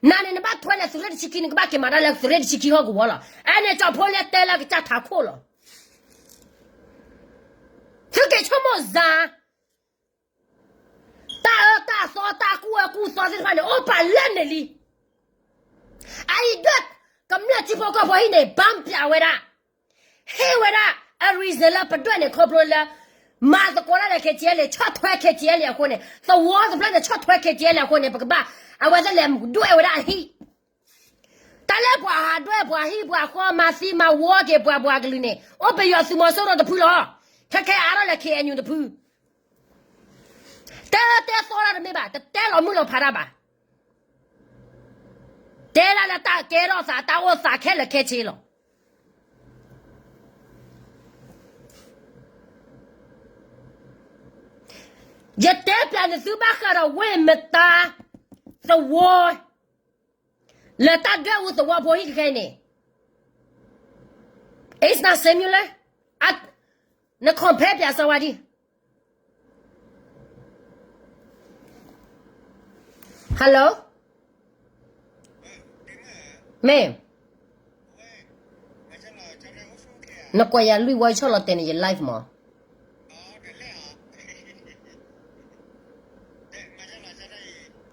နၤန့ၣ် နဘၣ်ထွဲလၢသုးရ့ၣ်တဆံခံ နကဘၣ်က့ၤမၤတၢ်လၢသုးရ့ၣ်တဆံခံဟီၣ်ကဝီၤလီၤ. အဲန့ၣ်ကၠီၤဖိလဲတဲလၢကစၢ်ထးခိၣ်လီၤ. သုက့ၤဆိကမိၣ်စၢ် တၢ်အၢတၢ်သီတၢ်ကူၣ်အၢကူၣ်သီသ့ၣ်တဖၣ်န့ၣ် အိၣ်ပာ်လၢန့ၣ်လံ. အအံၤဒွဲၣ် ကမျၢၢ်ထံဖိကီၢ်ဖိဟံၣ်န့ၣ် ဘၣ်ပျးဝဲဒၣ် ဟ့ၣ်ဝဲဒၣ် အ reason လၢပဒွဲၣ်န့ၣ် ခီဖျိလၢ မၤသကိးတၢ်ဒီး KTLA ဆီၣ်ထွဲ KTLA အဃိန့ၣ် သဝီတဖျၢၣ်န့ၣ် ဆီၣ်ထွဲ KTLA အဃိန့ၣ် ပကဘၣ် အဝဲသ့ၣ်လဲၤဒွဲၣ်ဝဲဒၣ်အဟံၣ် တၢ်လၢပှၤဟးဒွဲၣ်ပှၤဟံၣ်ပှၤဃီ မၤသံမၤဝီက့ၤပှၤပှၤကလုာ်န့ၣ် အိၣ်ပယီၤသုးမီၤစိရိၤတဖုလီၤ. ခဲခဲအါထီၣ်လၢ KNU တဖု တဲတဲသီတၢ်တမ့ၢ်ဘၣ် တတဲလီၤမုၢ်လီၤဖးတၢ်ဘၣ်. တဲဒၣ်လၢတၢ်ကဲထီၣ်သး တၢ်အိၣ်သးခဲလၢာ်ခဲဆ့လီၤ. ယတဲပျးန့ၣ်သုဘၣ်ဃးဒီးဝ့ၢ်မတါ သဝီ လၢတၢ်ဒွဲၣ်အူသဝီဖိဟံၣ်ခဲခဲအံၤန့ၣ် it's not similar. န compare ပျးစၢၤဝဲဒ် Hello မ့ၢ် နကွၢ်ယၤလွံၢ်ဝီဆီၣ်လီၤတဲာ်န့ၣ် ယ live မး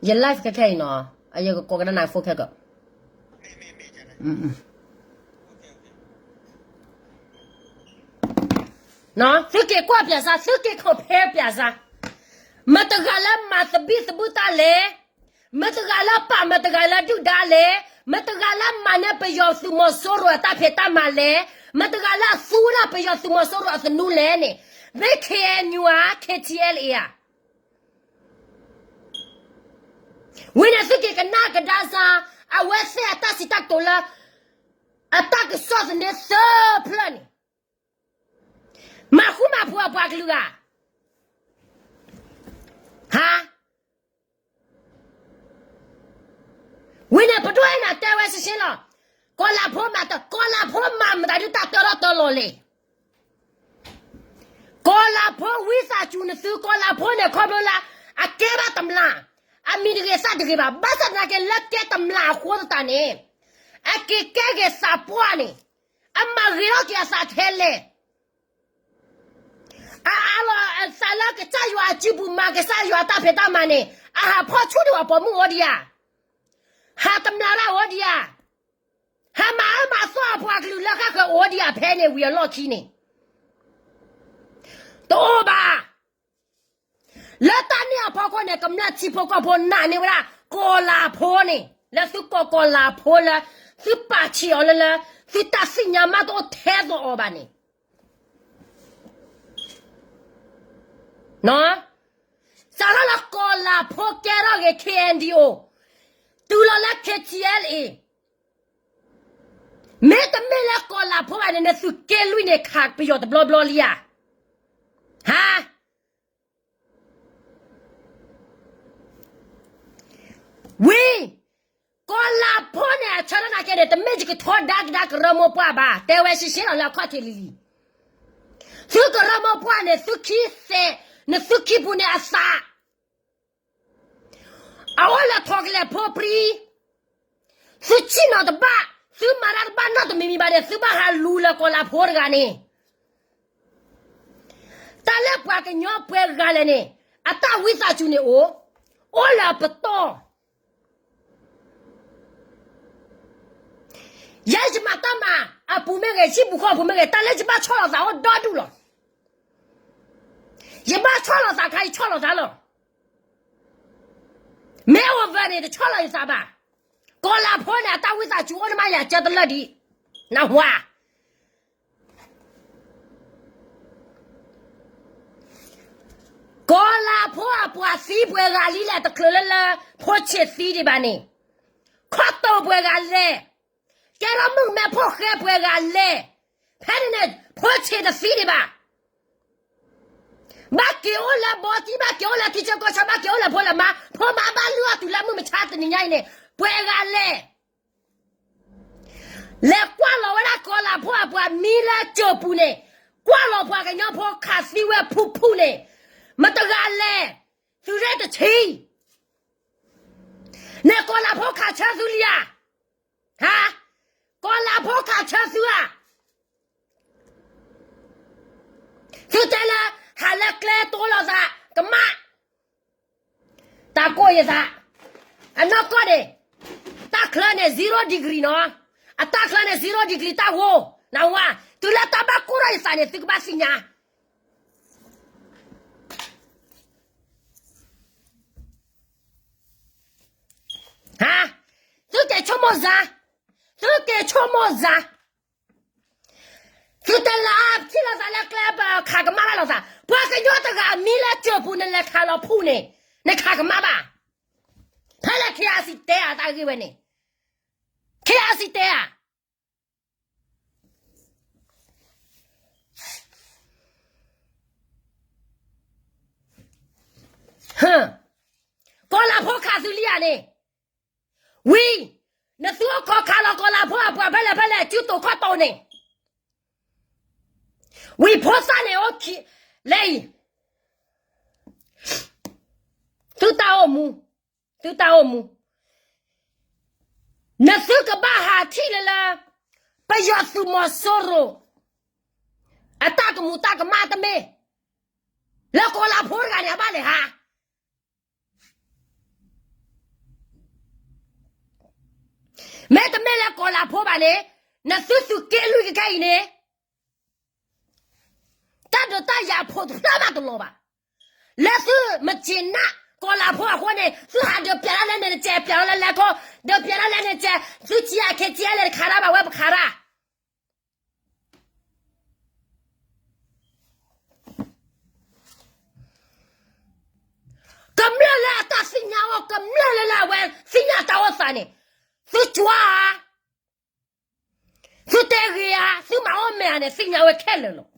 ယ live ခဲခဲအံၤနီၤ အယကကိးကဒါနၤ phone ခဲက သုက့ၤကွၢ်ပျးစၢ် သုက့ၤ compare ပျးစၢ် မတဂၤလၢမၤသဘံၣ်သဘုၣ်တၢ်လဲၣ်, မတဂၤလၢပာ် မတဂၤလၢဒုၣ်ဒါလဲၣ်, မတဂၤလၢမၤန့ၢ်ပယီၤသုးမီၤစိရိၤအတၢ်ဖံးတၢ်မၤလဲၣ်, မတဂၤလၢအသူဝဲဒၣ်ပယီၤသုးမီၤစိရိၤအသနူလဲၣ်န့ၣ်, မ့ၢ် KNU ဧါ KTLA ဧါ. ဝံၤန့ၣ်သုက့ၤကနၣ်ကဒါစၢ် အဝဲသ့ၣ်အတၢ်စံးတၢ်ကတိၤလၢ အတၢ်ကစီၣ်သန့သၢဖျၢၣ်န့ၣ် မၤဃူမၤဖိးအပှၤကလုာ်ဧါ. ဟါ ဝံၤန့ၣ်ပဒိၣ်အဲၣ်နၤတဲဝဲရှင်းရှင်းလီၤ. ကီၤလၤဖိမၤတၢ် ကီၤလၤဖိမၤမတၤဒုးတၢ်တၢထီၣ်တၢလီၤလဲၣ်. ကီၤလၤဖိဝံသးစူၤနသု ကီၤလၤဖိန့ၣ်ခီဖျိလၢ အကဲဘၣ်တမျၢ်, အမံၤတဂ့ၤသးတဂ့ၤဘၣ်, ဘၣ်ဆၣ်သနာ်က့လၢကဲတမျၢ်အဃိသတးန့ၣ် အက့ၤကဲက့ၤသးပှၢ်န့ၣ် အမၤဂ့ၤထီၣ်က့ၤအသးထဲလဲၣ်. အအးလီၤအသးလၢကစၢ်ယွၤအစုပူၤ မၤကစၢ်ယွၤတၢ်ဖံးတၢ်မၤန့ၣ် အဟးဖီၣ်ဆူၣ်ဒံးအပိာ်မုၣ်အိၣ်ဒံးဧါ, ဟးတမျၢ်တၢ်အိၣ်ဒံးဧါ, ဟးမၤအၢမၤသီအပှၤကလုာ်လၢဃၣ်ဃၢၤအိၣ်ဒံးဧါ ဖဲန့ၣ်ဝံၤအလီၢ်ခံန့ၣ် တအိၣ်ဘၣ်. လၢတၢ်န့ၣ်အဖီခိၣ်န့ၣ် ကမျၢၢ်ထံဖိကီၢ်ဖိနာ်န့ၢ်ဝဲဒၣ် ကီၤလၤဖိန့ၣ် လၢသုကိးကီၤလၤဖိလၢ သုပာ်ဆံးအီၤလၢလၢ သုတၢ်သ့ၣ်ညါမးတအိၣ်ထဲသိးအီၤဘၣ်န့ၣ် စးထီၣ်လၢကီၤလၤဖိကဲထီၣ်ဂ့ၤ KNDO တုၤလီၤလၢ KTLA မ့တမ့ၢ်လၢကီၤလၤဖိဘၣ်န့ၣ် နသုးက့လွံၢ်န့ၣ် ခးပယီၤတဘျီဘျီလံဧါ. ဟါ ဝံၤ ကီၤလၤဖိန့ၣ် အဆၢထၢၣ်နာ်က့န့ၣ် တမ့ၢ်ယကထီဒါကဒါကရၢမိၢ်ပှၢ်ဘၣ်, တဲဝဲရှဲရှဲလီၤလၢအခီၣ်ထံးလံၤလံၤ, သုကရၢမိၢ်ပှၢ်န့ၣ် သုခံသဲး နသုခံပူၤန့ၣ်အသး အအိၣ်လၢထိးကလဲာ်ဖိပြံ, သုဆ့ၣ်နီၤတဘၣ်, သုမၤတၢ်တဘၣ်နီတမံၤမံၤဘၣ်န့ၣ် သုဘၣ်ဟးလူၤလၢကီၤလၤဖိတဂၤန့ၣ်, တၢ်လၢပှၤကညီပှဲၤဂၤလဲၣ်န့ၣ် အတၢ်ဝံသးစူၤန့ၣ်အိၣ်, အိၣ်လၢအပတီၢ် ယဲယမၤတၢ်မၤအပူၤမ့ၢ်ဂ့ၤ, ဟံၣ်ပူၤဃီပူၤမ့ၢ်ဂ့ၤ, တၢ်လၢယဘၣ်ဆီၣ်လီၤသးအိၣ်ဒီဒူၣ်လီၤ. ယဘၣ်ဆီၣ်လီၤသးခါ ယဆီၣ်လီၤသးလီၤ. မ့ၢ်အိၣ်ဝဲန့ၣ် တဆီၣ်လီၤယသးဘၣ်. ကီၤလၤဖိန့ၣ် အတၢ်ဝံသးစူၤအိၣ်န့ၣ်မး ယၤကၢတလၢာ်ဒံး, နၢ်ဟူဧါ. ကီၤလၤဖိအပှၤသံပှဲၤဂၤလံလဲၣ် တချုးလၢလၢ ဖိဆံးသံဒံးဘၣ်န့ၣ်, ခီတိာ်ပှဲၤဂၤလဲၣ်, ကဲထီၣ်မုၣ်ကမဲဖိဃဲပှဲၤဂၤလဲၣ်, ဖဲန့ၣ်န့ၣ် ဖိဆံးတသံဒံးဘၣ်. ဘၣ်က့ၤအိၣ်လၢဘီတံၢ် ဘၣ်က့ၤအိၣ်လၢထံဆၢကီၢ်ဆၢ ဘၣ်က့ၤအိၣ်လၢဖိလၢမါ ဖိမါဘၣ်လုၢ်အီၣ်တုၤလၢမုၢ်မဆါတနံၤညါအံၤန့ၣ် ပှဲၤဂၤလဲၣ်. လဲၤကွၢ်လီၤဝဲဒၣ်ကီၤလၤဖိအပှၤမံလၢကၠိၤပူၤန့ၣ်, ကွၢ်လီၤပှၤကညီဖိခးသံဝဲဖူဖူန့ၣ်, မတဂၤလဲၣ်, သုရဲၣ်တဆံ, န့ၣ်ကီၤလၤဖိခးဆၢသုလံဧါ, ဟါ, ကီၤလၤဖိခးဆၢသုဧါ, သုတဲလၢ ဟးလၢကျဲတိလိာ်သး, ကမၣ် တၢ်ကိၢ်ယသး, အနီၢ်ကီၢ်န့ၣ်, တၢ်ချၢန့ၣ် zero degree နီၤ, အတၢ်ချၢန့ၣ် zero degree တၢ်ဂိၢ်, နဝါ, တုၤလၢတၢ်ဘၣ်ကိၢ်ထီၣ်ယသးန့ၣ် သုကဘၣ်သ့ၣ်ညါ ဟါ, သုက့ၤဆိကမိၣ်စါ, သုက့ၤဆိကမိၣ်စါ, သုတလၢထံၣ်လိာ်သးလၢကျဲပခးကမၣ်ဘၣ်လိာ်သး, ပှၤကညီတဂၤမံလၢကၠိၤပူၤ နလဲၤခးလီၤဖူးန့ၣ်, နခးကမၣ်ဘၣ်, ဖဲလဲၣ် KIC တဲဧါ တၢ်ဂ့ၢ်ဝဲန့ၣ်, KIC တဲဧါ ကီၤလၤဖိခးသုလံဧါန့ၣ်, ဝံၤ, နသုအိၣ်ခိးခးလီၤကီၤလၤဖိအပှၤဖဲလဲၣ်ဖဲလဲၣ် စုတိာ်ခီၣ်တိာ်န့ၣ်, ဝံၤဖိသၣ်န့ၣ်အိၣ်ခံ, လဲၤအံၤ, သုတၢ်အိၣ်မူ, သုတၢ်အိၣ်မူ, နသုကဘၣ်ဟးထံၣ်လၢလၢ, ပယီၤသုးမီၤစိရိၤ, အတၢ်ကမူးတၢ်ကမၣ်တမ့ၢ်, လၢကီၤလၤဖိတဂၤန့ၣ် အဘၣ်လဲၤဟး မ့တမ့ၢ်လၢကီၤလၤဖိဘၣ်န့ၣ်, နသုသုးက့လွံၢ်ကခဲအံၤန့ၣ်, တၢ်ဒုးတၢ်ယၤအဖိးတဖျၢၣ်မးတလီၤဘၣ်. လၢသုမ့ၢ်စံးနၢ်ကီၤလၤဖိအဃိန့ၣ် သုဟးဒုးပျးထီၣ်လၢန့ၣ်တစဲး ပျးထီၣ်လၢလဲၤခီ, ဒုးပျးထီၣ်လၢန့ၣ်တစဲး, သုထံၣ်ဧါ KTLA တခးတၢ်ဘၣ်ဝဲပခးတၢ် ကမျၢၢ်လၢအတၢ်သ့ၣ်ညါအိၣ် ကမျၢၢ်လၢလၢအဝဲသ့ၣ်ညါတၢ်အိၣ်သးန့ၣ်, သုကွၢ်ဧါ, သုတဲဂ့ၤဧါ, သုမၤအီၣ်မဲာ်ဧါန့ၣ် သ့ၣ်ညါဝဲခဲလၢာ်လီၤ.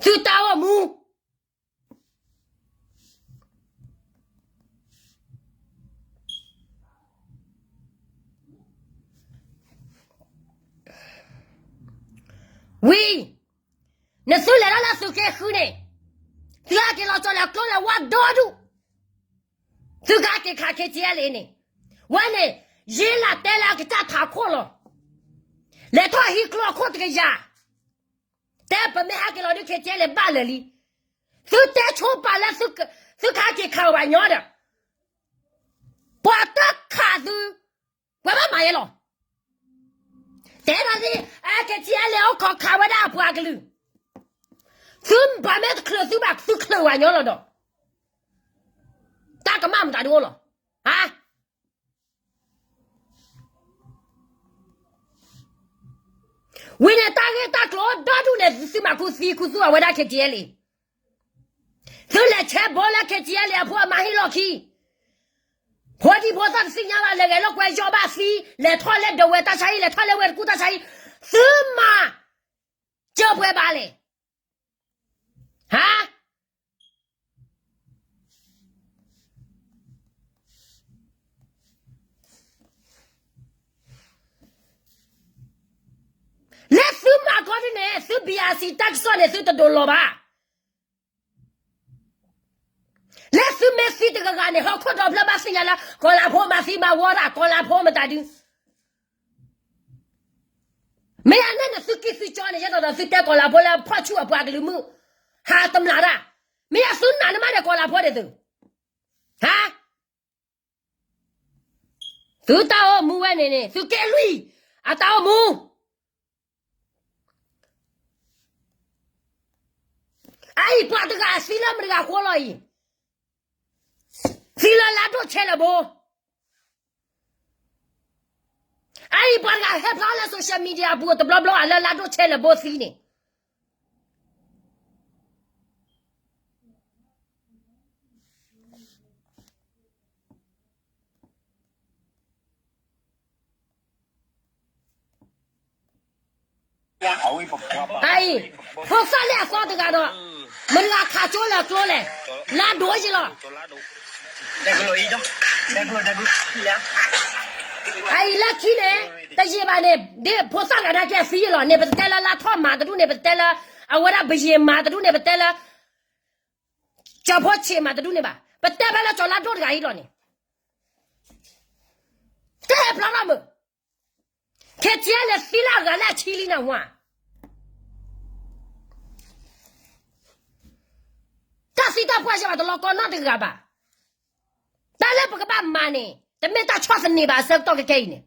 သုတၢ်အိၣ်မူ ဝံၤ, နသုလဲၤထီၣ်လၢသုးက့ဃုန့ၣ်, သုဟဲက့ၤလီၤကၠီၤလဲၤကျိလဲၤဝါဒီဒူၣ်, သုကဟဲက့ၤခး KTLA န့ၣ်, ဝဲန့ၣ်, ယ့လးတဲလၢအကစၢ်ထးခိၣ်လီၤ. လဲၤထီၣ်ဟံးကျိအခိၣ်တကယၤ, တဲပမ့ၢ်ဟဲက့ၤလီၤဒုး KTLA ဘၣ်လၢာ်လံ. သုတဲဆိပာ်လၢ သုကဟဲက့ၤခးအီၤဘၣ်ညီဒီး ပှၤတခးသု, ပှၤဘၣ်မၤယဲလီၤ. တဲဒၣ်သ့ၣ်, အဲ KTLA အိၣ်ခိးခးဝဲဒၣ်အပှၤကလုာ်, သုပှၤမ့ၢ်တချုးသုဘၣ် သုချုးဝဲညီလီၤဒီး တၢ်ကမၣ်မတၤဒုအိၣ်လီၤ. ဟါ ဝံၤန့ၣ်တၢ်ဂ့ၢ်တၢ်ကျိၤဒီဒူၣ်န့ၣ် သုမၤခူသူၣ်ခူသူၣ်အဝဲဒၣ် KTLA, သုလဲၤဆဲးဘိလၢ KTLA အဖိအမါဟ့ၣ်လီၢ်ခံ, ဖိဒံဖိသၣ်တသ့ၣ်ညါဘၣ် လဲၤဂဲၤလိာ်ကွဲယီၢ်ဘၣ်သံ, လဲၤထီၣ်လၢဒဝဲၢ်တၢ်ဆါဟံၣ် လဲၤထီၣ်လၢဝ့ၢ်တကူၣ်တၢ်ဆါဟံၣ်, သုမၤစၢၤပှဲၤဘၣ်လဲၣ်. ဟါ လၢသုမၤကီဒ်န့ၣ် သု BRC တၢ်ကစီၣ်န့ၣ် သုတဒိးလီၤဘၣ်. လၢသုမ့ၢ်သံတဂၤဂၤန့ၣ် ဟီၣ်ခိၣ်ဒီဖျၢၣ်ဘၣ်သ့ၣ်ညါလၢ ကီၤလၤဖိမၤသံမၤဝီတၢ် ကီၤလၤဖိမတၤဒု မ့ၢ်အန့ၣ်န့ၣ် သုကံၢ်သုကၠီန့ၣ် ယဲသိးဒီးသုတဲကီၤလၤဖိလၢဖီၣ်ဆူၣ်အပှၤကလုာ်မုၣ်, ဟးတမျၢ်တၢ်, မ့ၢ်အသုနာ်န့ၢ်မးဒီးကီၤလၤဖိဒ်သု, ဟါ သုတၢ်အိၣ်မူဝဲန့ၣ်န့ၣ် သုက့လွံၢ်, အတၢ်အိၣ်မူ အအံၤပှၤတဂၤသံလၢမတဂၤဃိလီၤအံၤ, သံလၢလါဒိၣ်ဆဲးလၢဘိ, အအံၤပှၤတဂၤဟဲဖျါလၢ social media အပူၤတဘျီဘျီဧါ လၢလါဒိၣ်ဆဲးလၢဘိသံန့ၣ် မ့ၢ် အအံၤ, ဖိသၣ်လၢအသီတဂၤဒီး, မတၤတဂၤခးကၠိလၢအကျိလဲၣ်, လါဒိၣ်ယံၤလီၤ. အအံၤလၢခံန့ၣ်, တယံာ်ဘၣ်န့ၣ် ဒ်ဖိသၣ်ဂၤနာ်က့အသံယံၤလီၤန့ၣ် ပတတဲလၢလါထီၣ်မၤတဒူၣ်န့ၣ် ပတတဲလၢ, အဝဲဒၣ်ဘယံာ်မၤတဒူၣ်န့ၣ် ပတဲလၢ ကၠီၤဖိဆံးမၤတဒူၣ်န့ၣ်ဘၣ်, ပတဲဖဲလၢကၠီၤလါဒိၣ်တဂၤအံၤလီၤန့ၣ်, တဟဲဖျါထီၣ်မုာ်, ခဲကဲလဲၣ်သံလၢအဂၤလၢအဆံလံနၤဝါ, တၢ်သံတၢ်ပှၢ်ယဲဘၣ်တလီၤကီနီတဂၤဘၣ်, တၢ်လၢပကဘၣ်မၤန့ၣ် တမ့ၢ်တၢ်ဆီၣ်သနံးဘၣ်အဆၢကတီၢ်ခဲခဲအံၤန့ၣ်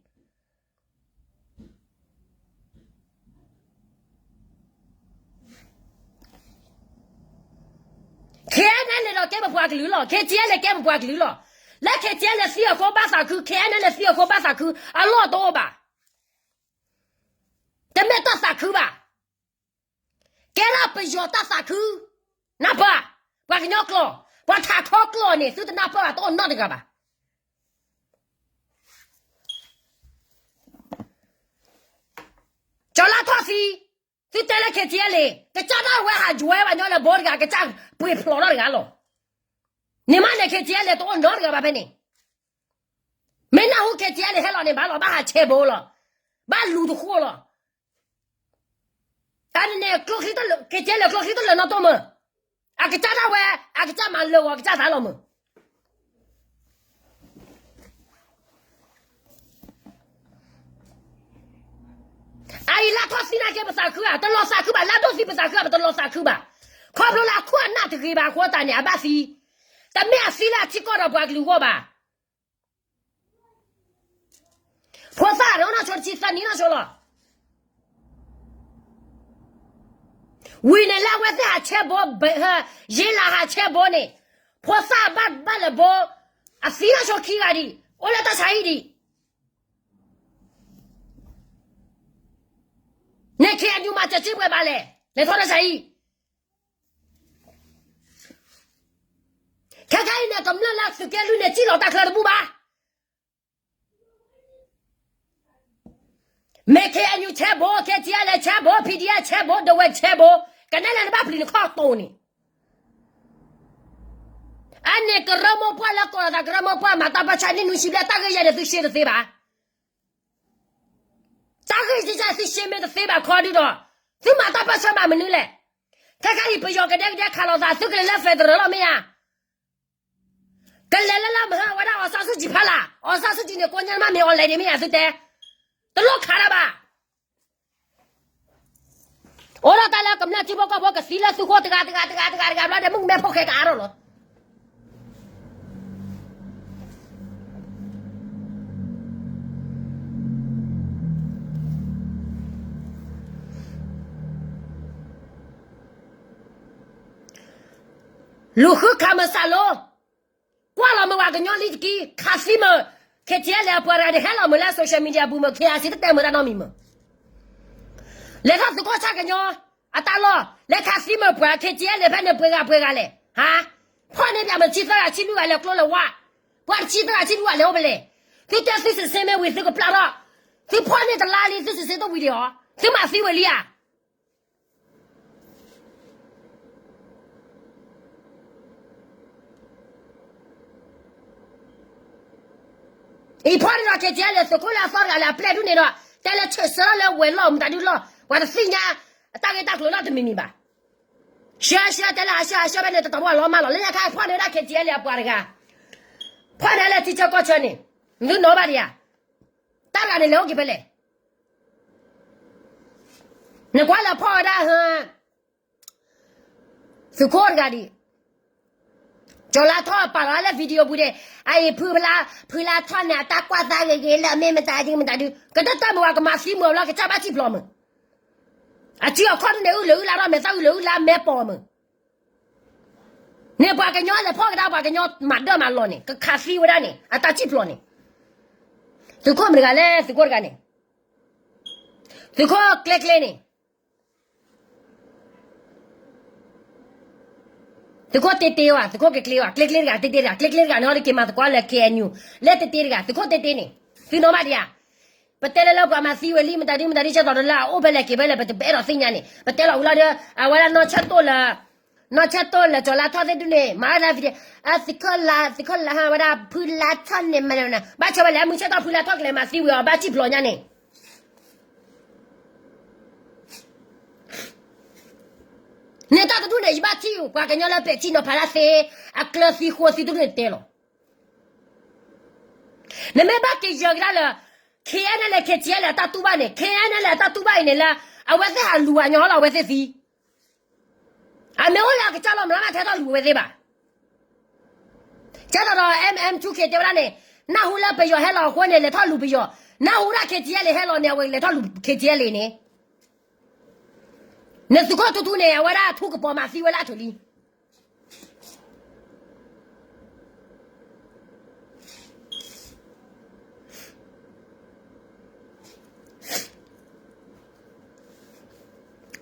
ခဲအံၤန့ၣ်ဒီးကဲပပှၤကလုာ်လီၤ, ခဲကဲလဲၣ်ကဲပပှၤကလုာ်လီၤ, လၢခဲကဲလဲၣ်သံအဃိဘၣ်သးခု, ခဲအံၤန့ၣ်သံအဃိဘၣ်သးခု, အလီၢ်တအိၣ်ဘၣ်, တမ့ၢ်တၢ်သးခုဘၣ်, ကဲထီၣ်ပယီၤတၢ်သးခု, နၢ်ပၢၢ်, ပှၤကညီကျိာ်, ပှၤထးခီကျိာ်န့ၣ် သုတနၢ်ပၢၢ်ဘၣ်တအိၣ်နီတဂၤဘၣ်. ကၠီၤလါထီၣ်သံ, သုတဲလၢ ခဲကဲလဲၣ် ကစၢ်ဒၣ်ဝဲဟးယွဲပှၤကညီလၢဘိတဂၤ ကစၢ်ပှ့ၤဖျိးထီၣ်တဂၤလီၤ. န့ၣ်မးန့ၣ် ခဲကဲလဲၣ် တအိၣ်နီတဂၤဘၣ်ဖဲန့ၣ်, မ့ၢ်နၢ်ဟူ ခဲကဲလဲၣ် ဟဲလီၤန့ၣ် ဘၣ်လီၤဘၣ်ဟးဆဲးဘိလီၤ, ဘၣ်လူၤတဃိလီၤ. တၢ်န့ၣ်န့ၣ် ခဲကဲလဲၣ်ကျိချံတလၢာ်နီတမၢၢ်, အကစၢ်ဒၣ်ဝဲ, အကစၢ်မၤလၢာ်ဂီၤကစၢ်သးလီၤမၢ်. အအံၤလါထီၣ်သံနာ်က့ပသးခုဧါ, တလီၤသးခုဘၣ်, လါဒိၣ်သံပသးခုဧါ, ပတလီၤသးခုဘၣ်. ခီဖျိလၢအခိၣ်အနၢ်တဂ့ၤဘၣ်အဃိသတးန့ၣ် အဘၣ်သံ, တမ့ၢ်အသံလၢအထံကီၢ်ဒီးပှၤကလုာ်အဂီၢ်ဘၣ်. ဖိသၣ်နီၢ်ဆိတဆံသၢနံၣ်နီၢ်ဆိလီၤ. ဝံၤန့ၣ်လၢအဝဲသ့ၣ်ဟးဆဲးဘိ, ယ့လးဟးဆဲးဘိန့ၣ်, ဖိသၣ်ဘၣ်ဘၣ်လၢဘိ, အသံနီၢ်ဆိခံဂၤဒံး, အိၣ်လၢတၢ်ဆါဟံၣ်ဒံး. န့ၣ် KNU မၤစၢၤစ့ၢ်ပှဲၤဘၣ်လဲၣ်, လဲၤထီၣ်တၢ်ဆါဟံၣ် ခဲခါအံၤန့ၣ် ကမျၢၢ်လၢသုးက့လွံၢ်န့ၣ် စံၣ်လီၤတၢ်ချၢတဘူၣ်ဘၣ်. မ့ၢ် KNU ဆဲးဘိ, KTLA ဆဲးဘိ, PDF ဆဲးဘိ, ဒဝဲၢ်ဆဲးဘိ, ကနဲလဲၣ်နဘၣ်ပျံၤနခီၣ်တိာ်န့ၣ်. အန့ၣ်ကရၢမိၢ်ပှၢ်လၢကိးလီၤသး ကရၢမိၢ်ပှၢ်မၤတၢ်ပၢဆှၢနံၣ်နွံဆံဘျဲၣ် တၢ်ဂ့ၢ်ယဲန့ၣ်သုရှဲတသ့ဘၣ်. တၢ်ဂ့ၢ်ယဲသုရှဲမ့ၢ်တသ့ဘၣ်ခီဒုဒီး သုမၤတၢ်ပၢဆှၢမၤမနုၤလဲၣ်. ခဲခါအံၤပယီၤကဒဲကဒဲခးလိာ်သး သုကလဲၤလၢ federal လီၤမ့ၢ်ဧါ. ကလဲၤလၢလၢမဟါဝဲဒၣ် အောင်ဆန်းစုကြည် ဖီလာ်, အောင်ဆန်းစုကြည် န့ၣ် ကိညါနမ့ၢ် online ဒံးမ့ၢ်ဧါသုတဲ. တလိၣ်ခးတၢ်ဘၣ်. အိၣ်ဒီးတၢ်လၢကမျၢၢ်ထံဖိကီၢ်ဖိကသံလၢသုးခိၣ်တဂၤတဂၤတဂၤတဂၤတဂၤဘျီဒီး မုၣ်ကမဲဖိၣ်ဃဲကအါထီၣ်လီၤ. လူၤဃုခးမၤစၢၤလိၤ, ကွၢ်လီၤမုာ်ပှၤကညီလံတက့ၢ်, ခးသံမုာ်, KTLA အပှၤတဂၤန့ၣ် ဟဲလီၤမုာ်လၢ social media ပူၤမုာ်, KIC တတဲမုာ်တၢ်နီတမံၤမုာ်. လဲၤထီၣ်သုးခိၣ်ဆၣ်ကညီအတၢ်လီၢ် လဲၤခးသံမုာ်ပှၤ KTLA ဖဲန့ၣ် ပှဲၤဂၤပှဲၤဂၤလဲၣ်, ဟါ, ဖီၣ်န့ၢ်ပှၤမုာ် ဆံသၢဂၤဆံလွံၢ်ဂၤလဲၤကျိလဲၤဝါ, ပှၤတဆံသၢဂၤဆံလွံၢ်ဂၤလဲၤအိၣ်ဖဲလဲၣ်. သုတဲသုစံးဆ့မ့ၢ်ဝံၤသုကပျၢ်ထီၣ်, သုဖီၣ်န့ၢ်တလါလံ သုစံးဆ့တဝံၤဒံးဧါ, သုမၤသံဝဲလံဧါ. အံၤဖီၣ်န့ၢ်ဒီး KTLA သုးခိၣ်လၢအသီတဂၤလၢအပျဲၢ်ဒူၣ်န့ၣ်ဒီး တဲလၢဆဲးဆၢထၢၣ်လၢဝဲၤလီၢ်မတၤဒုလီၢ် ပှၤတသ့ၣ်ညါ အတၢ်ဂ့ၢ်တၢ်ကျိၤနီတမံၤမံၤဘၣ်. ဆှၢဆှၢတဲလၢအဆှၢအဆှၢဖဲန့ၣ် တတီၤဘၣ်လီၤမၢ်လီၤ လၢညါခါဖီၣ်န့ၢ်ဝဲဒၣ် KTLA အပှၤတဂၤ, ဖီၣ်န့ၢ်လၢထံဆၢကီၢ်ဆၢန့ၣ်, သုနီၣ်ဘၣ်ဒံးဧါ. တၢ်တဂၤန့ၣ်လဲၤအိၣ်က့ၤဖဲလဲၣ်. နကွၢ်လၢဖီၣ်ဝဲဒၣ် သုးခိၣ်တဂၤဒံး, ကၠီၤလါထီၣ်ပာ်လီၤလၢ video ပူၤန့ၣ်, အအံၤဖုလါ, ဖုလါထီၣ်န့ၣ် အတၢ်ကွၢ်သးဂ့ၤဂ့ၤလၢအမ့ၢ်မတၤဒုမတၤဒု, ကတၢၢ်တၢၢ်မုာ်ဝဲ ကမၤသံမုာ်အဘျီ ကစၢ်ဘၣ်စံၣ်ဖျိးမုာ်. အစုအခီၣ်ဒုန့ၣ် အုၣ်လၢအုၣ်လါထီၣ် မဲာ်သၣ်အုၣ်လၢအုၣ်လါ မဲာ်ပိာ်မုာ်. န့ၣ်ပှၤကညီလဲၤဖီၣ်ကဒါ ပှၤကညီမၤဒၢၣ်မၤလီၤန့ၣ် ကခးသံဝဲဒၣ်န့ၣ် အတၢ်စံၣ်ဖျိးန့ၣ်. သုးခိၣ်မတၤတဂၤလဲၣ် သုးခိၣ်တဂၤန့ၣ်, သုးခိၣ်ကျ့ကျ့န့ၣ်, သုးခိၣ်တ့တ့ဝဲ, သုးခိၣ်ကျ့ကျ့ဝဲ, ကျ့ကျ့တဂၤ တ့တ့တဂၤ, ကျ့ကျ့တဂၤန့ၣ် ဟီဒုးက့ၤမၤသကိးလၢ KNU လၢတ့တ့တဂၤ, သုးခိၣ်တ့တ့န့ၣ်, သုနီၣ်ဘၣ်ဒံးဧါ. ပတဲလၢလၢပှၤမၤသံဝဲလံ မတၤဒုမတၤဒု ဆၢကတီၢ်ဒီးလၢအအိၣ်ဖဲလဲၣ်က့ၤဖဲလဲၣ် ပတအဲၣ်ဒိးသ့ၣ်ညါန့ၣ် ပတဲလီၤဝံၤလီၤဒီး အဝဲဒၣ်နီၢ်ဆၢတိၢ်လၢ နီၢ်ဆၢတိၢ်လၢကၠီၤလါထီၣ်သ့ၣ်ဒုန့ၣ် မၤဝဲဒၣ် video သုးခိၣ်လါ သုးခိၣ်လါဟါဝဲဒၣ် ဖုလါထီၣ်န့ၣ်မၤ ဘၣ်ဆၢဝဲလဲၣ် မုၢ်ဆၢတီၢ်ဖုလါထီၣ်ကလဲၤမၤသံဝံၤအီၤ ဘၣ်စံၣ်ဖျိးညါန့ၣ် န့ၣ်တၢ်တဒူၣ်န့ၣ် ယဘၣ်ထံၣ် ပှၤကညီလၢပဲာ်ထံနီၤဖးတၢ်သ့ အကျၢၤသံဃိသံတဒူၣ်န့ၣ်တဲလီၤ. နမ့ၢ်ဘၣ်က့ၤယၢၤကဒါလၢ ခ့ၣ်အဲၣ်နဲၣ်လဲၣ် ခ့ၣ်ထံၣ်အဲၣ်လဲၣ် အတၢ်တူၢ်ဘၣ်န့ၣ် ခ့ၣ်အဲၣ်နဲၣ်လဲၣ် အတၢ်တူၢ်ဘၣ်အံၤန့ၣ်လၢ အဝဲသ့ၣ်ဟးလူၤဝဲညီလီၤ အဝဲသ့ၣ်သံ အမ့ၢ်အိၣ်လၢအကစၢ်လီၤ မ့ၢ်မ့ၢ်ထဲထီၣ်လူၤဝဲသ့ၣ်ဘၣ်. ကဲသိးဒီး M M two K တဲဝဲဒၣ်န့ၣ် နၢ်ဟူလၢပယီၤဟဲလီၤအဃိန့ၣ် လဲၤထီၣ်လူၤပယီၤ, နၢ်ဟူဒၣ် ခ့ၣ်ထံၣ်အဲၣ်လဲၣ် ဟဲလီၤန့ၣ် အဝဲလဲၤထီၣ်လူၤ ခ့ၣ်ထံၣ်အဲၣ်လဲၣ်န့ၣ်, နသုးခိၣ်ထူထူန့ၣ် အဝဲဒၣ်ထူကပီၤမၤသံဝဲလၢအထူၣ်လံ.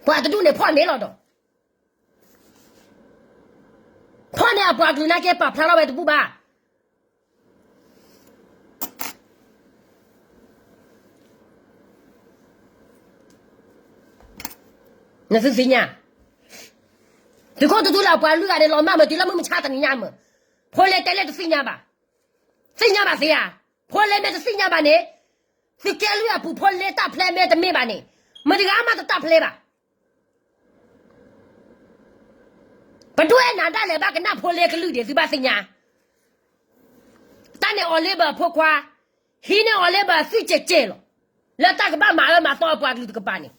ပှၤတဒူၣ်န့ၣ်ဖီၣ်န့ၢ်လီၤဒီး, ဖီၣ်န့ၢ်အပှၤကလုာ်နာ်က့ပာ်ဖျါထီၣ်ဝဲတဘူၣ်ဘၣ်. နသုသ့ၣ်ညါ, သုးခိၣ်ထူထူလၢအပှၤလွံၢ်ဂၤန့ၣ် လီၤမၢ်မုာ်တုၤလၢမုၢ်မဆါတနံၤညါမုာ်, ဖိလ့တဲလၢတသ့ၣ်ညါဘၣ်, သ့ၣ်ညါဘၣ်သ့ဧါ, ဖိလ့မ့ၢ်တသ့ၣ်ညါဘၣ်န့ၣ်, သုးကဲလွံၢ်အပူၤဖိလ့တၢ်ဖျဲမ့ၢ်တမ့ၢ်ဘၣ်န့ၣ်, မတၤဂၤမးတတၢ်ဖျဲဘၣ်. ပဒိၣ်အဲၣ်နၤဒၣ်လဲာ်ဘၣ်ကနၣ်ဖိလ့ကလုၢ်ဒံး သုဘၣ်သ့ၣ်ညါ, တၢ်န့ၣ်အီၤလ့ဘၢအဖိခွါ, ဟံးန့ၢ်အီၤလ့ဘၢအသွံၣ်ကဲးကဲးလီၤ, လၢတၢ်ကဘၣ်မၤအၢမၤသီအပှၤကလုာ်တကပၤန့ၣ်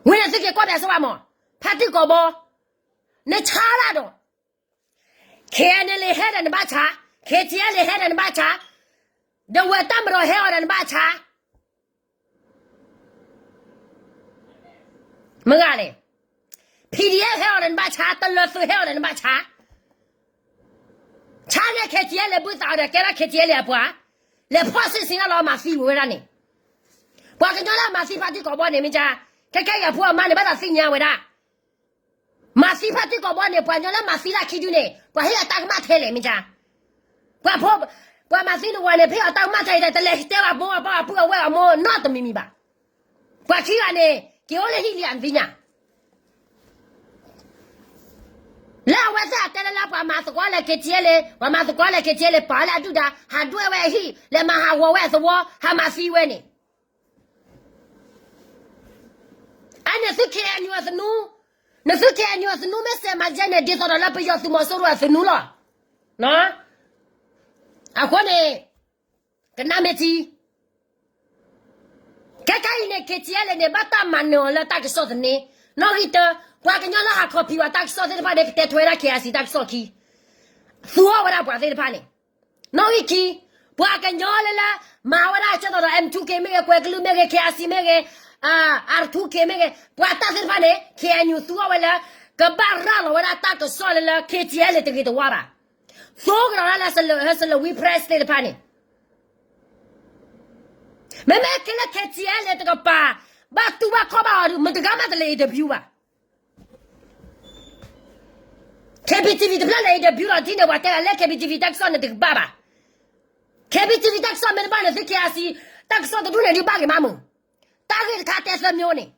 ဝဲန့ၣ်သုက့ၤကွၢ်ဖဲအဆိဘၣ်မး, ဖါတံၢ်ကိာ်ဘီ, နဆါဒၣ်ဒီး, ခဲအံၤန့ၣ်လံဟဲဒီးနဘၣ်ဆါ, ခဲအံၤလံဟဲဒီးနဘၣ်ဆါ, ဒီးဝဲတၢ်မရီဟဲအီၤဒီးနဘၣ်ဆါ, မ့ၢ်ဂ့ၤလဲၣ်, PDF ဟဲအီၤဒီးနဘၣ်ဆါ, တလၢသုးဟဲအီၤဒီးနဘၣ်ဆါ, ဆါန့ၣ် ခဲအံၤလံဘုသးအီၤဒီး ကဲဒၣ်ခဲအံၤလံအပှၤ, လဲၤဖီၣ်စံၣ်စ့ၢ်ကီးလီၤမၤသံဝဲဒၣ်န့ၣ်, ပှၤကညီလၢအမၤသံဖါတံၢ်ကိာ်ဘီန့ၣ်မ့ၢ်ကါ, ခဲခဲအံၤအဖိအမါန့ၣ် ဘၣ်သးသ့ၣ်ညါဝဲဒၣ် မၤသံဖါတံၢ်ကိာ်ဘီန့ၣ် ပှၤကညီလၢမၤသံတၢ်ခံဒုန့ၣ် ပှၤဟ့ၣ်အတၢ်ကမၣ်ထဲလဲၣ်မ့ၢ်ကါ, ပှၤဖိ, ပှၤမၤသံနဝၤန့ၣ် ဖဲအတၢ်ကမၣ်ထဲအံၤ တလဲၤတဲဘၣ်မိၢ်အပၢ်အပုၢ်အဝဲၢ်အမိၢ်နီတမံၤမံၤဘၣ်, ပှၤခံဂၤန့ၣ် က့ၤအိၣ်လၢဟံၣ်လံအသ့ၣ်ညါ လၢအဝဲသ့ၣ်အတဲလၢလၢပှၤမၤသကိးလၢ ခဲအံၤလံ, ပှၤမၤသကိးလၢ ခဲအံၤလံ ပာ်လၢအဒုၣ်ဒါ ဟးဒွဲၣ်ဝဲအဟံၣ် လဲၤမၤဟးဂီၤဝဲအသဝီ ဟးမၤသံဝဲန့ၣ်, အန့ၣ်သု KNU အသနူ, နသု KNU အသနူမ့ၢ်စဲးမၤကဲန့ၣ် ဒ်သိးဒီးလၢပယီၤသုးမီၤစိရိၤအသနူလီၤ. အဃိန့ၣ် ကနၣ်မ့ၢ်ထံ ခဲခါအံၤန့ၣ် ခဲခါအံၤန့ၣ် ဘၣ်တၢ်မၤနၢၤအီၤလၢတၢ်ကစီၣ်သန့, နီၣ်ဂံၢ်တၢ, ပှၤကညီလၢဟးခီဖံးဝဲတၢ်ကစီၣ်သ့ၣ်တဖၣ်န့ၣ် ကတဲထွဲဝဲဒၣ် ခဲအံၤလံ တၢ်ကစီၣ်ခံ, သူအီၣ်ဝဲဒၣ်ပှၤသ့ၣ်တဖၣ်န့ၣ်, နီၣ်ဂံၢ်ခံ, ပှၤကညီလၢလၢ မၤဝဲဒၣ်ကဲသိးဒီး M two K မ့ၢ်ဂ့ၤ, ကွဲၤကလုၢ်မ့ၢ်ဂ့ၤ, ခဲအံၤလံ မ့ၢ်ဂ့ၤ, R two K မ့ၢ်ဂ့ၤ, ပှၤတၢ်သ့ၣ်တဖၣ်န့ၣ် ခဲအံၤလံ သူအီၣ်ဝဲလၢ ကဘၣ်ရၤလီၤဝဲဒၣ်တၢ်ကစီၣ်လၢလၢ ခဲအံၤလံ တဂ့ၤတဝါဘၣ်, သိကဒီးဒၣ်လၢ ဟဲစလၢဝံ press သ့ၣ်တဖၣ်န့ၣ် မ့မ့ၢ်ကဲလၢ ခဲအံၤလံ တကပၤ ဘၣ်တူၢ်ဘၣ်ခီၣ်ဘၣ်အီၤဒီး မတၤတဂၤမးတလဲၤ interview ဘၣ်. KBTV တဖျၢၣ်လဲၤ interview ဒီးထံၣ်န့ၣ် ပှၤတဲလၢ KBTV တၢ်ကစီၣ်န့ၣ်တကဘၣ်ဘၣ်. KBTV တၢ်ကစီၣ်မ့ၢ်တဘၣ်န့ၣ် သု ခဲအံၤလံ တၢ်ကစီၣ်တဒူၣ်န့ၣ်ဒုးဘၣ်က့ၤမးမုာ်, တၢ်ဂ့ၢ်တခါတဲသၢမံၤန့ၣ်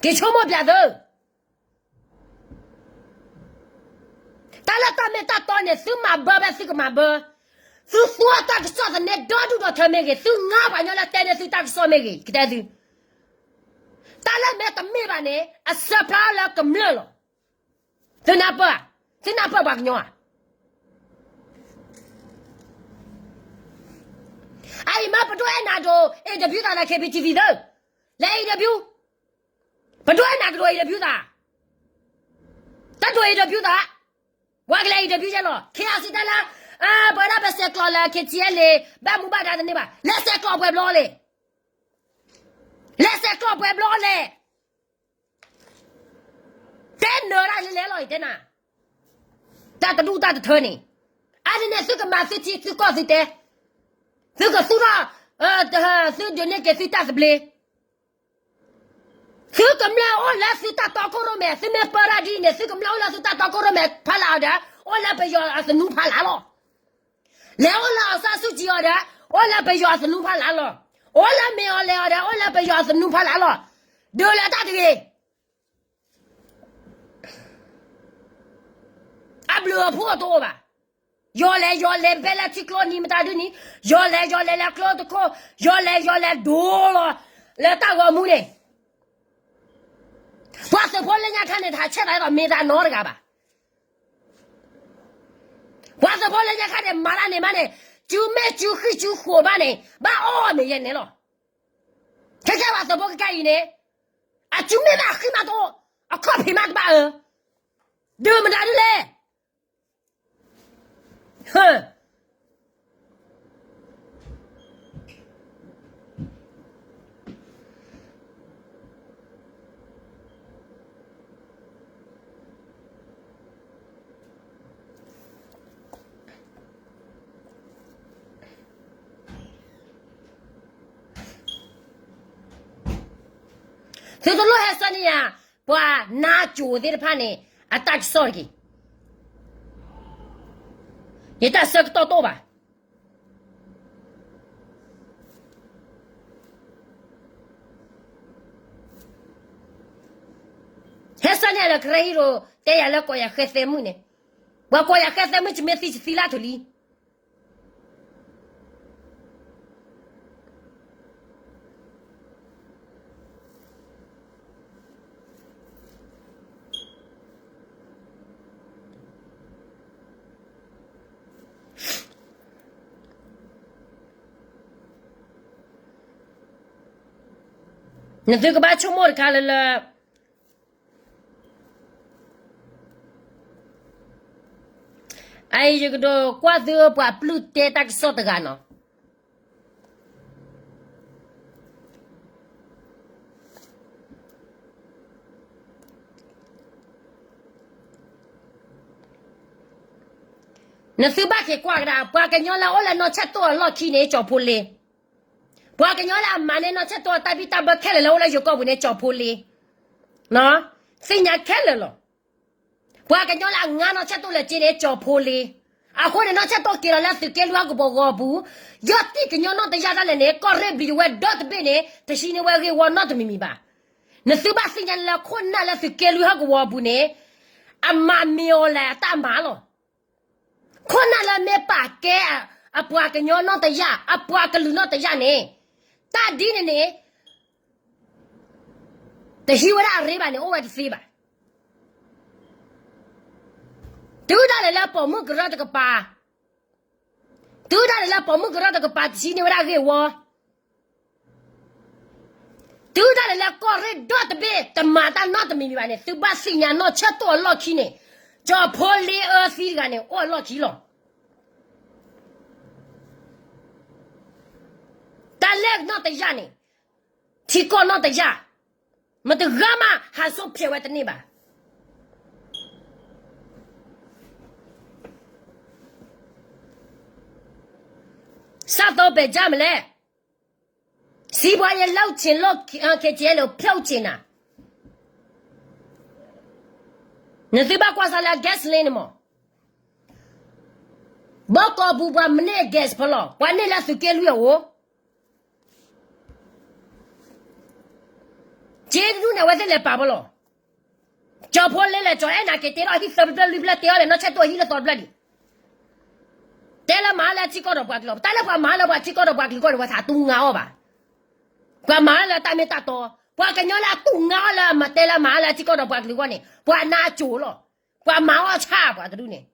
က့ၤဆိကမိၣ်ပၠးသု တၢ်လၢတၢ်မ့ၢ်တၢ်တီန့ၣ် သုမၤဘၢဖဲသုကမၤဘၢ, သုသူအီၣ်တၢ်ကစီၣ်သန့ဒီဒူၣ်ဒီထၢမ့ၢ်ဂ့ၤ, သုငါပှၤကညီလၢတဲန့ၢ်သုတၢ်ကစီၣ်မ့ၢ်ဂ့ၤ, ကတဲသု, တၢ်လၢမ့ၢ်တမ့ၢ်ဘၣ်န့ၣ် အဆၢဖျါလၢကမျၢၢ်လီၤ. သုနၢ်ပၢၢ်, သုနၢ်ပၢၢ်ပှၤကညီဧါ. အအံၤမ့ၢ်ပဒိၣ်အဲၣ်နၤဒိး interview သးလၢ KBTV သု, လဲၤ interview, ပဒိၣ်အဲၣ်နၤကဒိး interview သး, တဒိး interview သး, ဝဲကလဲၤ interview ယဲလီၤ. ခဲအံၤလံ တၢ်လၢ ပဝဲဒၣ်ပဆဲးကျိးလၢ ခဲအံၤလံ ဘၣ်မူဘၣ်ဒါတန့ၢ်ဘၣ်, လဲၤဆဲးကျိးပှဲၤဘျီလဲၣ်, လဲၤဆဲးကျိးပှဲၤဘျီလဲၣ်. တဲနၢၤတၢ်လဲၤလဲၤလီၤအံၤတဲနၤ, တၢ်တဒူၣ်တၢ်တထၢန့ၣ်, အါန့ၣ်န့ၣ် သုကမၤသုထံသုကီၢ်သုတဲ, သုကသူၣ်ထီၣ် သုဒုးန့ၢ်က့ၤသုတၢ်သဘျ့, သုကမျၢၢ်အိၣ်လၢသုတၢ်တီခိၣ်ရိၣ်မဲ, သုမ့ၢ်ပၢတၢ်ဒ်အံၤန့ၣ် သုကမျၢၢ်အိၣ်လၢသုတၢ်တီခိၣ်ရိၣ်မဲဖီလာ်အီၤဒီး အိၣ်လၢပယီၤအသနူဖီလာ်လီၤ. လဲၤအိၣ်လၢအောင်ဆန်းစုကြည်အီၤဒီး အိၣ်လၢပယီၤအသနူဖီလာ်လီၤ. အိၣ်လၢမ့ၢ်အီၤလဲၤအီၤဒီး အိၣ်လၢပယီၤအသနူဖီလာ်လီၤ. ဒုးလၢတၢ်တဂ့ၤ အဘျုးအဖှိၣ်တအိၣ်ဘၣ်. ယီၤလဲၤယီၤလဲၤဖဲလၢထံကျိနံၤမတၤဒုနံၤ, ယီၤလဲၤယီၤလဲၤလၢကျိတခိၣ်, ယီၤလဲၤယီၤလဲၤဒိလီၤ လၢတၢ်ဂီၤမူန့ၣ်, ပှၤသုးဖိလၢညါခါန့ၣ် တဟးဆဲးသးဒ်သိးမ့ၢ်တၢ်နီတဂၤဘၣ်. ပှၤသုးဖိလၢညါခါန့ၣ် မၤတၢ်န့ၣ်မးန့ၣ်, စုမဲာ်စုဃံစုဃိးဘၣ်န့ၣ် ဘၣ်အီၣ်မ့ၢ်ယဲန့ၣ်လီၤ. ခဲကဲပှၤသုးဖိကကဲအံၤန့ၣ်, အစုမဲာ်ဘၣ်ဃံမးတအိၣ်, အခီၣ်ဖံးမးတဘၣ်အၢ, ဒုးမတၤဒုလဲၣ်. သုတလိၣ်ဟဲဆှၢန့ၢ်ယၤ ပှၤနါကိၤသ့ၣ်တဖၣ်န့ၣ် အတၢ်ကစီၣ်တက့ၢ်. ယတၢ်ဆၢကတီၢ်တအိၣ်ဘၣ်. ဟဲဆှၢန့ၢ်ယၤလၢကရၢဟံၣ်ရိၤ တဲယၤလၢကိးယၤဃဲသဲမုၣ်န့ၣ်, ပှၤကိးယၤဃဲသဲမုၣ် ယမ့ၢ်သံယသံလၢထူၣ်လံ. နသုကဘၣ်ဆိကမိၣ်တခါလၢလၢ အအံၤယကဒိးကွၢ်သုပှၤပျုၢ်တဲတၢ်ကစီၣ်တဂၤနီၤ. နသုဘၣ်က့ၤကွၢ်ကဒါ ပှၤကညီလၢအိၣ်လၢနီၢ်ဆဲၣ်တိၢ်အလီၢ်ခံန့ၣ် ကၠီၤဖိလ့, ပှၤကညီလၢအမၤန့ၢ်နီၢ်ဆဲၣ်တိၢ်အတၢ်ဘံၣ်တၢ်ဘၢခဲလၢာ်လၢအိၣ်လၢယိၤကီၢ်ပူၤန့ၣ် ကၠီၤဖိလ့, သ့ၣ်ညါခဲလၢာ်လီၤ. ပှၤကညီလၢအငါနီၢ်ဆဲၣ်တိၢ်လၢက့န့ၣ် ကၠီၤဖိလ့, အဃိန့ၣ် နီၢ်ဆဲၣ်တိၢ်က့ၤလီၤလၢသုးက့လွံၢ်ဟီၣ်ကဝီၤပူၤ, ယီၢ်တံၢ်ကညီနီၢ်တယၢ်ဒၣ်လဲာ်န့ၣ် ကီၢ်ရ့ၣ်ဘျံးဒဝဲၢ်ဒီတဘ့ၣ်န့ၣ် တဟံးန့ၢ်ဝဲဂ့ၢ်ဝီနီတမံၤမံၤဘၣ်. နသုဘၣ်သ့ၣ်ညါလၢခိၣ်နၢ်လၢသုးက့လွံၢ်ဟီၣ်ကဝီၤပူၤန့ၣ် အမၤမ့ၢ်အီၤလဲၣ်အတၢ်မၤလီၤ. ခိၣ်နၢ်လၢမ့ၢ်ပာ်ကဲ အပှၤကညီနီၢ်တယၢ် အပှၤကလုာ်နီၢ်တယၢ်န့ၣ် တၢ်ဒ်န့ၣ်န့ၣ် တဟံးဝဲဒၣ်အရ့ဘၣ်န့ၣ် အိၣ်ဝဲတသ့ဘၣ်. တုၤဒၣ်လဲာ်လၢပိာ်မုၣ်ကရၢတကပၤ, တုၤဒၣ်လဲာ်လၢပိာ်မုၣ်ကရၢတကပၤတဟံးန့ၢ်ဝဲဒၣ်ဂ့ၢ်ဝီ, တုၤဒၣ်လဲာ်လၢကီၢ်ရ့ၣ်ဒီတဘ့ၣ် တမၤတၢ်နီတမံၤမံၤဘၣ်န့ၣ် သုဘၣ်သ့ၣ်ညါနီၢ်ဆဲၣ်တိၢ်အလီၢ်ခံန့ၣ် ကၠီၤဖိလ့အၢသံတဂၤန့ၣ် အိၣ်အလီၢ်ခံလီၤ. တၢ်လၢနီၢ်တယၢ်န့ၣ် ထံကီၢ်နီၢ်တယၢ် မတၤတဂၤမး ဟးစိဖျဲးဝဲတန့ၢ်ဘၣ်. စးသိပဲာ်ကြမလဲၣ်, စီးပွားရေးလုပ်ချင်လို့ KTLA ကို ဖြုတ်ချင်တာ. နသုဘၣ်ကွၢ်စၢ်လၢ gas line န့ၣ်မး, ဘီကီၢ်ပူၤပှၤမန့ၢ် gas ဖီလီၤ, ပှၤန့ၢ်လၢသုးက့လွံၢ်အအိၣ် က့တဒူၣ်န့ၣ် အဝဲသ့ၣ်လဲၤပာ်ဖီလီၤ. ကၠီၤဖိလ့လဲၤ ကၠီၤအဲၣ်နၤက့ၤတ့ထီၣ်ဟံၣ်သၢဖျၢၣ်လွံၢ်ဖျၢၣ် တ့အီၣ်လဲၤနီၢ်ဆဲၣ်တိၢ်ဟံၣ်လၢသီတဖျၢၣ်လံ. တဲလၢမၤလၢထံကီၢ်ဒီးပှၤကလုာ်လီၤ. တၢ်လၢပှၤမၤလၢပှၤထံကီၢ်ဒီးပှၤကလုာ်ကီၢ်န့ၣ် ပှၤသးတူၢ်ငါအီၤဘၣ်. ပှၤမၤလၢတၢ်မ့ၢ်တၢ်တီ, ပှၤကညီလၢအတူၢ်ငါအီၤလၢအမၤတဲလၢမၤလၢထံကီၢ်ဒီးပှၤကလုာ်ကီၢ်န့ၣ် ပှၤနါစိၤလီၤ. ပှၤမၤအီၣ်ဆၣ်ပှၤတဒူၣ်န့ၣ်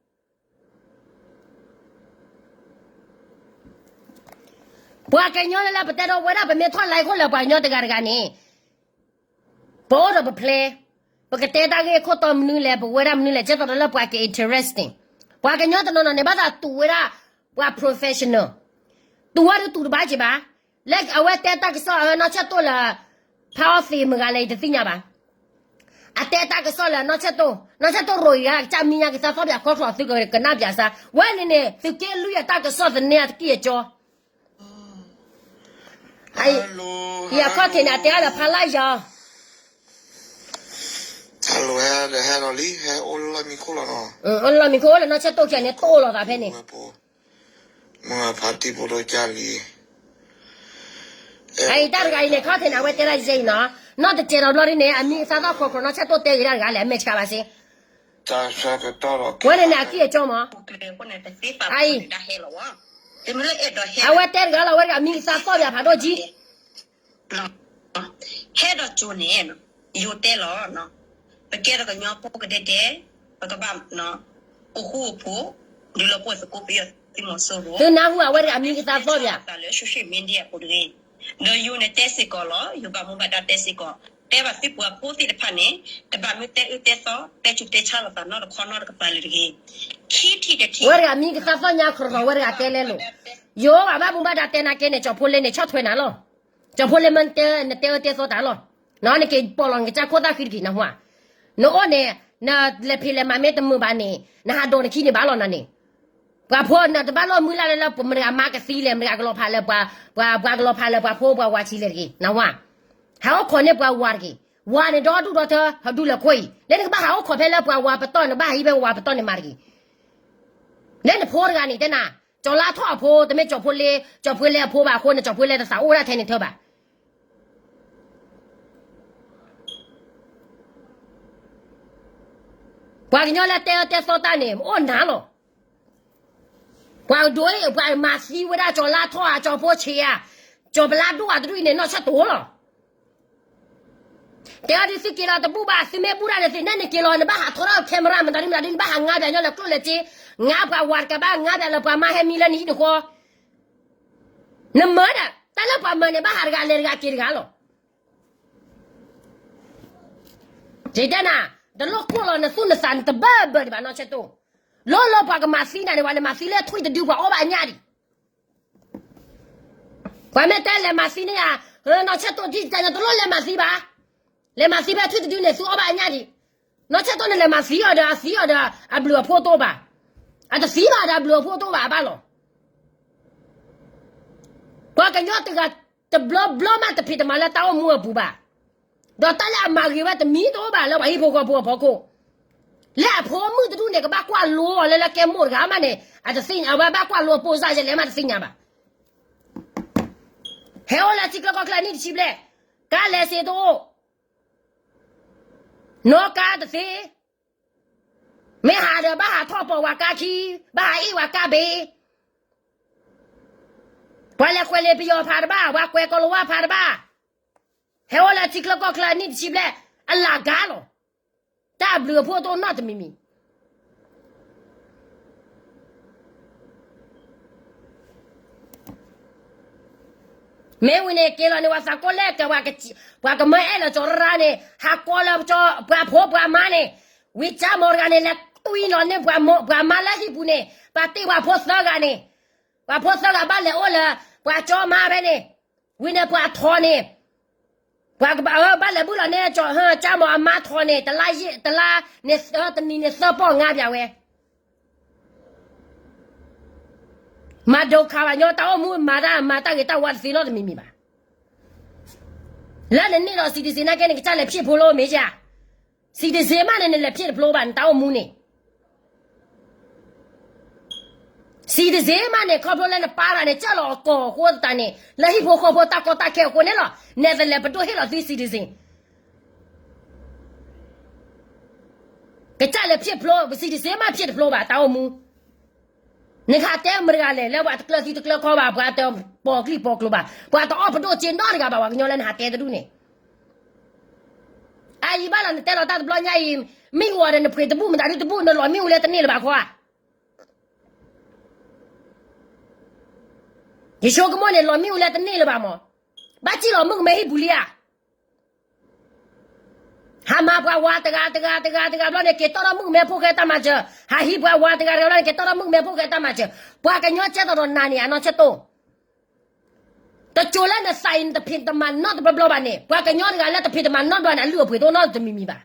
ပှၤကညီလၢလၢပတဲဒီးဝဲဒၣ် ပမ့ၢ်ထီၣ် live ခိၣ်လၢပှၤကညီတဂၤတဂၤန့ၣ် ပအိၣ်ဒီးပ plan, ပကတဲတၢ်ဂ့ၢ်ခိၣ်တီမနုၤလဲၣ်, ပဝဲဒၣ်မနုၤလဲၣ်, ကဲသိးဒီးလၢပှၤက interesting. ပှၤကညီတနီၤနီၤန့ၣ် ဘၣ်သးတူၢ်ဝဲဒၣ် ပှၤ professional, တူၢ်ဝဲဒၣ်တူၢ်တဘၣ်က့ၤဘၣ်. လၢအဝဲတဲတၢ်ကစီၣ်အနီၢ်ဆဲၣ်တိၢ်လၢ ဖးအီၣ်သ့မဂၤလဲၣ် ယတသ့ၣ်ညါဘၣ်. အတဲတၢ်ကစီၣ်လၢနီၢ်ဆဲၣ်တိၢ်, နီၢ်ဆဲၣ်တိၢ်ရိၤအံၤ ကစၢ်မံညါကသးသီၣ်ပၠးခီထီၣ်သုကကနၣ်ပၠးစၢ်, ဝဲန့ၣ်န့ၣ် သုးက့လွံၢ်အတၢ်ကစီၣ်သန့အတက့ၢ်အကၠီ အံၤ, ယအခီၣ်ထံးန့ၣ် အတဲအါဒီးဖးလၢယီၤ, အိၣ်လၢလီၢ်မံခိၣ်လီၤ နီၢ်ဆၢတိၢ်ခံဂၤန့ၣ်တိၢ်လိာ်သးဖဲန့ၣ်, အံၤတၢ်တဂၤအံၤန့ၣ် ခီၣ်ထံးန့ၣ် အဝဲတဲဒၣ်ယဲအံၤနီၤ, နီၢ်တစဲးဒီးဘျီဒ်န့ၣ် အမံၤအသးသီၣ်ခိးခိးနီၢ်ဆၢတိၢ်တဲဂ့ၤတၢ်တဂၤလဲၣ် အမဲာ်ဆှးဘၣ်စ့, ဝဲန့ၣ်န့ၣ် အကံၢ်အကၠီမး, အံၤ, အဝဲတဲတဂၤလီၤ အဝဲတဂၤအမံၤအသးသီၣ်ဘၣ်ဖးဒိၣ်ကံၢ် ဟဲဒီးကၠိန့ၣ်, ယိၤတဲလီၤ, ပကဲဒီးကညီဖိကဒဲဒဲ, ပကဘၣ်အိၣ်ဃူအိၣ်ဖိး, ဒုးလီၤပှီၢ်သကိးပယီၤသုးမီၤစိရိၤ, သုနၢ်ဟူအဝဲတဂၤအမံၤအသးသီၣ်ဘၣ်, လၢ social media အပူၤတဂ့ၤ, ဒီးယိၤန့ၣ်တဲစ့ၢ်ကီးလီၤ, ယိၤဘၣ်မူဘၣ်ဒါတဲစ့ၢ်ကီး, တဲဘၣ်သုပှၤဖိသ့ၣ်တဖၣ်န့ၣ်, တဘၣ်မ့ၢ်တဲအၢတဲသီ, တဲဆူးတဲဆါလိာ်သးနီတခီနီတကပၤလၢၤတဂ့ၤ, ခံထံၣ်တထံၣ်, ဝဲတဂၤအမံၤကသးသီၣ်ညါခရီၣ်ထီၣ်ဝဲတဂၤတဲလဲလိာ်, ယိၤဘၣ်မူဘၣ်ဒါတဲနာ်က့န့ၣ် ကၠီၤဖိလဲန့ၣ် ဆီၣ်ထွဲနၤလီၤ ကၠီၤဖိလဲမ့ၢ်တဲ နတဲအၢတဲသီတၢ်လီၤ, နက့ၤပိာ်လီၤနကစၢ်ခိၣ်သၣ်ဃံတက့ၢ်နဟူဧါ, နအိၣ်န့ၣ်, နလဲၤဖံးလဲၤမၤမ့ၢ်တမုာ်ဘၣ်န့ၣ်, နဟးဒိးနခံန့ၣ်ဘၣ်လီၤနၤန့ၣ်, ပှၤဖိနတဘၣ်လီၢ်မုၢ်လၢ်လၢ မတၤဂၤမါကသံလဲၣ်, မတၤဂၤကလီၤဖးလၢပှၤ, ပှၤကလီၤဖးလၢပှၤဖိပှၤဝၤဆံးလဲၣ်တဂ့ၤ နဟူဧါ, ဟးအိၣ်ခိးန့ၢ်ပှၤဝၤတဂ့ၤ, ဝၤန့ၣ်ဒီဒူၣ်ဒီထၢ, ဟးဒူလၢခိၣ်အံၤ, လၢနကဘၣ်ဟးအိၣ်ခိးဖဲလၢပှၤဝၤပတီၢ် နဘၣ်ဟးဟံးဖဲဝၤပတီၢ်န့ၣ်မၤတဂ့ၤ လၢနဖိတဂၤန့ၣ် တဲနၤ, ကၠီၤလါထီၣ်အဖိ တမ့ၢ်ကၠီၤဖိလဲ, ကၠီၤဖိလဲအဖိဘၣ်အဃိန့ၣ် ကၠီၤဖိလဲတသးအိၣ်ဝဲဒၣ်ထဲန့ၣ်ထၢဘၣ်. ပှၤကညီလၢတဲအၢတဲသီတၢ်န့ၣ် အိၣ်နၤလီၤ. ပှၤကဒိးအံၤ ပှၤမၤသံဝဲဒၣ်ကၠီၤလါထီၣ်ဧါ, ကၠီၤဖိဆံးဧါ, ကၠီၤပလါဒိၣ်ဧါတဒူၣ်အံၤန့ၣ် နီၢ်ဆၢတိၢ်လီၤ. တဲအီၤဒ်သုက့ၤလီၤတဘူၣ်ဘၣ်, သုမ့ၢ်ဘူၣ်တၢ်န့ၣ်သ့ၣ် နဲနက့ၤလီၤ နဘၣ်ဟးထီထီၣ် camera မတၤဒ်မတၤဒ် နဘၣ်ဟးငါပျးညီလၢကျိၣ်လၢစ့, ငါပှၤဝၤတကးဘၣ် ငါပျးလၢပှၤမါဟဲမံလၢနဟံၣ်နဃီ, နမၤဒၣ် တၢ်လၢပှၤမၤန့ၣ် ဘၣ်ဟးတဂၤလဲၤတဂၤက့ၤတဂၤလီၤ. ယတဲနၤ, တလိၣ်ကိၢ်လီၤနသူၣ်နသးနတဘၢဘၢဒံးဘၣ်နီၢ်ဆၢတိၢ်, လီၤလီၤပှၤကမၤသံနၤန့ၣ် ပှၤလဲၤမၤသံလၢထွံၣ်တဒု ပှၤအီၣ်ဘၣ်အညၣ်ဒံး ပှၤမ့ၢ်တဲလဲၤမၤသံန့ၣ်ဧါ, နီၢ်ဆၢတိၢ်ဒ်တၢ်ညါတလိၣ်လဲၤမၤသံဘၣ်, လဲၤမၤသံဖဲထွံၣ်တဒုန့ၣ် သုအီၣ်ဘၣ်အညၣ်ဒံး, နီၢ်ဆၢတိၢ်န့ၣ်လဲၤမၤသံအီၤဒီး အသံအီၤဒီး အဘျုးအဖှိၣ်တအိၣ်ဘၣ်, အတသံဘၣ်ဒီးအဘျုးအဖှိၣ်တအိၣ်ဘၣ်အဘၣ်လီၤ. ပှၤကညီတဂၤတဘျီဘျီမးတဖံးတမၤလၢတၢ်အိၣ်မူအပူၤဘၣ်, ဒီးတၢ်လၢအမၤဂ့ၤဝဲတမံၤတအိၣ်ဘၣ်လၢပှၤဟံၣ်ဖိဃီဖိအဖီခိၣ်, လၢအဖိမုၣ်တဒူၣ်န့ၣ် ကဘၣ်ကွၢ်လိအီၤလၢလၢကဲမိၢ်တဂၤမးန့ၣ် အတသ့ၣ်ညါ အဝဲဘၣ်ကွၢ်လိအပိၢ်စၢ်ယဲလဲၣ်မးတသ့ၣ်ညါဘၣ်. ဟဲအိၣ်လၢထံချၢကီၢ်ချၢနံၣ်တဆံဘျဲၣ်, ကါလဲၤစ့တအိၣ်, နီၣ်ကါတသ့, မ့ၢ်ဟးဒီးဘၣ်ဟးထီၣ်ပိာ်ဝၤကါခံ, ဘၣ်ဟးအ့ၣ်ဝၤကါဘ့ၣ်, ပှၤလဲၤကွဲးလံာ်ပယီၤဖးတဘၣ်, ပှၤကွဲးကီၤလၤဝါဖးတဘၣ်, ဟဲအိၣ်လၢထံချၢကီၢ်ချၢနံၣ်တဆံဘျဲၣ်, အလၤကါလီၤ. တၢ်အဘျုးအဖှိၣ်တအိၣ်နီတမံၤမံၤ မ့ၢ်ဝံၤန့ၣ် က့ၤလီၤန့ၣ် ပှၤသးကိးလဲၣ်ကဲ ပှၤကမၢအဲၣ်လၢကၠီၤရၢ်န့ၣ် ဟးကိးလၢပှၤဖိပှၤမါန့ၣ်, ဝံၤကၠၢ်မီၤတဂၤန့ၣ် လဲၤတွံၢ်လီၤန့ၢ်ပှၤမါလၢဟံၣ်ပူၤန့ၣ် ပှၤတ့ၢ်ပှၤဖိသၢဂၤန့ၣ်, ပှၤဖိသၢဂၤဘၣ်လဲၤအိၣ်လၢ ပှၤကၠီမါဖဲန့ၣ်, ဝံၤန့ၣ်ပှၤထိးန့ၣ် ပှၤကဘၣ် ဘၣ်လဲၤဘုၣ်လီၤန့ၢ် ကၠၢ်မီၤအမါထိးန့ၣ် တလါယဲၢ် တလါန့ၣ် တနံၤန့ၣ်သၢပီၢ်ငါးပၠးဝဲ မၤဒိးခးဘၣ်ညီ တၢ်အိၣ်မူမၤတၢ် မၤတၢ်ဂ့ၤတၢ်ဝါတသ့နီတမံၤမံၤဘၣ်. လၢနန့ၢ်ဒီး citizen နာ်က့န့ၣ် ကစၢ်လဲၤဖျ့ၣ်ဖိလီၤမ့ၢ်ဧါ. citizen မးန့ၣ် နလဲၤဖျ့ၣ်တဖျိဘၣ် နတၢ်အိၣ်မူန့ၣ် citizen မးန့ၣ် ခီဖျိလၢနပၢ်တဂၤန့ၣ် ကၢ်လီၤအကီၢ်အဃိသတးန့ၣ် လၢဟံၣ်ဖိဃီဖိတၢ်ကီတၢ်ခဲအဃိန့ၣ်လီၤ. နဲတလဲၤပဒိၣ်ဟ့ၣ်လီၤသု citizen ကစၢ်လဲၤဖျ့ၣ်တဖျိ citizen မးဖျ့ၣ်တဖျိဘၣ် တၢ်အိၣ်မူ နကဟးတဲမတၤတဂၤလဲၣ် လၢပှၤတကျၢၤသံတကျၢၤခီဘၣ် ပှၤတပိာ်ကျံၢ်ပိာ်ကျိၤဘၣ် ပှၤတအီၣ်ပဒိၣ်စ့နီတဂၤဘၣ် ပှၤကညီလၢနဟးတဲတဒူၣ်န့ၣ် အအံၤဘၣ်လီၤ နတဲလီၤတၢ်တဘျီညါအံၤ မ့ၢ်ဝဲဒီးနဖှ့းတဘူၣ်မတၤဒုတဘူၣ် နလီၤမ့ၣ်အူလဲတန့ၢ်လၢၤဘၣ်ခီဧါ. ယဆိကမိၣ်န့ၣ် လီၤမ့ၣ်အူလဲတန့ၢ်လၢၤဘၣ်မး. ဘၣ်စံၣ်လီၤမုၣ်ကမဲဟံၣ်ပူၤလံဧါ. ဟးမၤပှၤဝၤတဂၤတဂၤတဂၤတဂၤဘျီန့ၣ် က့ၤတီၢ်ထီၣ်မုၣ်ကမဲဖိၣ်ဃဲတၢ်မၤစၢၤ, ဟးဟံးပှၤဝၤတဂၤတဂၤဘျီန့ၣ် က့ၤတီၢ်ထီၣ်မုၣ်ကမဲဖိၣ်ဃဲတၢ်မၤစၢၤ, ပှၤကညီကဲသိးဒီးနၤန့ၣ် အနီၢ်ဆၢတိၢ် တစိၤလၢနသးအံၤ နတဖံးတမၤနီတဘျီဘျီဘၣ်န့ၣ် ပှၤကညီတဂၤလၢတဖံးတမၤနီတဘျီန့ၣ် အလုၢ်အပှ့ၤတအိၣ်နီတမံၤမံၤဘၣ်.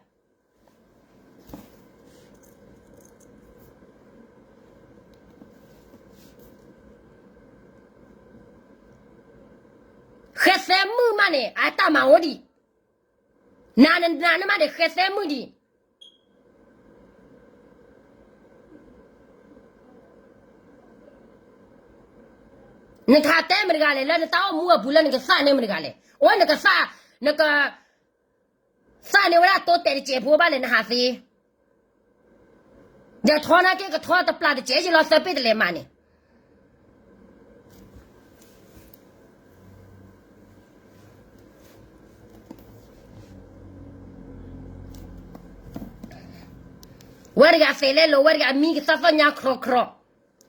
ပ ဃဲသဲမုၣ်မးန့ၣ် အတၢ်မၤအိၣ်ဒံး, နၤနနၤန့ၣ်မးန့ၣ် ဃဲသဲမုၣ်ဒံး. နထးတဲမတဂၤလဲၣ် လၢနတၢ်အိၣ်မူအပူၤလၢနကသးန့ၢ်မတဂၤလဲၣ်. အိၣ်နကသး, နက သးန့ၢ်ဝဲဒၣ်တိတဲာ်တစဲးဖိဘၣ်လဲၣ် နဟးသ့. ဒီးထီနာ်က့ကထီတပျၢ်တစဲးယံၤလီၤ သၢပ့ၢ်တလဲၤမးန့ၣ် ဝဲတဂၤသဲးလဲလိာ် ဝဲတဂၤမံကသးသီၣ်ညါခြီခြီ,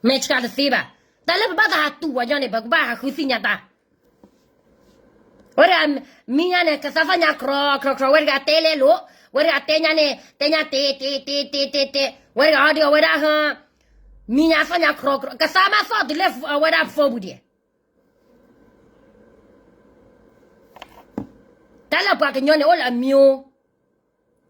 မဲာ်ဆှးတသ့ဘၣ်. တၢ်လၢပဘၣ်သးဟးတူၢ်ပှၤညီန့ၣ် ပကဘၣ်ဟးဃုသ့ၣ်ညါတၢ် ဝဲတဂၤမံညါန့ၣ် ကသးသီၣ်ညါခြီခြီ, ဝဲတဂၤတဲလဲလိာ်, ဝဲတဂၤတဲညါန့ၣ် တဲညါတဲ တဲ တဲ တဲ တဲ တဲ, ဝဲတဂၤဟီဒုးအဝဲဒၣ် မံညါသီၣ်ညါခြီခြီ, ကသးမးသီၣ်တုၤလၢအဝဲဒၣ်ဖိပူၤဒံး. တၢ်လၢပှၤကညီန့ၣ်အိၣ်လၢအမံၤ,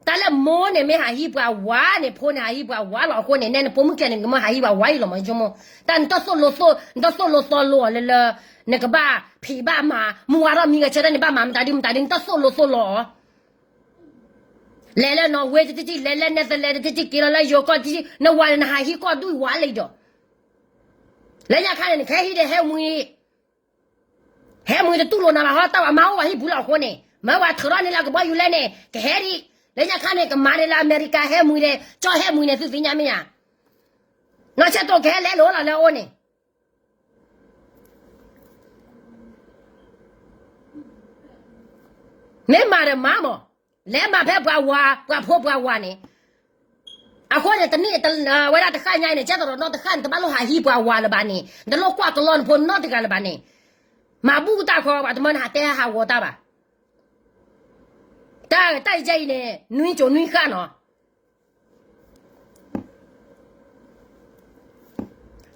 တၢ်လၢမိၢ်န့ၣ်မ့ၢ်ဟးဟံးပှၤဝၤန့ၣ် ဖိန့ၣ်ဟးဟံးပှၤဝၤလီၤ. အဃိန့ၣ် နဲနဖိမုၣ်ကဲန့ၣ် နကမၢဟးဟံးပှၤဝၤအံၤလီၤမး ယဆိကမိၣ်. တၢ်နတၢ်သိၣ်လိသီ, နတၢ်သိၣ်လိသီလိအီၤလၢလၢ နကဘၣ်ဖံးဘၣ်မၤ မုၢ်ဝါထီၣ်မံဂဲၤဆၢထၢၣ်န့ၣ် ဘၣ်မၤမတၤဒုမတၤဒု နတၢ်သိၣ်လိသီလိအီၤ လဲၤလၢနီၣ်ဝ့တထံၣ်ထံၣ်, လဲၤလၢနဲသလၣ်တထံၣ်ထံၣ်, က့ၤလီၤလၢယိၤကီၢ်တထံၣ်ထံၣ်, နဝၤန့ၣ် နဟးဟံးကီၢ်ဒူၣ်ဝၤလံဒီး, လၢညါခါန့ၣ် နကဟဲဟံးဒီးဟဲမှံ, ဟဲမှံတတူၢ်လိာ်နၤဘၣ်ဟီ, တၢ်ဝဲမၤအိၣ်ဝဲဟံၣ်ပူၤလီၤအဃိန့ၣ်, မ့ၢ်ဝဲထုးထီၣ်န့ၢ်လၢကဘီယူၤလဲၣ်န့ၣ် ကဟဲဒံး, လၢညါခါန့ၣ် ကမၤန့ၣ်လၢအမဲရကၤဟဲမှံဒီး ကၠီၣ်ဟဲမှံန့ၣ် သုသ့ၣ်ညါမ့ၢ်ဧါ, နီၢ်ဆဲးတိၣ်ကဟဲလဲလိာ်လီၤလၢအအိၣ်န့ၣ် မ့ၢ်မၤဒီးမၤမး, လဲၤမၤဖဲပှၤဝၤ ပှၤဖိပှၤဝၤန့ၣ်, အဃိန့ၣ် တနံၣ်ဝဲဒၣ်တဃၣ်ညါအံၤန့ၣ် ကဲသရီးနီၢ်တဃၣ်န့ၣ် တဘၣ်လိၣ်ဟးဟံးပှၤဝၤလၢၤဘၣ်န့ၣ်, တလိၣ်ကွၢ်ကလီနဖိနီတဂၤလၢၤဘၣ်န့ၣ်, မၤဘူၣ်တၢ်ခီ ပှၤတမၢနဟးတဲဟးဂီၤတၢ်ဘၣ်, တၢ်တၢ်အံၤအံၤန့ၣ် နွံစိၤနွံဃၣ်နီၤ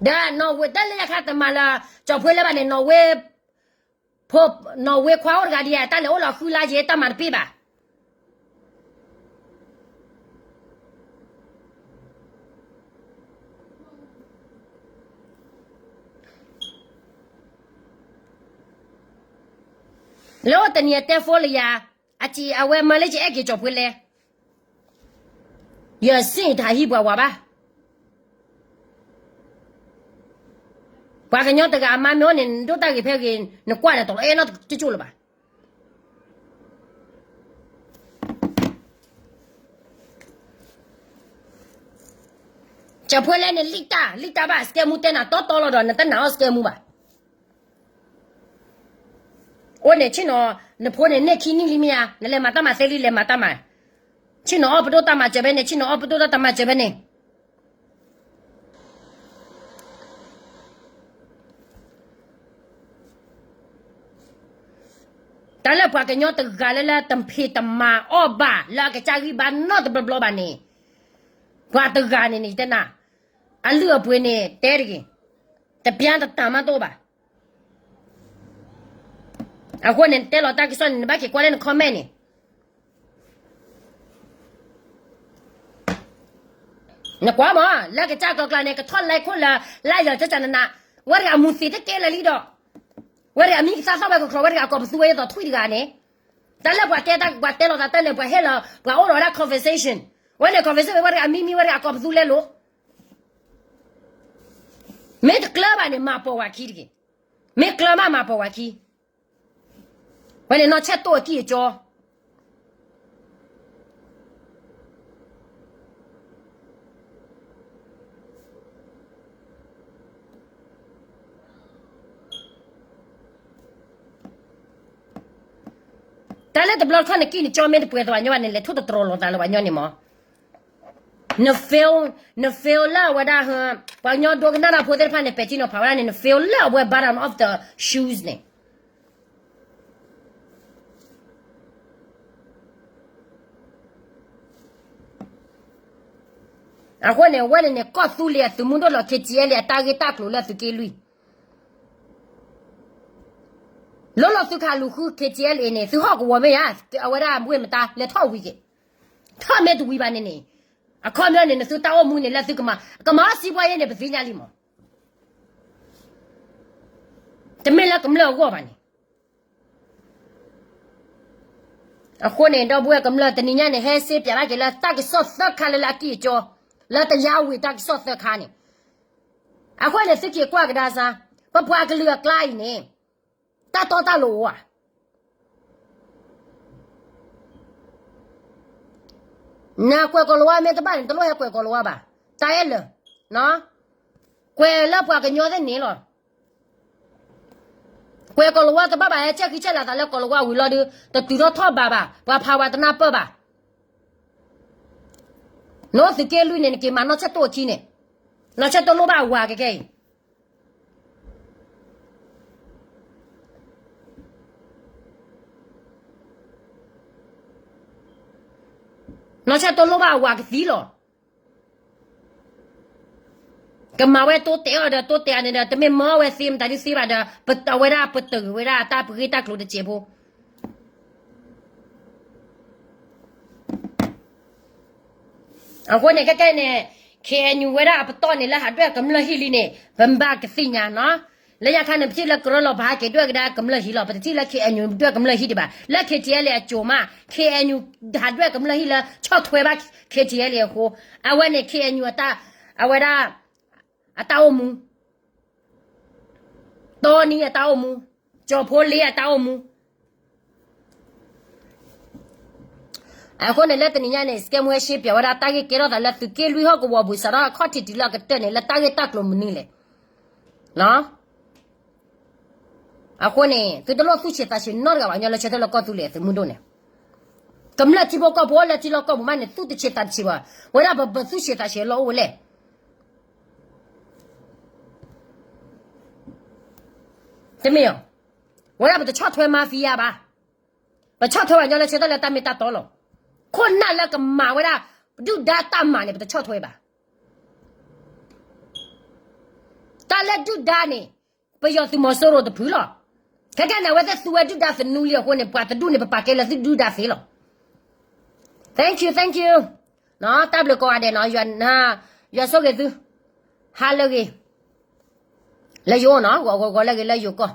ဒီးနီၣ်ဝ့ တၢ်လၢညါခါတမၤလၢ ကၠီၣ်ဖှ့လၢၤဘၣ်န့ၣ် နီၣ်ဝ့, ဖိ, နီၣ်ဝ့ခွါအိၣ်တဂၤဒံးဧါ, တၢ်လဲၤအိၣ်လီၤဃုလါယဲ တၢ်မၤတပ့ၢ်ဘၣ်. လၢအိၣ်တနံၤအတဲဖိလၢယၤ, အစံးအဝဲမၤလၢယအဲၣ်က့ၤကၠီၣ်ဖှ့လဲၣ်, ယစ့ၣ်တဟးဟံးပှၤဝၤဘၣ်. ပှၤကညီတဂၤအမါမ့ၢ်အိၣ်န့ၣ် နဒိၣ်တၢ်ဂ့ၤဖဲဂ့ၤ နကွၢ်ဒီးတလီၤအဲၣ်နီတကၠိၣ်လၢၤဘၣ်. ကၠီၣ်ဖှ့လဲၣ်န့ၣ် လံၣ်တၢ်, လံၣ်တၢ်ဘၣ်စကဲမူတဲနၤတီတီလီၤဒီး နတနာ်အီၣ်စကဲမူဘၣ်. အိၣ်န့ၣ်ဆ့ၣ်နီၤ, နဖိန့ၣ်န့ၢ်ခံနံၣ်လံမ့ၢ်ဧါ, နလဲၤမၤတၢ်မၤသ့လံ လဲၤမၤတၢ်မၤ, ဆ့ၣ်နီၤအီၣ်ပဒိၣ်တၢ်မၤစၢၤဖဲန့ၣ်, ဆ့ၣ်နီၤအီၣ်ပဒိၣ်တၢ်မၤစၢၤဖဲန့ၣ် တၢ်လၢပှၤကညီတဂၤလၢလၢတဖံးတမၤအီၣ်ဘၣ် လၢအကစၢ်ဂံၢ်ဘါနီတဘျီဘျီဘၣ်န့ၣ်, ပှၤတဂၤန့ၣ်န့ၣ် ယတဲနၤ, အလုၢ်အပှ့ၤန့ၣ် တဲတဂ့ၤ, တပျၢ်တတၢ်မးတအိၣ်ဘၣ်. အဃိန့ၣ် နတဲလီၤတၢ်ကစီၣ်န့ၣ် နဘၣ်က့ၤကွၢ်လၢန comment န့ၣ် နကွၢ်မး လၢကစၢ်ကျိၤကျါန့ၣ် ကထီၣ်လဲခိၣ်လၢ လၢယီၤကကနန, ဝဲတဂၤမူၤသံးတကဲလၢာ်လံဒီး, ဝဲတဂၤမံကသးသီၣ်ဝဲကခီ ဝဲတဂၤကိးပသူဝဲယသိးထွံၣ်တဂၤန့ၣ်, တၢ်လၢပှၤတဲတၢ် ပှၤတဲလီၤသးတၢ်န့ၣ် ပှၤဟ့ၣ်လီၤ ပှၤအိၣ်ဒီးဝဲဒၣ် conversation, ဝဲန့ၣ် conversation ဝဲတဂၤမံမံ ဝဲတဂၤကိးပသူလဲလိာ်, မ့ၢ်တကျၢၤဘၣ်န့ၣ် မၤပိာ်ဝဲခံတဂ့ၤ, မ့ၢ်ကျၢၤမးမၤပိာ်ဝဲခံ ဝဲန့ၣ်နီၢ်ဆဲးတိၣ်အကံၢ်အကၠီ တၢ်လၢတဘျီတခီၣ်နကံၢ်နကၠီမ့ၢ်တပှဲၤသးဘၣ်ညီဘၣ်န့ၣ် လဲၤထိၣ်သတြီၤလိာ်သးလၢပှၤညီန့ၣ်မး, န feel, န feel လၢအဝဲဒၣ် ပှၤကညီဒိကနၣ်တၢ်ဖိသ့ၣ်တဖၣ်န့ၣ် ပဲာ်ထံနီၤဖးဝဲဒၣ်န့ၣ် န feel လၢအဝဲ bottom of the shoes န့ၣ် အဃိန့ၣ် အဝဲန့ၣ်န့ၣ် ကီၢ်သူလ့ၤအသုးမုၢ်ဒိၣ်လီၤ KTLA အတၢ်ဂ့ၢ်တၢ်ကျိၤလၢသုးက့လွံၢ်, လီၤလီၤသုခးလူၤဃု KTLA န့ၣ် သုဟီၣ်ကဝီၤမ့ၢ်ဧါ, အဝဲဒၣ်ဝ့ၢ်မတၤ လဲၤထီၣ်ဝံၤက့ၤ, ထီၣ်မ့ၢ်တဝံၤဘၣ်န့ၣ်န့ၣ်, အခီပညီန့ၣ် နသုတၢ်အိၣ်မူန့ၣ်လၢသုကမၤ, ကမၤအီၣ်စံးပှၤယဲန့ၣ် ပသ့ၣ်ညါလံမး, တမ့ၢ်လၢကမျၢၢ်အဂီၢ်ဘၣ်န့ၣ် အဃိန့ၣ် ဒီပုၢ်ဝဲၢ်ကမျၢၢ်တနံၤညါန့ၣ် ဟဲစ့ပၠးဘၣ်က့ၤလၢတၢ်ကစီၣ်သၢခါလၢလၢအကံၢ်အကၠီ, လၢတယါဝံၤတၢ်ကစီၣ်သၢခါန့ၣ်, အဃိန့ၣ် သုက့ၤကွၢ်ကဒါစါ, ပပှၤကလုာ်အကျါအံၤန့ၣ် တၢ်တီတၢ်လိၤအိၣ်ဧါ. နကွဲးကီၢ်လၤဝါမ့ၢ်တဘၣ်န့ၣ် တလိၣ်ဟဲကွဲးကီၢ်လၤဝါဘၣ်, တၢ်အဲၣ်လၢာ်, ကွဲးလၢပှၤကညီသ့ၣ်န့ၣ်လီၤ. ကွဲးကီၢ်လၤဝါတဘၣ်ဘၣ် ဟဲကဲခံဆဲးလးသးလၢကီၢ်လၤဝါဝံၤလီၤဒီး တတုၤထီၣ်ထီၣ်ဘးဘၣ်, ပှၤဖးဝဲတနၢ်ပၢၢ်ဘၣ်. နအိၣ်သုးက့လွံၢ်န့ၣ် နက့ၤမၤနီၢ်ဆၢၣ်တိၣ်အခံန့ၣ်, နီၢ်ဆၢၣ်တိၣ်လိၣ်ဘၣ်ဝၤကကဲအံၤ နီၢ်ဆၢၣ်တိၣ်လိၣ်ဘၣ်ဝၤကသံလီၤ. ကမၤဝဲတိတဲာ်အီၤဒီး တိတဲာ်အန့ၣ်ဒီး တမ့ၢ်မၢဝဲသ့မတၤဒုသ့ဘၣ်ဒီး အဝဲဒၣ်ပတုာ်ဝဲဒၣ်တၢ်ပဂ့ၢ်တၢ်ကျိၤတစဲးဖိ အဃိန့ၣ် ခဲကဲန့ၣ် ခ့ၣ်အဲၣ်ယူၣ် ဝဲဒၣ်အပတီၢ်န့ၣ် လၢဟးဒွဲၣ်ကမျၢၢ်ဟံၣ်လံန့ၣ် ပဘၣ်ကသ့ၣ်ညါနီၤ. လၢညါခါန့ၣ် ပထံၣ်လၢကရၢလီၤ ပဟးက့ၤဒွဲၣ်ကဒါကမျၢၢ်ဟံၣ်လီၤ. ပတထံၣ်လၢ ခ့ၣ်အဲၣ်ယူၣ် ဒွဲၣ်ကမျၢၢ်ဟံၣ်ဒံးဘၣ်. လၢ ခ့ၣ်ထံၣ်အဲလ်အ့ အစိၤမး ခ့ၣ်အဲၣ်ယူၣ် ဟးဒွဲၣ်ကမျၢၢ်ဟံၣ်လၢဆီၣ်ထွဲဘၣ် ခ့ၣ်ထံၣ်အဲလ်အ့ အဃိ အဝဲန့ၣ် ခ့ၣ်အဲၣ်ယူၣ် အဝဲဒၣ် အတၢ်အိၣ်မူ တီနံအတၢ်အိၣ်မူ, ကၠီၤဖိလ့အတၢ်အိၣ်မူ. အဃိန့ၣ် လၢတနံၤညါန့ၣ် စကဲမူဟဲရှဲပၠးဝဲဒၣ် တၢ်ဂ့ၢ်ကဲထီၣ်သးလၢသုးက့လွံၢ်ဟီၣ်ကဝီၤပူၤ စးထီၣ်အခီၣ်ထံးတုၤလၢအကတၢၢ်န့ၣ် လၢတၢ်ဂ့ၢ်တၢ်ကျိၤမနုၤလဲၣ်. အဃိန့ၣ် သုတလိၣ်သူၣ်ဆံးသးဆံးနီတဂၤဘၣ် ညီလၢဆၢထၢၣ်လၢကီၢ်သူလ့ၤအသုးမုၢ်ဒိၣ်န့ၣ်, ကမျၢၢ်ထံဖိကီၢ်ဖိလၢထံလီၢ်ကီၢ်ပူၤမးန့ၣ် သူၣ်တဆံးသးတဆံးဘၣ်. ဝဲဒၣ်ပသူၣ်ဆံးသးဆံးလီၤအိၣ်လဲၣ်. တမ့ၢ်ဧါ. ဝဲဒၣ်ပတဆီၣ်ထွဲ mafia ဘၣ်. ပဆီၣ်ထွဲဘၣ်ညီလၢဆၢထၢၣ်လၢတၢ်မ့ၢ်တၢ်တီလီၤ. ခိၣ်နၢ်လၢကမၤဝဲဒၣ် ဒုၣ်ဒါတၢ်မၤန့ၣ် ပတဆီၣ်ထွဲဘၣ်. တၢ်လၢဒုၣ်ဒါန့ၣ် ပယီၤသုးမီၤစိရိၤတဖုလီၤ. ခဲကဲန့ၣ် အဝဲသ့ၣ်သူဝဲဒုၣ်ဒါသနူလံအဃိန့ၣ် ပှၤတဒူၣ်န့ၣ် ပပာ်ကဲလၢသုဒုၣ်ဒါသ့လီၤ. Thank you, thank you. တၢ်ဘျုးကိးဂၤဒဲးနီၤ, ယွၤဆိၣ်ဂ့ၤသု, ဟါလၢအဂ့ၤ, လၢယအိၣ်နီၤ, ဂီၤဂီၤလၢအဂ့ၤလၢယိၤကီၢ်,